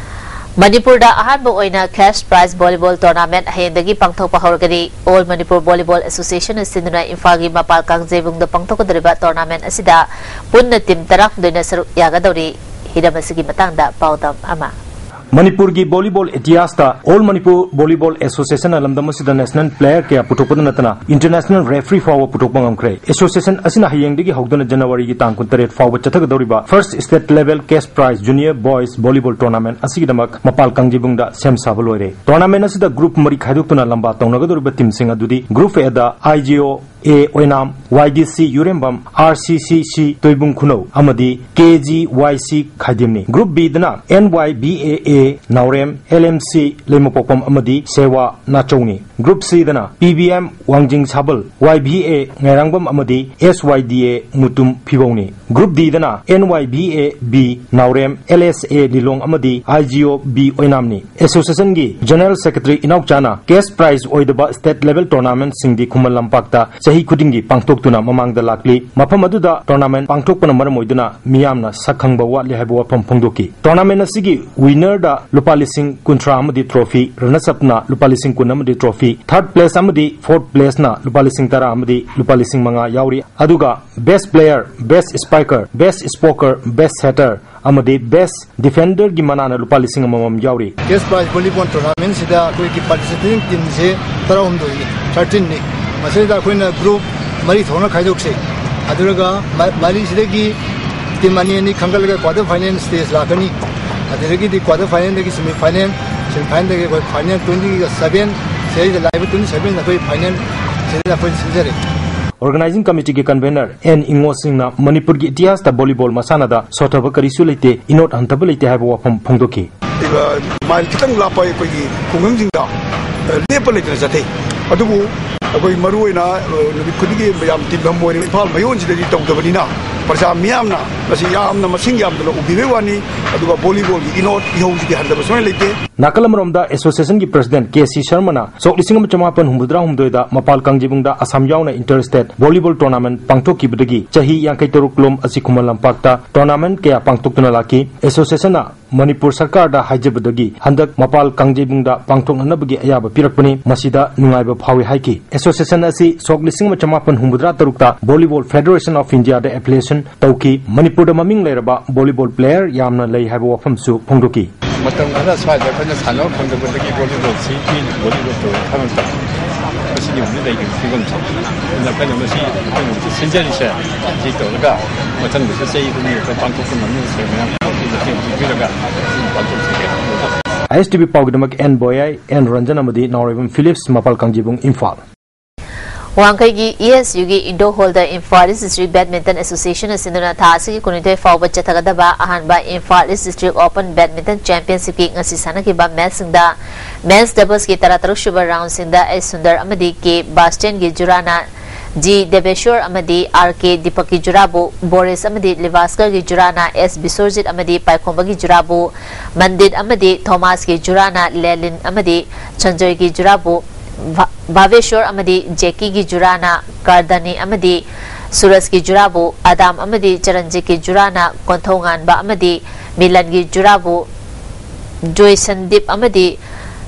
ꯃꯅꯤꯄꯨꯔꯗ ꯑꯍꯥꯟꯕ ꯑꯣꯏꯅ cash prize volleyball tournament ꯍꯌꯦꯡꯗꯒꯤ ꯄꯥꯡꯊꯣꯛꯄ ꯍꯧꯔꯒꯅꯤ꯫ All Manipur Volleyball Association ꯁꯤꯟꯗꯨꯅ ꯏꯝꯐꯥꯜꯒꯤ ꯃꯄꯥꯜ ꯀꯥꯡꯖꯩꯕꯨꯡꯗ ꯄꯥꯡꯊꯣꯛꯀꯗꯧꯔꯤꯕ tournament ꯑꯁꯤꯗ ꯄꯨꯟꯅ team ꯇꯔꯥꯍꯨꯝꯗꯣꯏꯅ ꯁꯔꯨꯛ ꯌꯥꯒꯗꯧꯔꯤ꯫ ꯍꯤꯔꯝ ꯑꯁꯤꯒꯤ ꯃꯇꯥꯡꯗ ꯄꯥꯎꯗꯝ ꯑꯃ꯫ ꯃꯅꯤꯄꯨꯔꯒꯤ volleyball ꯏꯇꯤꯍꯥꯁꯇ All Manipur Volleyball Associationꯅ ꯂꯝꯗꯝ ꯑꯁꯤꯗ national player ꯀꯌꯥ ꯄꯨꯊꯣꯛꯄꯗ ꯅꯠꯇꯅ international referee ꯐꯥꯎꯕ ꯄꯨꯊꯣꯛꯄ ꯉꯝꯈ꯭ꯔꯦ꯫ Association ꯑꯁꯤꯅ ꯍꯌꯦꯡꯗꯒꯤ ꯍꯧꯗꯨꯅ ꯖꯅꯋꯥꯔꯤꯒꯤ ꯇꯥꯡ ꯀꯨꯟꯇꯔꯦꯠ ꯐꯥꯎꯕ ꯆꯠꯊꯒꯗꯧꯔꯤꯕ First State Level Cash Prize Junior Boys Volleyball Tournament ꯑꯁꯤꯒꯤꯗꯃꯛ ꯃꯄꯥꯜ ꯀꯥꯡꯖꯩꯕꯨꯡꯗ ꯁꯦꯝ ꯁꯥꯕ ꯂꯣꯏꯔꯦ꯫ Tournament ꯑꯁꯤꯗ group ꯃꯔꯤ ꯈꯥꯏꯗꯣꯛꯇꯨꯅ ꯂꯝꯕꯥ ꯇꯧꯅꯒꯗꯧꯔꯤꯕ teamꯁꯤꯡ ꯑꯗꯨꯗꯤ: Group Aꯗ I G O A Oinam, Y D C ꯌꯨꯔꯦꯝꯕꯝ, R C C C ꯇꯣꯏꯕꯨꯡ ꯈꯨꯅꯧ ꯑꯃꯗꯤ K G Y C ꯈꯥꯏꯗꯦꯝꯅꯤ꯫ Group Bꯗꯅ N Y B A A Naorem, L M C ꯂꯩꯃꯄꯣꯛꯄꯝ ꯑꯃꯗꯤ ꯁꯦꯋꯥ ꯅꯥꯆꯧꯅꯤ꯫ Group Cꯗꯅ P B M ꯋꯥꯡꯖꯤꯡ ꯁꯥꯕꯜ, Y B A ꯉꯥꯏꯔꯥꯡꯕꯝ ꯑꯃꯗꯤ S Y D A Mutum ꯐꯤꯕꯧꯅꯤ꯫ Group Dꯗꯅ N Y B A B Naorem, L S A ꯂꯤꯂꯣꯡ ꯑꯃꯗꯤ I G O B ꯑꯣꯏꯅꯥꯝꯅꯤ꯫ Associationꯒꯤ General Secretary ꯏꯅꯥꯎꯆꯥꯅ cash prize ꯑꯣꯏꯗꯕ state level tournamentꯁꯤꯡꯗꯤ ꯈꯨꯃꯟ ꯂꯝꯄꯥꯛꯇ ꯆꯍꯤ ꯈꯨꯗꯤꯡꯒꯤ ꯄꯥꯡꯊꯣꯛꯇꯨꯅ ꯃꯃꯥꯡꯗ ꯂꯥꯛꯂꯤ꯫ ꯃꯐꯝ ꯑꯗꯨꯗ tournament ꯄꯥꯡꯊꯣꯛꯄꯅ ꯃꯔꯝ ꯑꯣꯏꯗꯨꯅ ꯃꯤꯌꯥꯝꯅ ꯁꯛ ꯈꯪꯕ ꯋꯥꯠꯂꯤ ꯍꯥꯏꯕ ꯋꯥꯐꯝ ꯐꯣꯡꯗꯣꯛꯈꯤ꯫ Tournament ꯑꯁꯤꯒꯤ winnerꯗ ꯂꯨꯄꯥ ꯂꯤꯁꯤꯡ ꯀꯨꯟꯊ꯭ꯔꯥ ꯑꯃꯗꯤ trophy, runners upꯅ ꯂꯨꯄꯥ ꯂꯤꯁꯤꯡ ꯀꯨꯟ ꯑꯃꯗꯤ trophy, third place ꯑꯃꯗꯤ fourth placeꯅ ꯂꯨꯄꯥ ꯂꯤꯁꯤꯡ ꯇꯔꯥ ꯑꯃꯗꯤ ꯂꯨꯄꯥ ꯂꯤꯁꯤꯡ ꯃꯉꯥ ꯌꯥꯎꯔꯤ꯫ ꯑꯗꯨꯒ best player, best spiker, best spoker, best setter ꯑꯃꯗꯤ best defenderꯒꯤ ꯃꯅꯥꯅ ꯂꯨꯄꯥ ꯂꯤꯁꯤꯡ ꯑꯃꯃꯝ ꯌꯥꯎꯔꯤ꯫ Cash prize volleyball tournamentꯁꯤꯗ ꯑꯩꯈꯣꯏꯒꯤ participating teamꯁꯦ ꯇꯔꯥꯍꯨꯝꯗꯣꯏꯅꯤ, thirteenꯅꯤ꯫ ꯃꯁꯤꯗ ꯑꯩꯈꯣꯏꯅ group ꯃꯔꯤ ꯊꯣꯛꯅ ꯈꯥꯏꯗꯣꯛꯁꯦ꯫ ꯑꯗꯨꯒ ꯃ-, ꯃꯔꯤꯁꯤꯗꯒꯤ team ꯑꯅꯤ ꯑꯅꯤ ꯈꯟꯒꯠꯂꯒ quarter final stage ꯂꯥꯛꯀꯅꯤ꯫ ꯑꯗꯨꯗꯒꯤꯗꯤ quarter finalꯗꯒꯤ semi final, semi finalꯗꯒꯤ ꯑꯩꯈꯣꯏ final twenty seven, ꯁꯤꯗꯩꯗ ꯂꯥꯛꯏꯕ twenty seven ꯑꯩꯈꯣꯏ final ꯁꯤꯗ ꯑꯩꯈꯣꯏ ꯁꯤꯟꯖꯔꯦ꯫ Organizing Committeeꯒꯤ convener ꯑꯦꯟ ꯏꯉꯣ ꯁꯤꯡꯅ ꯃꯅꯤꯄꯨꯔꯒꯤ ꯏꯇꯤꯍꯥꯁꯇ volleyball ꯃꯁꯥꯟꯅꯗ ꯁꯣꯠꯊꯕ ꯀꯔꯤꯁꯨ ꯂꯩꯇꯦ, ꯏꯅꯣꯠ ꯍꯟꯊꯕ ꯂꯩꯇꯦ ꯍꯥꯏꯕ ꯋꯥꯐꯝ ꯐꯣꯡꯗꯣꯛꯈꯤ꯫ ꯃꯥꯏꯜ ꯈꯤꯇꯪ ꯂꯥꯞꯄ ꯑꯩꯈꯣꯏꯒꯤ ꯈꯨꯡꯒꯪꯁꯤꯡꯗ, ꯑ, ꯂꯦꯞꯄ ꯂꯩꯇꯅ ꯆꯠꯊꯩ꯫ ꯑꯗꯨꯕꯨ ꯑꯩꯈꯣꯏ ꯃꯔꯨꯑꯣꯏꯅ, ꯑ, ꯅꯨꯃꯤꯠ ꯈꯨꯗꯤꯡꯒꯤ ꯌꯥꯝ ꯇꯤꯟꯐꯝ ꯑꯣꯏꯔꯤꯕ ꯏꯝꯐꯥꯜ ꯃꯌꯣꯟꯁꯤꯗꯗꯤ ꯇꯧꯗꯕꯅꯤꯅ ꯄ꯭ꯔꯖꯥ ꯃꯤꯌꯥꯝꯅ ꯃꯁꯤ ꯌꯥꯝꯅ ꯃꯁꯤꯡ ꯌꯥꯝꯗꯅ ꯎꯕꯤꯕꯩ ꯋꯥꯅꯤ꯫ ꯑꯗꯨꯒ volleyballꯒꯤ ꯏꯅꯣꯠ ꯏꯍꯧꯁꯤꯗꯤ ꯍꯟꯊꯕ ꯁꯨꯡꯂꯩ ꯂꯩꯇꯦ꯫ ꯅꯥꯀꯜ ꯑꯃꯔꯣꯝꯗ associationꯒꯤ president ꯀꯦ ꯁꯤ ꯁꯔꯃꯅ ꯁꯣꯛ ꯂꯤꯁꯤꯡ ꯑꯃ ꯆꯃꯥꯄꯟ ꯍꯨꯝꯐꯨꯇꯔꯥꯍꯨꯝꯗꯣꯏꯗ ꯃꯄꯥꯜ ꯀꯥꯡꯖꯩꯕꯨꯡꯗ ꯑꯁꯥꯝ ꯌꯥꯎꯅ inter state volleyball tournament ꯄꯥꯡꯊꯣꯛꯈꯤꯕꯗꯒꯤ ꯆꯍꯤ ꯌꯥꯡꯈꯩ ꯇꯔꯨꯛ ꯂꯣꯝ ꯑꯁꯤ ꯈꯨꯃꯟ ꯂꯝꯄꯥꯛꯇ tournament ꯀꯌꯥ ꯄꯥꯡꯊꯣꯛꯇꯨꯅ ꯂꯥꯛꯈꯤ꯫ Associationꯅ ꯃꯅꯤꯄꯨꯔ ꯁꯔꯀꯥꯔꯗ ꯍꯥꯏꯖꯕꯗꯒꯤ ꯍꯟꯗꯛ ꯃꯄꯥꯜ ꯀꯥꯡꯖꯩꯕꯨꯡꯗ ꯄꯥꯡꯊꯣꯛꯅꯅꯕꯒꯤ ꯑꯌꯥꯕ ꯄꯤꯔꯛꯄꯅꯤ, ꯃꯁꯤꯗ ꯅꯨꯡꯉꯥꯏꯕ ꯐꯥꯎꯏ ꯍꯥꯏꯈꯤ꯫ Association ꯑꯁꯤ ꯁꯣꯛ ꯂꯤꯁꯤꯡ ꯑꯃ ꯆꯃꯥꯄꯟ ꯍꯨꯝꯐꯨꯇꯔꯥ ꯇꯔꯨꯛꯇ Volleyball Federation of Indiaꯗ affiliation ꯇꯧꯈꯤ꯫ ꯃꯅꯤꯄꯨꯔꯗ ꯃꯃꯤꯡ ꯂꯩꯔꯕ volleyball player ꯌꯥꯝꯅ ꯂꯩ ꯍꯥꯏꯕ ꯋꯥꯐꯝꯁꯨ ꯐꯣꯡꯗꯣꯛꯈꯤ꯫ ꯃꯇꯝ ꯈꯔ ꯁ꯭ꯋꯥꯏꯗ ꯑꯩꯈꯣꯏꯅ ꯁꯥꯟꯅꯕ ꯐꯪꯗꯕꯗꯒꯤ volleyballꯁꯤ ꯃꯤꯅ volleyball ꯇꯧꯔꯦ ꯈꯪꯉꯛꯇꯕ꯫ ꯃꯁꯤꯒꯤ ꯍꯧꯖꯤꯛ ꯂꯩꯔꯤꯕ ꯐꯤꯕꯝꯁꯦ꯫ ꯑꯗꯨꯅ ꯑꯩꯈꯣꯏꯅ ꯃꯁꯤ ꯑꯩꯈꯣꯏꯅ ꯍꯧꯖꯤꯛ ꯁꯤꯟꯖꯔꯤꯁꯦ, ꯁꯤ ꯇꯧꯔꯒ ꯃꯊꯪꯗꯁꯨ ꯆꯍꯤ ꯈꯨꯗꯤꯡꯒꯤ ꯑꯩꯈꯣꯏ ꯄꯥꯡꯊꯣꯛꯄ ꯉꯝꯅꯕꯁꯦ ꯃꯌꯥꯝ ꯄꯨꯟꯅ ꯃꯇꯦꯡ ꯄꯤꯕꯤꯔꯒ ꯄꯥꯡꯊꯣꯛꯆꯒꯦ꯫ ꯑꯥꯏ ꯑꯦꯁ ꯇꯤ ꯚꯤ ꯄꯥꯎꯒꯤꯗꯃꯛ ꯑꯦꯟ ꯕꯣꯌꯥꯏ, ꯑꯦꯟ ꯔꯟꯖꯟ ꯑꯃꯗꯤ ꯅꯥꯎꯔꯦꯝꯕꯝ ꯐꯤꯂꯤꯞꯁ, ꯃꯄꯥꯜ ꯀꯥꯡꯖꯩꯕꯨꯡ, ꯏꯝꯐꯥꯜ꯫ ꯋꯥꯡꯈꯩꯒꯤ ꯏ ꯑꯦꯁ ꯌꯨꯒꯤ indoor hallꯗ Imphal East District Badminton Associationꯅ ꯁꯤꯟꯗꯨꯅ ꯊꯥ ꯑꯁꯤꯒꯤ ꯀꯨꯟꯅꯤꯊꯣꯏ ꯐꯥꯎꯕ ꯆꯠꯊꯒꯗꯕ ꯑꯍꯥꯟꯕ Imphal East District Open Badminton Championshipꯀꯤ ꯉꯁꯤ ꯁꯥꯟꯅꯈꯤꯕ matchꯁꯤꯡꯗ men's doublesꯀꯤ ꯇꯔꯥꯇꯔꯨꯛ ꯁꯨꯕ roundꯁꯤꯡꯗ ꯑꯦꯁ ꯁꯨꯟꯗꯔ ꯑꯃꯗꯤ ꯀꯦ ꯕꯥꯁꯇꯤꯟꯒꯤ ꯖꯨꯔꯥꯅ ꯖꯤ ꯗꯦꯕꯦꯁꯣꯔ ꯑꯃꯗꯤ ꯑꯥꯔ ꯀꯦ ꯗꯤꯄꯛꯀꯤ ꯖꯨꯔꯥꯕꯨ, ꯕꯣꯔꯤꯁ ꯑꯃꯗꯤ ꯂꯤꯚꯥꯁꯀꯔꯒꯤ ꯖꯨꯔꯥꯅ ꯑꯦꯁ ꯕꯤꯁꯣꯔꯖꯤꯠ ꯑꯃꯗꯤ ꯄꯥꯏꯈꯣꯝꯕꯒꯤ ꯖꯨꯔꯥꯕꯨ, ꯃꯟꯗꯤꯠ ꯑꯃꯗꯤ ꯊꯣꯃꯥꯁꯀꯤ ꯖꯨꯔꯥꯅ ꯂꯦꯂꯤꯟ ꯑꯃꯗꯤ ꯁꯟꯖꯣꯏꯒꯤ ꯖꯨꯔꯥꯕꯨ, ꯚꯥ-, ꯚꯥꯕꯦꯁꯣꯔ ꯑꯃꯗꯤ ꯖꯦꯀꯤꯒꯤ ꯖꯨꯔꯥꯅ ꯀꯥꯔꯗꯥꯅꯤ ꯑꯃꯗꯤ ꯁꯨꯔꯖꯀꯤ ꯖꯨꯔꯥꯕꯨ, ꯑꯗꯥꯝ ꯑꯃꯗꯤ ꯆꯔꯟꯖꯤꯠꯀꯤ ꯖꯨꯔꯥꯅ ꯀꯣꯟꯊꯧꯉꯥꯟꯕ ꯑꯃꯗꯤ ꯃꯤꯂꯟꯒꯤ ꯖꯨꯔꯥꯕꯨ, ꯖꯣꯏꯁꯟꯗꯤꯞ ꯑꯃꯗꯤ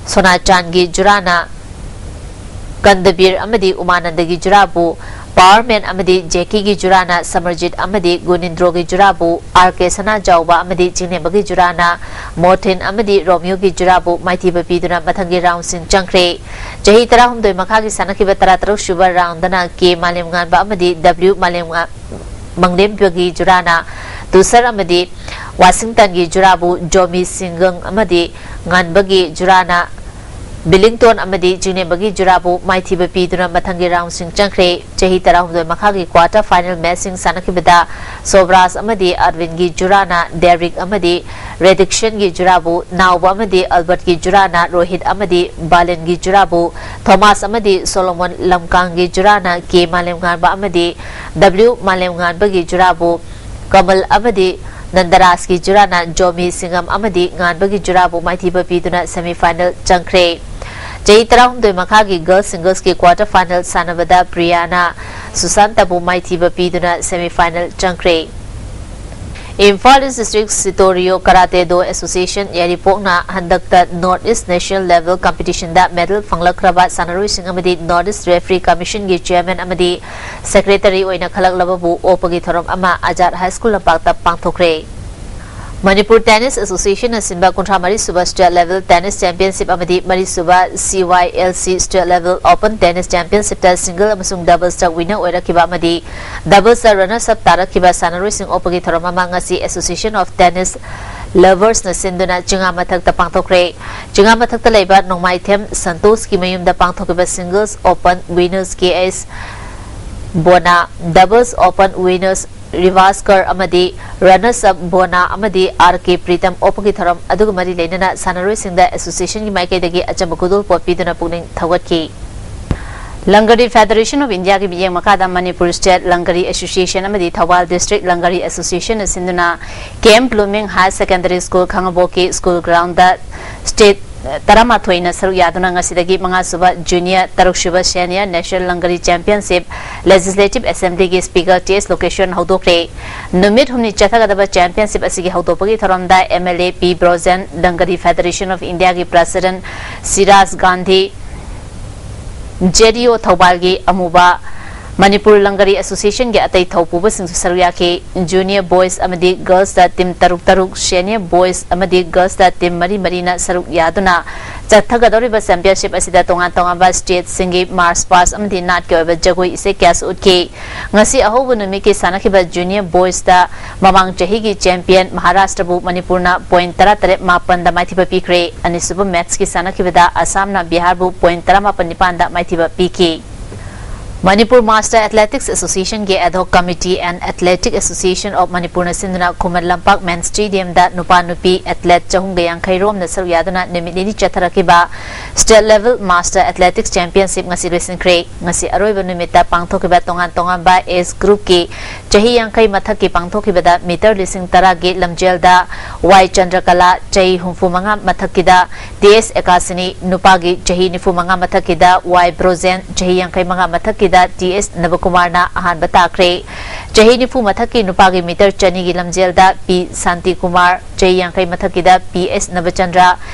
ꯁꯣꯅꯥꯆꯥꯟꯒꯤ ꯖꯨꯔꯥꯅ ꯀꯟꯗꯕꯤꯔ ꯑꯃꯗꯤ ꯎꯃꯥꯅꯟꯗꯒꯤ ꯖꯨꯔꯥꯕꯨ, ꯄꯥꯋꯔꯃꯦꯟ ꯑꯃꯗꯤ ꯖꯦꯀꯤꯒꯤ ꯖꯨꯔꯥꯅ ꯁꯃꯔꯖꯤꯠ ꯑꯃꯗꯤ ꯒꯨꯅꯤꯟꯗ꯭ꯔꯣꯒꯤ ꯖꯨꯔꯥꯕꯨ, ꯑꯥꯔ ꯀꯦ ꯁꯅꯥꯖꯥꯎꯕ ꯑꯃꯗꯤ ꯆꯤꯡꯂꯦꯝꯕꯒꯤ ꯖꯨꯔꯥꯅ ꯃꯣꯊꯤꯟ ꯑꯃꯗꯤ ꯔꯣꯃꯤꯌꯣꯒꯤ ꯖꯨꯔꯥꯕꯨ ꯃꯥꯏꯊꯤꯕ ꯄꯤꯗꯨꯅ ꯃꯊꯪꯒꯤ roundꯁꯤꯡ ꯆꯪꯈ꯭ꯔꯦ꯫ ꯆꯍꯤ ꯇꯔꯥꯍꯨꯝꯗꯣꯏ ꯃꯈꯥꯒꯤ ꯁꯥꯟꯅꯈꯤꯕ ꯇꯔꯥꯇꯔꯨꯛ ꯁꯨꯕ roundꯗꯅ ꯀꯦ ꯃꯥꯂꯦꯝꯉꯥꯟꯕ ꯑꯃꯗꯤ ꯗꯕ꯭ꯂꯤꯎ ꯃꯥꯂꯦꯝꯉꯥ-, ꯃꯪꯂꯦꯝꯕꯒꯤ ꯖꯨꯔꯥꯅ ꯇꯨꯁꯔ ꯑꯃꯗꯤ ꯋꯥꯁꯤꯡꯇꯟꯒꯤ ꯖꯨꯔꯥꯕꯨ, ꯖꯣꯃꯤ ꯁꯤꯡꯒꯪ ꯑꯃꯗꯤ ꯉꯥꯟꯕꯒꯤ ꯖꯨꯔꯥꯅ ꯕꯤꯂꯤꯡꯇꯣꯟ ꯑꯃꯗꯤ ꯆꯤꯡꯂꯦꯝꯕꯒꯤ ꯖꯨꯔꯥꯕꯨ ꯃꯥꯏꯊꯤꯕ ꯄꯤꯗꯨꯅ ꯃꯊꯪꯒꯤ ꯔꯥꯎꯟꯁꯤꯡ ꯆꯪꯈ꯭ꯔꯦ꯫ ꯆꯍꯤ ꯇꯔꯥꯍꯨꯝꯗꯣꯏ ꯃꯈꯥꯒꯤ ꯀ꯭ꯋꯥꯔꯇꯔ ꯐꯥꯏꯅꯦꯜ ꯃꯦꯆꯁꯤꯡ ꯁꯥꯟꯅꯈꯤꯕꯗ ꯁꯣꯕ꯭ꯔꯥꯖ ꯑꯃꯗꯤ ꯑꯔꯕꯤꯟꯒꯤ ꯖꯨꯔꯥꯅ ꯗꯦꯔꯤꯛ ꯑꯃꯗꯤ ꯔꯦꯗꯤꯛꯁꯟꯒꯤ ꯖꯨꯔꯥꯕꯨ, ꯅꯥꯎꯕ ꯑꯃꯗꯤ ꯑꯜꯕꯔꯠꯀꯤ ꯖꯨꯔꯥꯅ ꯔꯣꯍꯤꯠ ꯑꯃꯗꯤ ꯕꯥꯂꯦꯟꯒꯤ ꯖꯨꯔꯥꯕꯨ, ꯊꯣꯃꯥꯁ ꯑꯃꯗꯤ ꯁꯣꯂꯣꯃꯣꯟ ꯂꯝꯀꯥꯡꯒꯤ ꯖꯨꯔꯥꯅ ꯀꯦ ꯃꯥꯂꯦꯝꯉꯥꯟꯕ ꯑꯃꯗꯤ ꯗꯕ꯭ꯂꯤꯎ ꯃꯥꯂꯦꯝꯉꯥꯟꯕꯒꯤ ꯖꯨꯔꯥꯕꯨ, ꯀꯃꯜ ꯑꯃꯗꯤ ꯅꯟꯗꯔꯥꯖꯀꯤ ꯖꯨꯔꯥꯅ ꯖꯣꯃꯤ ꯁꯤꯡꯉꯝ ꯑꯃꯗꯤ ꯉꯥꯟꯕꯒꯤ ꯖꯨꯔꯥꯕꯨ ꯃꯥꯏꯊꯤꯕ ꯄꯤꯗꯨꯅ ꯁꯦꯃꯤ ꯐꯥꯏꯅꯦꯜ ꯆꯪꯈ꯭ꯔꯦ꯫ ꯆꯍꯤ ꯇꯔꯥꯍꯨꯝꯗꯣꯏ ꯃꯈꯥꯒꯤ ꯒꯔꯜꯁ ꯁꯤꯡꯒꯜꯁꯀꯤ ꯀ꯭ꯋꯥꯔꯇꯔ ꯐꯥꯏꯅꯦꯜ ꯁꯥꯟꯅꯕꯗ ꯄ꯭ꯔꯤꯌꯥꯅ ꯁꯨꯁꯥꯟꯇꯕꯨ ꯃꯥꯏꯊꯤꯕ ꯄꯤꯗꯨꯅ ꯁꯦꯃꯤ ꯐꯥꯏꯅꯦꯜ ꯆꯪꯈ꯭ꯔꯦ꯫ ꯏꯝꯐꯥꯜ ꯏꯁ ꯗꯤꯁꯇ꯭ꯔꯤꯛ ꯁꯤꯇꯣꯔꯤꯌꯣ ꯀꯔꯥꯇꯦ ꯗꯣ ꯑꯦꯁꯣꯁꯤꯌꯦꯁꯟ ꯌꯥꯏꯔꯤꯄꯣꯛꯅ ꯍꯟꯗꯛꯇ ꯅꯣꯔꯠ ꯏꯁ ꯅꯦꯁꯅꯦꯜ ꯂꯦꯚꯦꯜ ꯀꯝꯄꯤꯇꯤꯁꯟꯗ ꯃꯦꯗꯜ ꯐꯪꯂꯛꯈ꯭ꯔꯕ ꯁꯥꯟꯅꯔꯣꯏꯁꯤꯡ ꯑꯃꯗꯤ ꯅꯣꯔꯠ ꯏꯁ ꯔꯦꯐ꯭ꯔꯤ ꯀꯃꯤꯁꯟꯒꯤ ꯆꯤꯌꯔꯃꯦꯟ ꯑꯃꯗꯤ ꯁꯦꯀ꯭ꯔꯦꯇꯔꯤ ꯑꯣꯏꯅ ꯈꯜꯂꯛꯂꯕꯕꯨ ꯑꯣꯛꯄꯒꯤ ꯊꯧꯔꯝ ꯑꯃ ꯑꯖꯥꯗ ꯍꯥꯏ ꯁ꯭ꯀꯨꯜ ꯂꯝꯄꯥꯛꯇ ꯄꯥꯡꯊꯣꯛꯈ꯭ꯔꯦ꯫ ꯃꯅꯤꯄꯨꯔ ꯇꯦꯅꯤꯁ ꯑꯦꯁꯣꯁꯤꯌꯦꯁꯟꯅ ꯁꯤꯟꯕ ꯀꯨꯟꯊ꯭ꯔꯥ ꯃꯔꯤ ꯁꯨꯕ ꯁ꯭ꯇꯦꯠ ꯂꯦꯚꯦꯜ ꯇꯦꯅꯤꯁ ꯆꯦꯝꯄꯤꯌꯟꯁꯤꯞ ꯑꯃꯗꯤ ꯃꯔꯤ ꯁꯨꯕ C Y L C state level open tennis ꯆꯦꯝꯄꯤꯌꯟꯁꯤꯞꯇ ꯁꯤꯡꯒꯜ ꯑꯃꯁꯨꯡ ꯗꯕꯜꯁꯇ ꯋꯤꯟꯅꯔ ꯑꯣꯏꯔꯛꯈꯤꯕ ꯑꯃꯗꯤ ꯗꯕꯜꯁꯇ ꯔꯅꯔꯁ ꯑꯞ ꯇꯥꯔꯛꯈꯤꯕ ꯁꯥꯟꯅꯔꯣꯏꯁꯤꯡ ꯑꯣꯛꯄꯒꯤ ꯊꯧꯔꯝ ꯑꯃ ꯉꯁꯤ ꯑꯦꯁꯣꯁꯤꯌꯦꯁꯟ ꯑꯣꯐ ꯇꯦꯅꯤꯁ ꯂꯚꯔꯁꯅ ꯁꯤꯟꯗꯨꯅ ꯆꯤꯉꯥ ꯃꯊꯛꯇ ꯄꯥꯡꯊꯣꯛꯈ꯭ꯔꯦ꯫ ꯆꯤꯉꯥ ꯃꯊꯛꯇ ꯂꯩꯕ ꯅꯣꯡꯃꯥꯏꯊꯦꯝ ꯁꯟꯇꯣꯁꯀꯤ ꯃꯌꯨꯝꯗ ꯄꯥꯡꯊꯣꯛꯈꯤꯕ ꯁꯤꯡꯒꯜꯁ ꯑꯣꯄꯟ ꯋꯤꯟꯅꯔꯁ ꯀꯦ ꯑꯦꯁ ꯕꯣꯅꯥ, ꯗꯕꯜꯁ ꯑꯣꯄꯟ ꯋꯤꯟꯅꯔꯁ ꯔꯤꯚꯥꯁꯀꯔ ꯑꯃꯗꯤ ꯔꯅꯔꯁ ꯑꯞ ꯕꯣꯅꯥ ꯑꯃꯗꯤ ꯑꯥꯔ ꯀꯦ ꯄ꯭ꯔꯤꯇꯝ ꯑꯣꯛꯄꯒꯤ ꯊꯧꯔꯝ ꯑꯗꯨꯒ ꯃꯔꯤ ꯂꯩꯅꯅ ꯁꯥꯟꯅꯔꯣꯏꯁꯤꯡꯗ ꯑꯦꯁꯣꯁꯤꯌꯦꯁꯟꯒꯤ ꯃꯥꯏꯀꯩꯗꯒꯤ ꯑꯆꯝꯕ ꯈꯨꯗꯣꯜꯄꯣꯠ ꯄꯤꯗꯨꯅ ꯄꯨꯛꯅꯤꯡ ꯊꯧꯒꯠꯈꯤ꯫ ꯂꯪꯒꯔꯤ ꯐꯦꯗꯔꯦꯁꯟ ꯑꯣꯐ ꯏꯟꯗꯤꯌꯥꯒꯤ ꯃꯤꯠꯌꯦꯡ ꯃꯈꯥꯗ ꯃꯅꯤꯄꯨꯔ ꯁ꯭ꯇꯦꯠ ꯂꯪꯒꯔꯤ ꯑꯦꯁꯣꯁꯤꯌꯦꯁꯟ ꯑꯃꯗꯤ ꯊꯧꯕꯥꯜ ꯗꯤꯁꯇ꯭ꯔꯤꯛ ꯂꯪꯒꯔꯤ ꯑꯦꯁꯣꯁꯤꯌꯦꯁꯟꯅ ꯁꯤꯟꯗꯨꯅ K M blooming higher secondary school ꯈꯥꯉꯕꯣꯛꯀꯤ ꯁ꯭ꯀꯨꯜ ꯒ꯭ꯔꯥꯎꯟꯗ ꯁ꯭ꯇꯦꯠ ꯇꯔꯥꯃꯥꯊꯣꯏꯅ ꯁꯔꯨꯛ ꯌꯥꯗꯨꯅ ꯉꯁꯤꯗꯒꯤ ꯃꯉꯥꯁꯨꯕ ꯖꯨꯅꯤꯌꯔ, ꯇꯔꯨꯛꯁꯨꯕ senior national Langari championship legislative ꯑꯦꯁꯦꯝꯕ꯭ꯂꯤꯒꯤ ꯁ꯭ꯄꯤꯀꯔ ꯇꯤ ꯑꯦꯁ ꯂꯣꯀꯦꯁꯣꯔꯅ ꯍꯧꯗꯣꯛꯈ꯭ꯔꯦ꯫ ꯅꯨꯃꯤꯠ ꯍꯨꯝꯅꯤ ꯆꯠꯊꯒꯗꯕ ꯆꯦꯝꯄꯤꯌꯟꯁꯤꯞ ꯑꯁꯤꯒꯤ ꯍꯧꯗꯣꯛꯄꯒꯤ ꯊꯧꯔꯝꯗ M L A P Brojen, Langari federation of ꯏꯟꯗꯤꯌꯥꯒꯤ president Siraj Gandhi, J D O ꯊꯧꯕꯥꯜꯒꯤ ꯑꯃꯨꯕ ꯃꯅꯤꯄꯨꯔ ꯂꯪꯒꯔꯤ ꯑꯦꯁꯣꯁꯤꯌꯦꯁꯟꯒꯤ ꯑꯇꯩ ꯊꯧꯄꯨꯕꯁꯤꯡꯁꯨ ꯁꯔꯨꯛ ꯌꯥꯈꯤ꯫ ꯖꯨꯅꯤꯌꯔ ꯕꯣꯏꯁ ꯑꯃꯗꯤ ꯒꯔꯜꯁꯇ ꯇꯤꯝ ꯇꯔꯨꯛ ꯇꯔꯨꯛ, ꯁꯦꯅꯤꯌꯔ ꯕꯣꯏꯁ ꯑꯃꯗꯤ ꯒꯔꯜꯁꯇ ꯇꯤꯝ ꯃꯔꯤ ꯃꯔꯤꯅ ꯁꯔꯨꯛ ꯌꯥꯗꯨꯅ ꯆꯠꯊꯒꯗꯧꯔꯤꯕ ꯆꯦꯝꯄꯤꯌꯟꯁꯤꯞ ꯑꯁꯤꯗ ꯇꯣꯉꯥꯟ ꯇꯣꯉꯥꯟꯕ ꯁ꯭ꯇꯦꯠꯁꯤꯡꯒꯤ ꯃꯥꯔꯁ ꯄꯥꯁ ꯑꯃꯗꯤ ꯅꯥꯠꯀꯤ ꯑꯣꯏꯕ ꯖꯒꯣꯏ ꯏꯁꯩ ꯀꯌꯥꯁꯨ ꯎꯠꯈꯤ꯫ ꯉꯁꯤ ꯑꯍꯧꯕ ꯅꯨꯃꯤꯠꯀꯤ ꯁꯥꯟꯅꯈꯤꯕ ꯖꯨꯅꯤꯌꯔ ꯕꯣꯏꯁꯇ ꯃꯃꯥꯡ ꯆꯍꯤꯒꯤ ꯆꯦꯝꯄꯤꯌꯟ ꯃꯍꯥꯔꯥꯁꯇ꯭ꯔꯕꯨ ꯃꯅꯤꯄꯨꯔꯅ ꯄꯣꯏꯟ ꯇꯔꯥ ꯇꯔꯦꯠ ꯃꯥꯄꯟꯗ ꯃꯥꯏꯊꯤꯕ ꯄꯤꯈ꯭ꯔꯦ꯫ ꯑꯅꯤꯁꯨꯕ ꯃꯦꯠꯁꯀꯤ ꯁꯥꯟꯅꯈꯤꯕꯗ ꯑꯁꯥꯝꯅ ꯕꯤꯍꯥꯔꯕꯨ ꯄꯣꯏꯟ ꯇꯔꯥꯃꯥꯄꯟ ꯅꯤꯄꯥꯟꯗ ꯃꯥꯏꯊꯤꯕ ꯄꯤꯈꯤ꯫ ꯃꯅꯤꯄꯨꯔ ꯃꯥꯁꯇꯔ ꯑꯦꯊꯂꯦꯇꯤꯛꯁ ꯑꯦꯁꯣꯁꯤꯌꯦꯁꯟꯒꯤ ad hoc committee and Athletic Association of Manipurꯅ ꯁꯤꯟꯗꯨꯅ ꯈꯨꯃꯟ ꯂꯝꯄꯥꯛ ꯃꯦꯟ ꯁ꯭ꯇꯦꯗꯤꯌꯝꯗ ꯅꯨꯄꯥ ꯅꯨꯄꯤ ꯑꯦꯊꯂꯦꯠ ꯆꯍꯨꯝꯒ ꯌꯥꯡꯈꯩ ꯔꯣꯝꯅ ꯁꯔꯨꯛ ꯌꯥꯗꯨꯅ ꯅꯨꯃꯤꯠ ꯅꯤꯅꯤ ꯆꯠꯊꯔꯛꯈꯤꯕ state level master athletics championship ꯉꯁꯤ ꯂꯣꯏꯁꯤꯟꯈ꯭ꯔꯦ꯫ ꯉꯁꯤ ꯑꯔꯣꯏꯕ ꯅꯨꯃꯤꯠꯇ ꯄꯥꯡꯊꯣꯛꯈꯤꯕ ꯇꯣꯉꯥꯟ ꯇꯣꯉꯥꯟꯕ ꯑꯦꯖ ꯒ꯭ꯔꯨꯞꯀꯤ ꯆꯍꯤ ꯌꯥꯡꯈꯩ ꯃꯊꯛꯀꯤ ꯄꯥꯡꯊꯣꯛꯈꯤꯕꯗ ꯃꯤꯇꯔ ꯂꯤꯁꯤꯡ ꯇꯔꯥꯒꯤ ꯂꯝꯖꯦꯜꯗ ꯋꯥꯏ ꯆꯟꯗ꯭ꯔꯀꯂꯥ, ꯆꯍꯤ ꯍꯨꯝꯐꯨ ꯃꯉꯥ ꯃꯊꯛꯀꯤꯗ ꯇꯤ ꯑꯦꯁ ꯑꯦꯀꯥꯁꯤꯅꯤ, ꯅꯨꯄꯥꯒꯤ ꯆꯍꯤ ꯅꯤꯐꯨ ꯃꯉꯥ ꯃꯊꯛꯀꯤꯗ ꯋꯥꯏ ꯕ꯭ꯔꯣꯖꯦꯟ, ꯆꯍꯤ ꯌꯥꯡꯈꯩ ꯃꯉꯥ ꯃꯊꯛꯀꯤꯗ ꯇꯤ ꯑꯦꯁ ꯅꯕꯀꯨꯃꯥꯔꯅ ꯑꯍꯥꯟꯕ ꯇꯥꯈ꯭ꯔꯦ꯫ ꯆꯍꯤ ꯅꯤꯐꯨ ꯃꯊꯛꯀꯤ ꯅꯨꯄꯥꯒꯤ ꯃꯤꯇꯔ ꯆꯅꯤꯒꯤ ꯂꯝꯖꯦꯜꯗ ꯄꯤ ꯁꯥꯟꯇꯤꯀꯨꯃꯥꯔ, ꯆꯍꯤ ꯌꯥꯡꯈꯩ ꯃꯊꯛꯀꯤꯗ ꯄꯤ ꯑꯦꯁ ꯅꯕꯆꯟꯗ꯭ꯔ,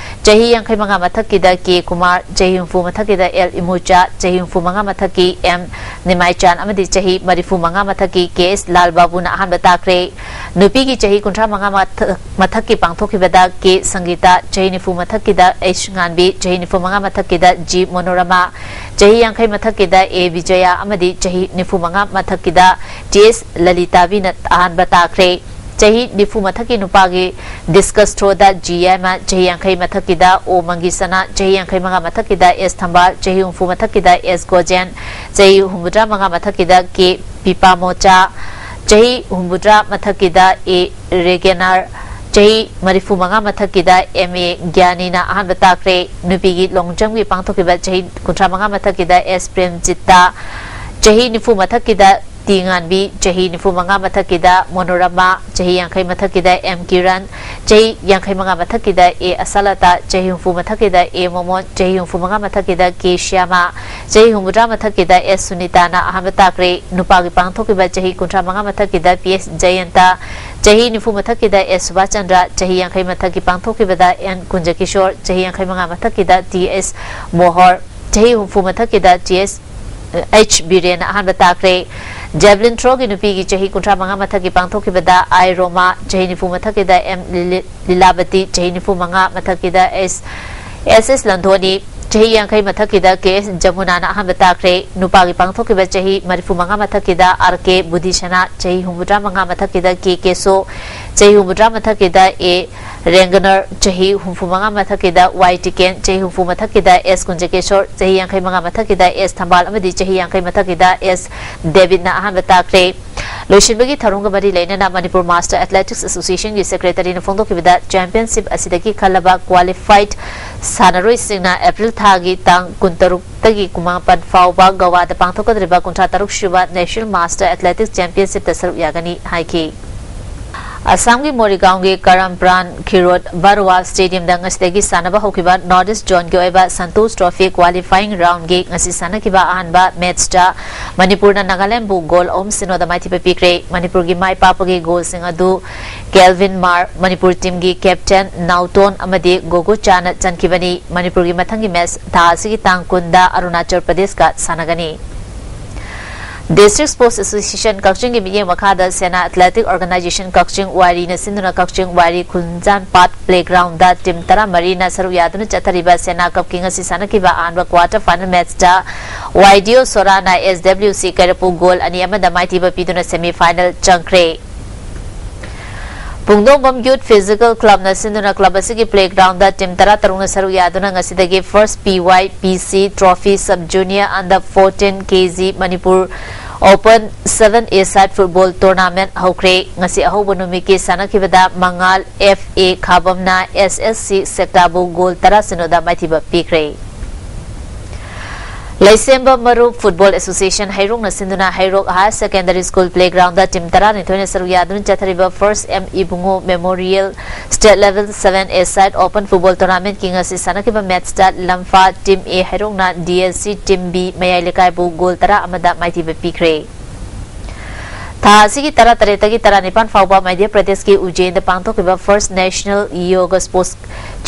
ꯆꯍꯤ ꯌꯥꯡꯈꯩ ꯃꯉꯥ ꯃꯊꯛꯀꯤꯗ ꯀꯦ ꯀꯨꯃꯥꯔ, ꯆꯍꯤ ꯍꯨꯝꯐꯨ ꯃꯊꯛꯀꯤꯗ ꯑꯦꯜ ꯏꯃꯨꯆꯥ, ꯆꯍꯤ ꯍꯨꯝꯐꯨ ꯃꯉꯥ ꯃꯊꯛꯀꯤ ꯑꯦꯝ ꯅꯤꯃꯥꯏꯆꯥꯟ ꯑꯃꯗꯤ ꯆꯍꯤ ꯃꯔꯤꯐꯨ ꯃꯉꯥ ꯃꯊꯛꯀꯤ ꯀꯦ ꯑꯦꯁ ꯂꯥꯜ ꯕꯥꯕꯨꯅ ꯑꯍꯥꯟꯕ ꯇꯥꯈ꯭ꯔꯦ꯫ ꯅꯨꯄꯤꯒꯤ ꯆꯍꯤ ꯀꯨꯟꯊ꯭ꯔꯥ ꯃꯉꯥ ꯃꯊꯛ-, ꯃꯊꯛꯀꯤ ꯄꯥꯡꯊꯣꯛꯈꯤꯕꯗ ꯀꯦ ꯁꯪꯒꯤꯇꯥ, ꯆꯍꯤ ꯅꯤꯐꯨ ꯃꯊꯛꯀꯤꯗ ꯑꯩꯆ ꯉꯥꯟꯕꯤ, ꯆꯍꯤ ꯅꯤꯐꯨ ꯃꯉꯥ ꯃꯊꯛꯀꯤꯗ ꯖꯤ ꯃꯣꯅꯣꯔꯃꯥ, ꯆꯍꯤ ꯌꯥꯡꯈꯩ ꯃꯊꯛꯀꯤꯗ ꯑꯦ ꯕꯤꯖꯌꯥ ꯑꯃꯗꯤ ꯆꯍꯤ ꯅꯤꯐꯨ ꯃꯉꯥ ꯃꯊꯛꯀꯤꯗ ꯇꯤ ꯑꯦꯁ ꯂꯂꯤꯇꯥꯕꯤꯅ ꯑꯍꯥꯟꯕ ꯇꯥꯈ꯭ꯔꯦ꯫ ꯆꯍꯤ ꯅꯤꯐꯨ ꯃꯊꯛꯀꯤ ꯅꯨꯄꯥꯒꯤ ꯗꯤꯁꯀꯁ ꯊ꯭ꯔꯣꯗ ꯖꯤ ꯌꯥꯏꯃ, ꯆꯍꯤ ꯌꯥꯡꯈꯩ ꯃꯊꯛꯀꯤꯗ ꯑꯣ ꯃꯪꯒꯤꯁꯅꯥ, ꯆꯍꯤ ꯌꯥꯡꯈꯩ ꯃꯉꯥ ꯃꯊꯛꯀꯤꯗ ꯑꯦꯁ ꯊꯝꯕꯥꯜ, ꯆꯍꯤ ꯍꯨꯝꯐꯨ ꯃꯊꯛꯀꯤꯗ ꯑꯦꯁ ꯒꯣꯖꯦꯟ, ꯆꯍꯤ ꯍꯨꯝꯐꯨꯇꯔꯥ ꯃꯉꯥ ꯃꯊꯛꯀꯤꯗ ꯀꯦ ꯄꯤꯄꯥꯃꯣꯆꯥ, ꯆꯍꯤ ꯍꯨꯝꯐꯨꯇꯔꯥ ꯃꯊꯛꯀꯤꯗ ꯑꯦ ꯔꯦꯒꯦꯅꯥꯔ, ꯆꯍꯤ ꯃꯔꯤꯐꯨ ꯃꯉꯥ ꯃꯊꯛꯀꯤꯗ ꯑꯦꯝ ꯑꯦ ꯒ꯭ꯌꯥꯅꯤꯅ ꯑꯍꯥꯟꯕ ꯇꯥꯈ꯭ꯔꯦ꯫ ꯅꯨꯄꯤꯒꯤ ꯂꯣꯡ ꯖꯝꯞꯀꯤ ꯄꯥꯡꯊꯣꯛꯈꯤꯕ ꯆꯍꯤ ꯀꯨꯟꯊ꯭ꯔꯥ ꯃꯉꯥ ꯃꯊꯛꯀꯤꯗ ꯑꯦꯁ ꯄ꯭ꯔꯦꯝꯖꯤꯠꯇ, ꯆꯍꯤ ꯅꯤꯐꯨ ꯃꯊꯛꯀꯤꯗ ꯇꯤ ꯉꯥꯟꯕꯤ, ꯆꯍꯤ ꯅꯤꯐꯨ ꯃꯉꯥ ꯃꯊꯛꯀꯤꯗ ꯃꯣꯅꯣꯔꯃꯥ, ꯆꯍꯤ ꯌꯥꯡꯈꯩ ꯃꯊꯛꯀꯤꯗ ꯑꯦꯝ ꯀꯤꯔꯟ, ꯆꯍꯤ ꯌꯥꯡꯈꯩ ꯃꯉꯥ ꯃꯊꯛꯀꯤꯗ ꯑꯦ ꯑꯁꯥꯂꯇꯥ, ꯆꯍꯤ ꯍꯨꯝꯐꯨ ꯃꯊꯛꯀꯤꯗ ꯑꯦ ꯃꯣꯃꯣꯟ, ꯆꯍꯤ ꯍꯨꯝꯐꯨ ꯃꯉꯥ ꯃꯊꯛꯀꯤꯗ ꯀꯦ ꯁ꯭ꯌꯥꯃ, ꯆꯍꯤ ꯍꯨꯝꯐꯨꯇꯔꯥ ꯃꯊꯛꯀꯤꯗ ꯑꯦꯁ ꯁꯨꯅꯤꯇꯥꯅ ꯑꯍꯥꯟꯕ ꯇꯥꯈ꯭ꯔꯦ꯫ ꯅꯨꯄꯥꯒꯤ ꯄꯥꯡꯊꯣꯛꯈꯤꯕ ꯆꯍꯤ ꯀꯨꯟꯊ꯭ꯔꯥ ꯃꯉꯥ ꯃꯊꯛꯀꯤꯗ ꯄꯤ ꯑꯦꯁ ꯖꯌꯟꯇ, ꯆꯍꯤ ꯅꯤꯐꯨ ꯃꯊꯛꯀꯤꯗ ꯑꯦꯁ ꯁꯨꯕꯥꯁ ꯆꯟꯗ꯭ꯔ, ꯆꯍꯤ ꯌꯥꯡꯈꯩ ꯃꯊꯛꯀꯤ ꯄꯥꯡꯊꯣꯛꯈꯤꯕꯗ ꯑꯦꯟ ꯀꯨꯟꯖꯀꯤꯁꯣꯔ, ꯆꯍꯤ ꯌꯥꯡꯈꯩ ꯃꯉꯥ ꯃꯊꯛꯀꯤꯗ ꯇꯤ ꯑꯦꯁ ꯃꯣꯍꯣꯔ, ꯆꯍꯤ ꯍꯨꯝꯐꯨ ꯃꯊꯛꯀꯤꯗ ꯇꯤ ꯑꯦꯁ H ꯕꯤꯔꯦꯟꯅ ꯑꯍꯥꯟꯕ ꯇꯥꯈ꯭ꯔꯦ꯫ Javelin throwꯒꯤ ꯅꯨꯄꯤꯒꯤ ꯆꯍꯤ ꯀꯨꯟꯊ꯭ꯔꯥ ꯃꯉꯥ ꯃꯊꯛꯀꯤ ꯄꯥꯡꯊꯣꯛꯈꯤꯕꯗ I ꯔꯣꯃꯥ, ꯆꯍꯤ ꯅꯤꯐꯨ ꯃꯊꯛꯀꯤꯗ M ꯂꯤꯂꯤ-, ꯂꯤꯂꯥꯕꯇꯤ, ꯆꯍꯤ ꯅꯤꯐꯨ ꯃꯉꯥ ꯃꯊꯛꯀꯤꯗ S, S S ꯂꯟꯊꯣꯅꯤ, ꯆꯍꯤ ꯌꯥꯡꯈꯩ ꯃꯊꯛꯀꯤꯗ K S ꯖꯃꯨꯅꯥꯅ ꯑꯍꯥꯟꯕ ꯇꯥꯈ꯭ꯔꯦ꯫ ꯅꯨꯄꯥꯒꯤ ꯄꯥꯡꯊꯣꯛꯈꯤꯕ ꯆꯍꯤ ꯃꯔꯤꯐꯨ ꯃꯉꯥ ꯃꯊꯛꯀꯤꯗ R K ꯕꯨꯙꯤꯁꯅꯥ, ꯆꯍꯤ ꯍꯨꯝꯐꯨꯇꯔꯥ ꯃꯉꯥ ꯃꯊꯛꯀꯤꯗ K ꯀꯦꯁꯣ, ꯆꯍꯤ ꯍꯨꯝꯐꯨꯇꯔꯥ ꯃꯊꯛꯀꯤꯗ A ꯔꯦꯡꯒꯅꯔ, ꯆꯍꯤ ꯍꯨꯝꯐꯨ ꯃꯉꯥ ꯃꯊꯛꯀꯤꯗ Y ꯇꯤꯀꯦꯟ, ꯆꯍꯤ ꯍꯨꯝꯐꯨ ꯃꯊꯛꯀꯤꯗ S ꯀꯨꯟꯖꯀꯦꯁꯣꯔ, ꯆꯍꯤ ꯌꯥꯡꯈꯩ ꯃꯉꯥ ꯃꯊꯛꯀꯤꯗ S ꯊꯝꯕꯥꯜ ꯑꯃꯗꯤ ꯆꯍꯤ ꯌꯥꯡꯈꯩ ꯃꯊꯛꯀꯤꯗ S ꯗꯦꯕꯤꯠꯅ ꯑꯍꯥꯟꯕ ꯇꯥꯈ꯭ꯔꯦ꯫ ꯂꯣꯏꯁꯤꯟꯕꯒꯤ ꯊꯧꯔꯝꯒ ꯃꯔꯤ ꯂꯩꯅꯅ ꯃꯅꯤꯄꯨꯔ Master Athletics Associationꯒꯤ Secretaryꯅ ꯐꯣꯡꯗꯣꯛꯈꯤꯕꯗ, championship ꯑꯁꯤꯗꯒꯤ ꯈꯜꯂꯕ qualified ꯁꯥꯟꯅꯔꯣꯏꯁꯤꯡꯅ April ꯊꯥꯒꯤ ꯇꯥꯡ ꯀꯨꯟꯇꯔꯨꯛꯇꯒꯤ ꯀꯨꯟꯃꯥꯄꯟ ꯐꯥꯎꯕ ꯒꯋꯥꯗ ꯄꯥꯡꯊꯣꯛꯀꯗꯧꯔꯤꯕ ꯀꯨꯟꯊ꯭ꯔꯥ ꯇꯔꯨꯛ ꯁꯨꯕ National Master Athletics Championshipꯇ ꯁꯔꯨꯛ ꯌꯥꯒꯅꯤ ꯍꯥꯏꯈꯤ꯫ ꯑꯁꯥꯝꯒꯤ ꯃꯣꯔꯤꯒꯥꯎꯟꯒꯤ ꯀꯔꯝꯄ꯭ꯔꯥꯟ ꯈꯤꯔꯣꯗ ꯕꯔꯋꯥ Stadiumꯗ ꯉꯁꯤꯗꯒꯤ ꯁꯥꯟꯅꯕ ꯍꯧꯈꯤꯕ North East Zoneꯒꯤ ꯑꯣꯏꯕ Santosh Trophy qualifying roundꯒꯤ ꯉꯁꯤ ꯁꯥꯟꯅꯈꯤꯕ ꯑꯍꯥꯟꯕ matchꯇ ꯃꯅꯤꯄꯨꯔꯅ ꯅꯥꯒꯥꯂꯦꯟꯕꯨ goal ꯑꯍꯨꯝ ꯁꯤꯅꯣꯗ ꯃꯥꯏꯊꯤꯕ ꯄꯤꯈ꯭ꯔꯦ꯫ ꯃꯅꯤꯄꯨꯔꯒꯤ ꯃꯥꯏ ꯄꯥꯛꯄꯒꯤ goalꯁꯤꯡ ꯑꯗꯨ ꯀꯦꯜꯚꯤꯟ ꯃꯥꯔ, ꯃꯅꯤꯄꯨꯔ teamꯒꯤ captain ꯅꯥꯎꯇꯣꯟ ꯑꯃꯗꯤ ꯒꯣꯒꯨꯆꯥꯅ ꯆꯟꯈꯤꯕꯅꯤ꯫ ꯃꯅꯤꯄꯨꯔꯒꯤ ꯃꯊꯪꯒꯤ match ꯊꯥ ꯑꯁꯤꯒꯤ ꯇꯥꯡ ꯀꯨꯟꯗ ꯑꯔꯨꯅꯥꯆꯜ ꯄ꯭ꯔꯗꯦꯁꯀ ꯁꯥꯟꯅꯒꯅꯤ꯫ District Sports Association ꯀꯛꯆꯤꯡꯒꯤ ꯃꯤꯠꯌꯦꯡ ꯃꯈꯥꯗ ꯁꯦꯅꯥ Athletic Organization ꯀꯛꯆꯤꯡ ꯋꯥꯏꯔꯤꯅ ꯁꯤꯟꯗꯨꯅ ꯀꯛꯆꯤꯡ ꯋꯥꯏꯔꯤ ꯈꯨꯟꯖꯥꯟꯄꯥꯠ playgroundꯗ team ꯇꯔꯥꯃꯔꯤꯅ ꯁꯔꯨꯛ ꯌꯥꯗꯨꯅ ꯆꯠꯊꯔꯤꯕ ꯁꯦꯅꯥ cupꯀꯤ ꯉꯁꯤ ꯁꯥꯟꯅꯈꯤꯕ ꯑꯍꯥꯟꯕ quarter final matchꯇ Y D O ꯁꯣꯔꯥꯅ S W C ꯀꯩꯔꯛꯄꯨ goal ꯑꯅꯤ ꯑꯃꯗ ꯃꯥꯏꯊꯤꯕ ꯄꯤꯗꯨꯅ semi final ꯆꯪꯈ꯭ꯔꯦ꯫ ꯄꯨꯡꯗꯣꯡꯕꯝ Youth Physical Clubꯅ ꯁꯤꯟꯗꯨꯅ club ꯑꯁꯤꯒꯤ playgroundꯗ team ꯇꯔꯥ ꯇꯔꯨꯛꯅ ꯁꯔꯨꯛ ꯌꯥꯗꯨꯅ ꯉꯁꯤꯗꯒꯤ First P Y P C Trophy Sub Junior Under fourteen K G Manipur Open seven A-side football tournament ꯍꯧꯈ꯭ꯔꯦ꯫ ꯉꯁꯤ ꯑꯍꯧꯕ ꯅꯨꯃꯤꯠꯀꯤ ꯁꯥꯟꯅꯈꯤꯕꯗ ꯃꯉꯥꯜ F A ꯈꯥꯕꯝꯅ S S C ꯁꯦꯛꯇꯥꯕꯨ goal ꯇꯔꯥ ꯁꯤꯅꯣꯗ ꯃꯥꯏꯊꯤꯕ ꯄꯤꯈ꯭ꯔꯦ꯫ ꯂꯩꯁꯦꯝꯕ ꯃꯔꯨꯞ Football Association ꯍꯩꯔꯣꯛꯅ ꯁꯤꯟꯗꯨꯅ ꯍꯩꯔꯣꯛ Higher Secondary School playgroundꯗ team ꯇꯔꯥꯅꯤꯊꯣꯏꯅ ꯁꯔꯨꯛ ꯌꯥꯗꯨꯅ ꯆꯠꯊꯔꯤꯕ First M ꯏꯕꯨꯡꯉꯣ Memorial State Level seven A-side Open Football Tournamentꯀꯤ ꯉꯁꯤ ꯁꯥꯟꯅꯈꯤꯕ matchꯇ ꯂꯝꯐꯥ Team A ꯍꯩꯔꯣꯛꯅ D S C Team B ꯃꯌꯥꯏ ꯂꯩꯀꯥꯏꯕꯨ goal ꯇꯔꯥ ꯑꯃꯗ ꯃꯥꯏꯊꯤꯕ ꯄꯤꯈ꯭ꯔꯦ꯫ ꯊꯥ ꯑꯁꯤꯒꯤ ꯇꯔꯥꯇꯔꯦꯠꯇꯒꯤ ꯇꯔꯥꯅꯤꯄꯥꯟ ꯐꯥꯎꯕ ꯃꯙ꯭ꯌ ꯄ꯭ꯔꯗꯦꯁꯀꯤ ꯎꯖꯦꯟꯗ ꯄꯥꯡꯊꯣꯛꯈꯤꯕ First National Yoga Sports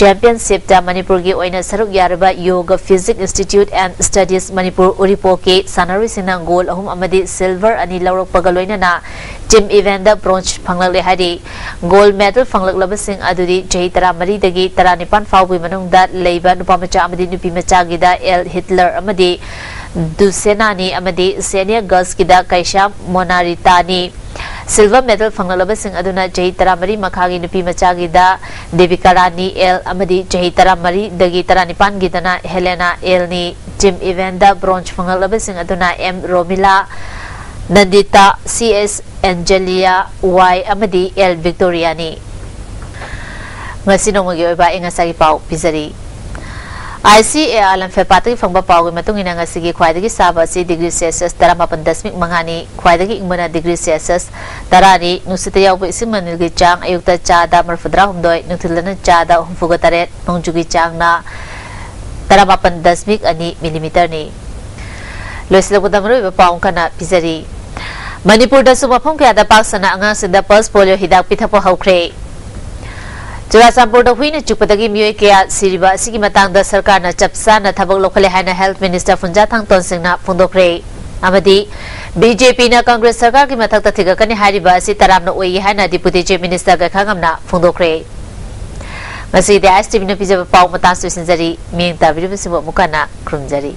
Championshipꯇ ꯃꯅꯤꯄꯨꯔꯒꯤ ꯑꯣꯏꯅ ꯁꯔꯨꯛ ꯌꯥꯔꯤꯕ Yoga Physique Institute and Studies Manipur ꯎꯔꯤꯄꯣꯛꯀꯤ ꯁꯥꯟꯅꯔꯣꯏꯁꯤꯡꯅ gold ꯑꯍꯨꯝ ꯑꯃꯗꯤ silver ꯑꯅꯤ ꯂꯧꯔꯛꯄꯒ ꯂꯣꯏꯅꯅ team eventꯗ bronze ꯐꯪꯂꯛꯂꯦ ꯍꯥꯏꯔꯤ꯫ Gold medal ꯐꯪꯂꯛꯂꯕꯁꯤꯡ ꯑꯗꯨꯗꯤ ꯆꯍꯤ ꯇꯔꯥꯃꯔꯤꯗꯒꯤ ꯇꯔꯥꯅꯤꯄꯥꯟ ꯐꯥꯎꯕꯒꯤ ꯃꯅꯨꯡꯗ ꯂꯩꯕ ꯅꯨꯄꯥ ꯃꯆꯥ ꯑꯃꯗꯤ ꯅꯨꯄꯤ ꯃꯆꯥꯒꯤꯗ ꯑꯦꯜ ꯍꯤꯠꯂꯔ ꯑꯃꯗꯤ ꯗꯨꯁꯦꯅꯥꯅꯤ ꯑꯃꯗꯤ senior girlsꯀꯤꯗ ꯀꯩꯁꯥ ꯃꯣꯅꯥꯔꯤꯇꯥꯅꯤ꯫ Silver medal ꯐꯪꯂꯛꯂꯕꯁꯤꯡ ꯑꯗꯨꯅ ꯆꯍꯤ ꯇꯔꯥꯃꯔꯤ ꯃꯈꯥꯒꯤ ꯅꯨꯄꯤ ꯃꯆꯥꯒꯤꯗ ꯗꯦꯕꯤꯀꯥ ꯔꯥꯅꯤ ꯑꯦꯜ ꯑꯃꯗꯤ ꯆꯍꯤ ꯇꯔꯥꯃꯔꯤꯗꯒꯤ ꯇꯔꯥꯅꯤꯄꯥꯟꯒꯤꯗꯅ ꯍꯦꯂꯦꯅꯥ ꯑꯦꯜꯅꯤ꯫ Team eventꯗ bronze ꯐꯪꯂꯛꯂꯕꯁꯤꯡ ꯑꯗꯨꯅ ꯑꯦꯝ ꯔꯣꯃꯤꯂꯥ, ꯅꯟꯗꯤꯇꯥ, ꯁꯤ ꯑꯦꯁ ꯑꯦꯟꯖꯦꯂꯤꯌꯥ, ꯋꯥꯏ ꯑꯃꯗꯤ ꯑꯦꯜ ꯚꯤꯛꯇꯣꯔꯤꯌꯥꯅꯤ꯫ ꯉꯁꯤ ꯅꯣꯡꯃꯒꯤ ꯑꯣꯏꯕ ꯑꯏꯪ ꯑꯁꯥꯒꯤ ꯄꯥꯎ ꯄꯤꯖꯔꯤ꯫ ICAR ꯂꯝꯐꯦꯜꯄꯥꯠꯇꯒꯤ ꯐꯪꯕ ꯄꯥꯎꯒꯤ ꯃꯇꯨꯡ ꯏꯟꯅ ꯉꯁꯤꯒꯤ ꯈ꯭ꯋꯥꯏꯗꯒꯤ ꯁꯥꯕ ꯑꯁꯤ degree Celsius ꯇꯔꯥꯃꯥꯄꯟ ꯗꯁꯃꯤꯛ ꯃꯉꯥꯅꯤ, ꯈ꯭ꯋꯥꯏꯗꯒꯤ ꯏꯪꯕꯅ degree Celsius ꯇꯔꯥꯅꯤ꯫ ꯅꯨꯡꯁꯤꯠꯇ ꯌꯥꯎꯕ ꯏꯁꯤꯡ ꯃꯅꯤꯜꯒꯤ ꯆꯥꯡ ꯑꯌꯨꯛꯇ ꯆꯥꯗ ꯃꯔꯤꯐꯨꯇꯔꯥ ꯍꯨꯝꯗꯣꯏ, ꯅꯨꯡꯊꯤꯜꯗꯅ ꯆꯥꯗ ꯍꯨꯝꯐꯨꯒ ꯇꯔꯦꯠ, ꯅꯣꯡꯖꯨꯒꯤ ꯆꯥꯡꯅ ꯇꯔꯥꯃꯥꯄꯟ ꯗꯁꯃꯤꯛ ꯑꯅꯤ millimeterꯅꯤ꯫ ꯂꯣꯏꯁꯤꯜꯂꯛꯄꯗ ꯃꯔꯨꯑꯣꯏꯕ ꯄꯥꯎ ꯑꯃꯨꯛ ꯍꯟꯅ ꯄꯤꯖꯔꯤ꯫ ꯃꯅꯤꯄꯨꯔꯗꯁꯨ ꯃꯐꯝ ꯀꯌꯥꯗ ꯄꯥꯛ ꯁꯟꯅ ꯑꯉꯥꯡꯁꯤꯡꯗ pulse polio ꯍꯤꯗꯥꯛ ꯄꯤꯊꯛꯄ ꯍꯧꯈ꯭ꯔꯦ꯫ ꯆꯨꯔꯥꯆꯥꯟꯄꯨꯔꯗ ꯍꯨꯏꯅ ꯆꯤꯛꯄꯗꯒꯤ ꯃꯤꯑꯣꯏ ꯀꯌꯥ ꯁꯤꯔꯤꯕ ꯑꯁꯤꯒꯤ ꯃꯇꯥꯡꯗ ꯁꯔꯀꯥꯔꯅ ꯆꯞ ꯆꯥꯅ ꯊꯕꯛ ꯂꯧꯈꯠꯂꯦ ꯍꯥꯏꯅ Health Minister ꯐꯨꯟꯖꯥꯊꯥꯡ ꯇꯣꯟꯁꯤꯡꯅ ꯐꯣꯡꯗꯣꯛꯈ꯭ꯔꯦ꯫ ꯑꯃꯗꯤ BJPꯅ Congress ꯁꯔꯀꯥꯔꯒꯤ ꯃꯊꯛꯇ ꯊꯤꯒꯠꯀꯅꯤ ꯍꯥꯏꯔꯤꯕ ꯑꯁꯤ ꯇꯔꯥꯝꯅ ꯑꯣꯏꯌꯦ ꯍꯥꯏꯅ Deputy Chief Minister ꯒꯩꯈꯥꯉꯝꯅ ꯐꯣꯡꯗꯣꯛꯈ꯭ꯔꯦ꯫ ꯉꯁꯤꯒꯤꯗꯤ ISTVꯅ ꯄꯤꯖꯕ ꯄꯥꯎ ꯃꯇꯥꯡ ꯂꯣꯏꯁꯤꯟꯖꯔꯤ꯫ ꯃꯤꯠꯌꯦꯡ ꯇꯥꯕꯤꯔꯤꯕꯁꯤꯡꯕꯨ ꯑꯃꯨꯛ ꯍꯟꯅ ꯈꯨꯔꯨꯝꯖꯔꯤ꯫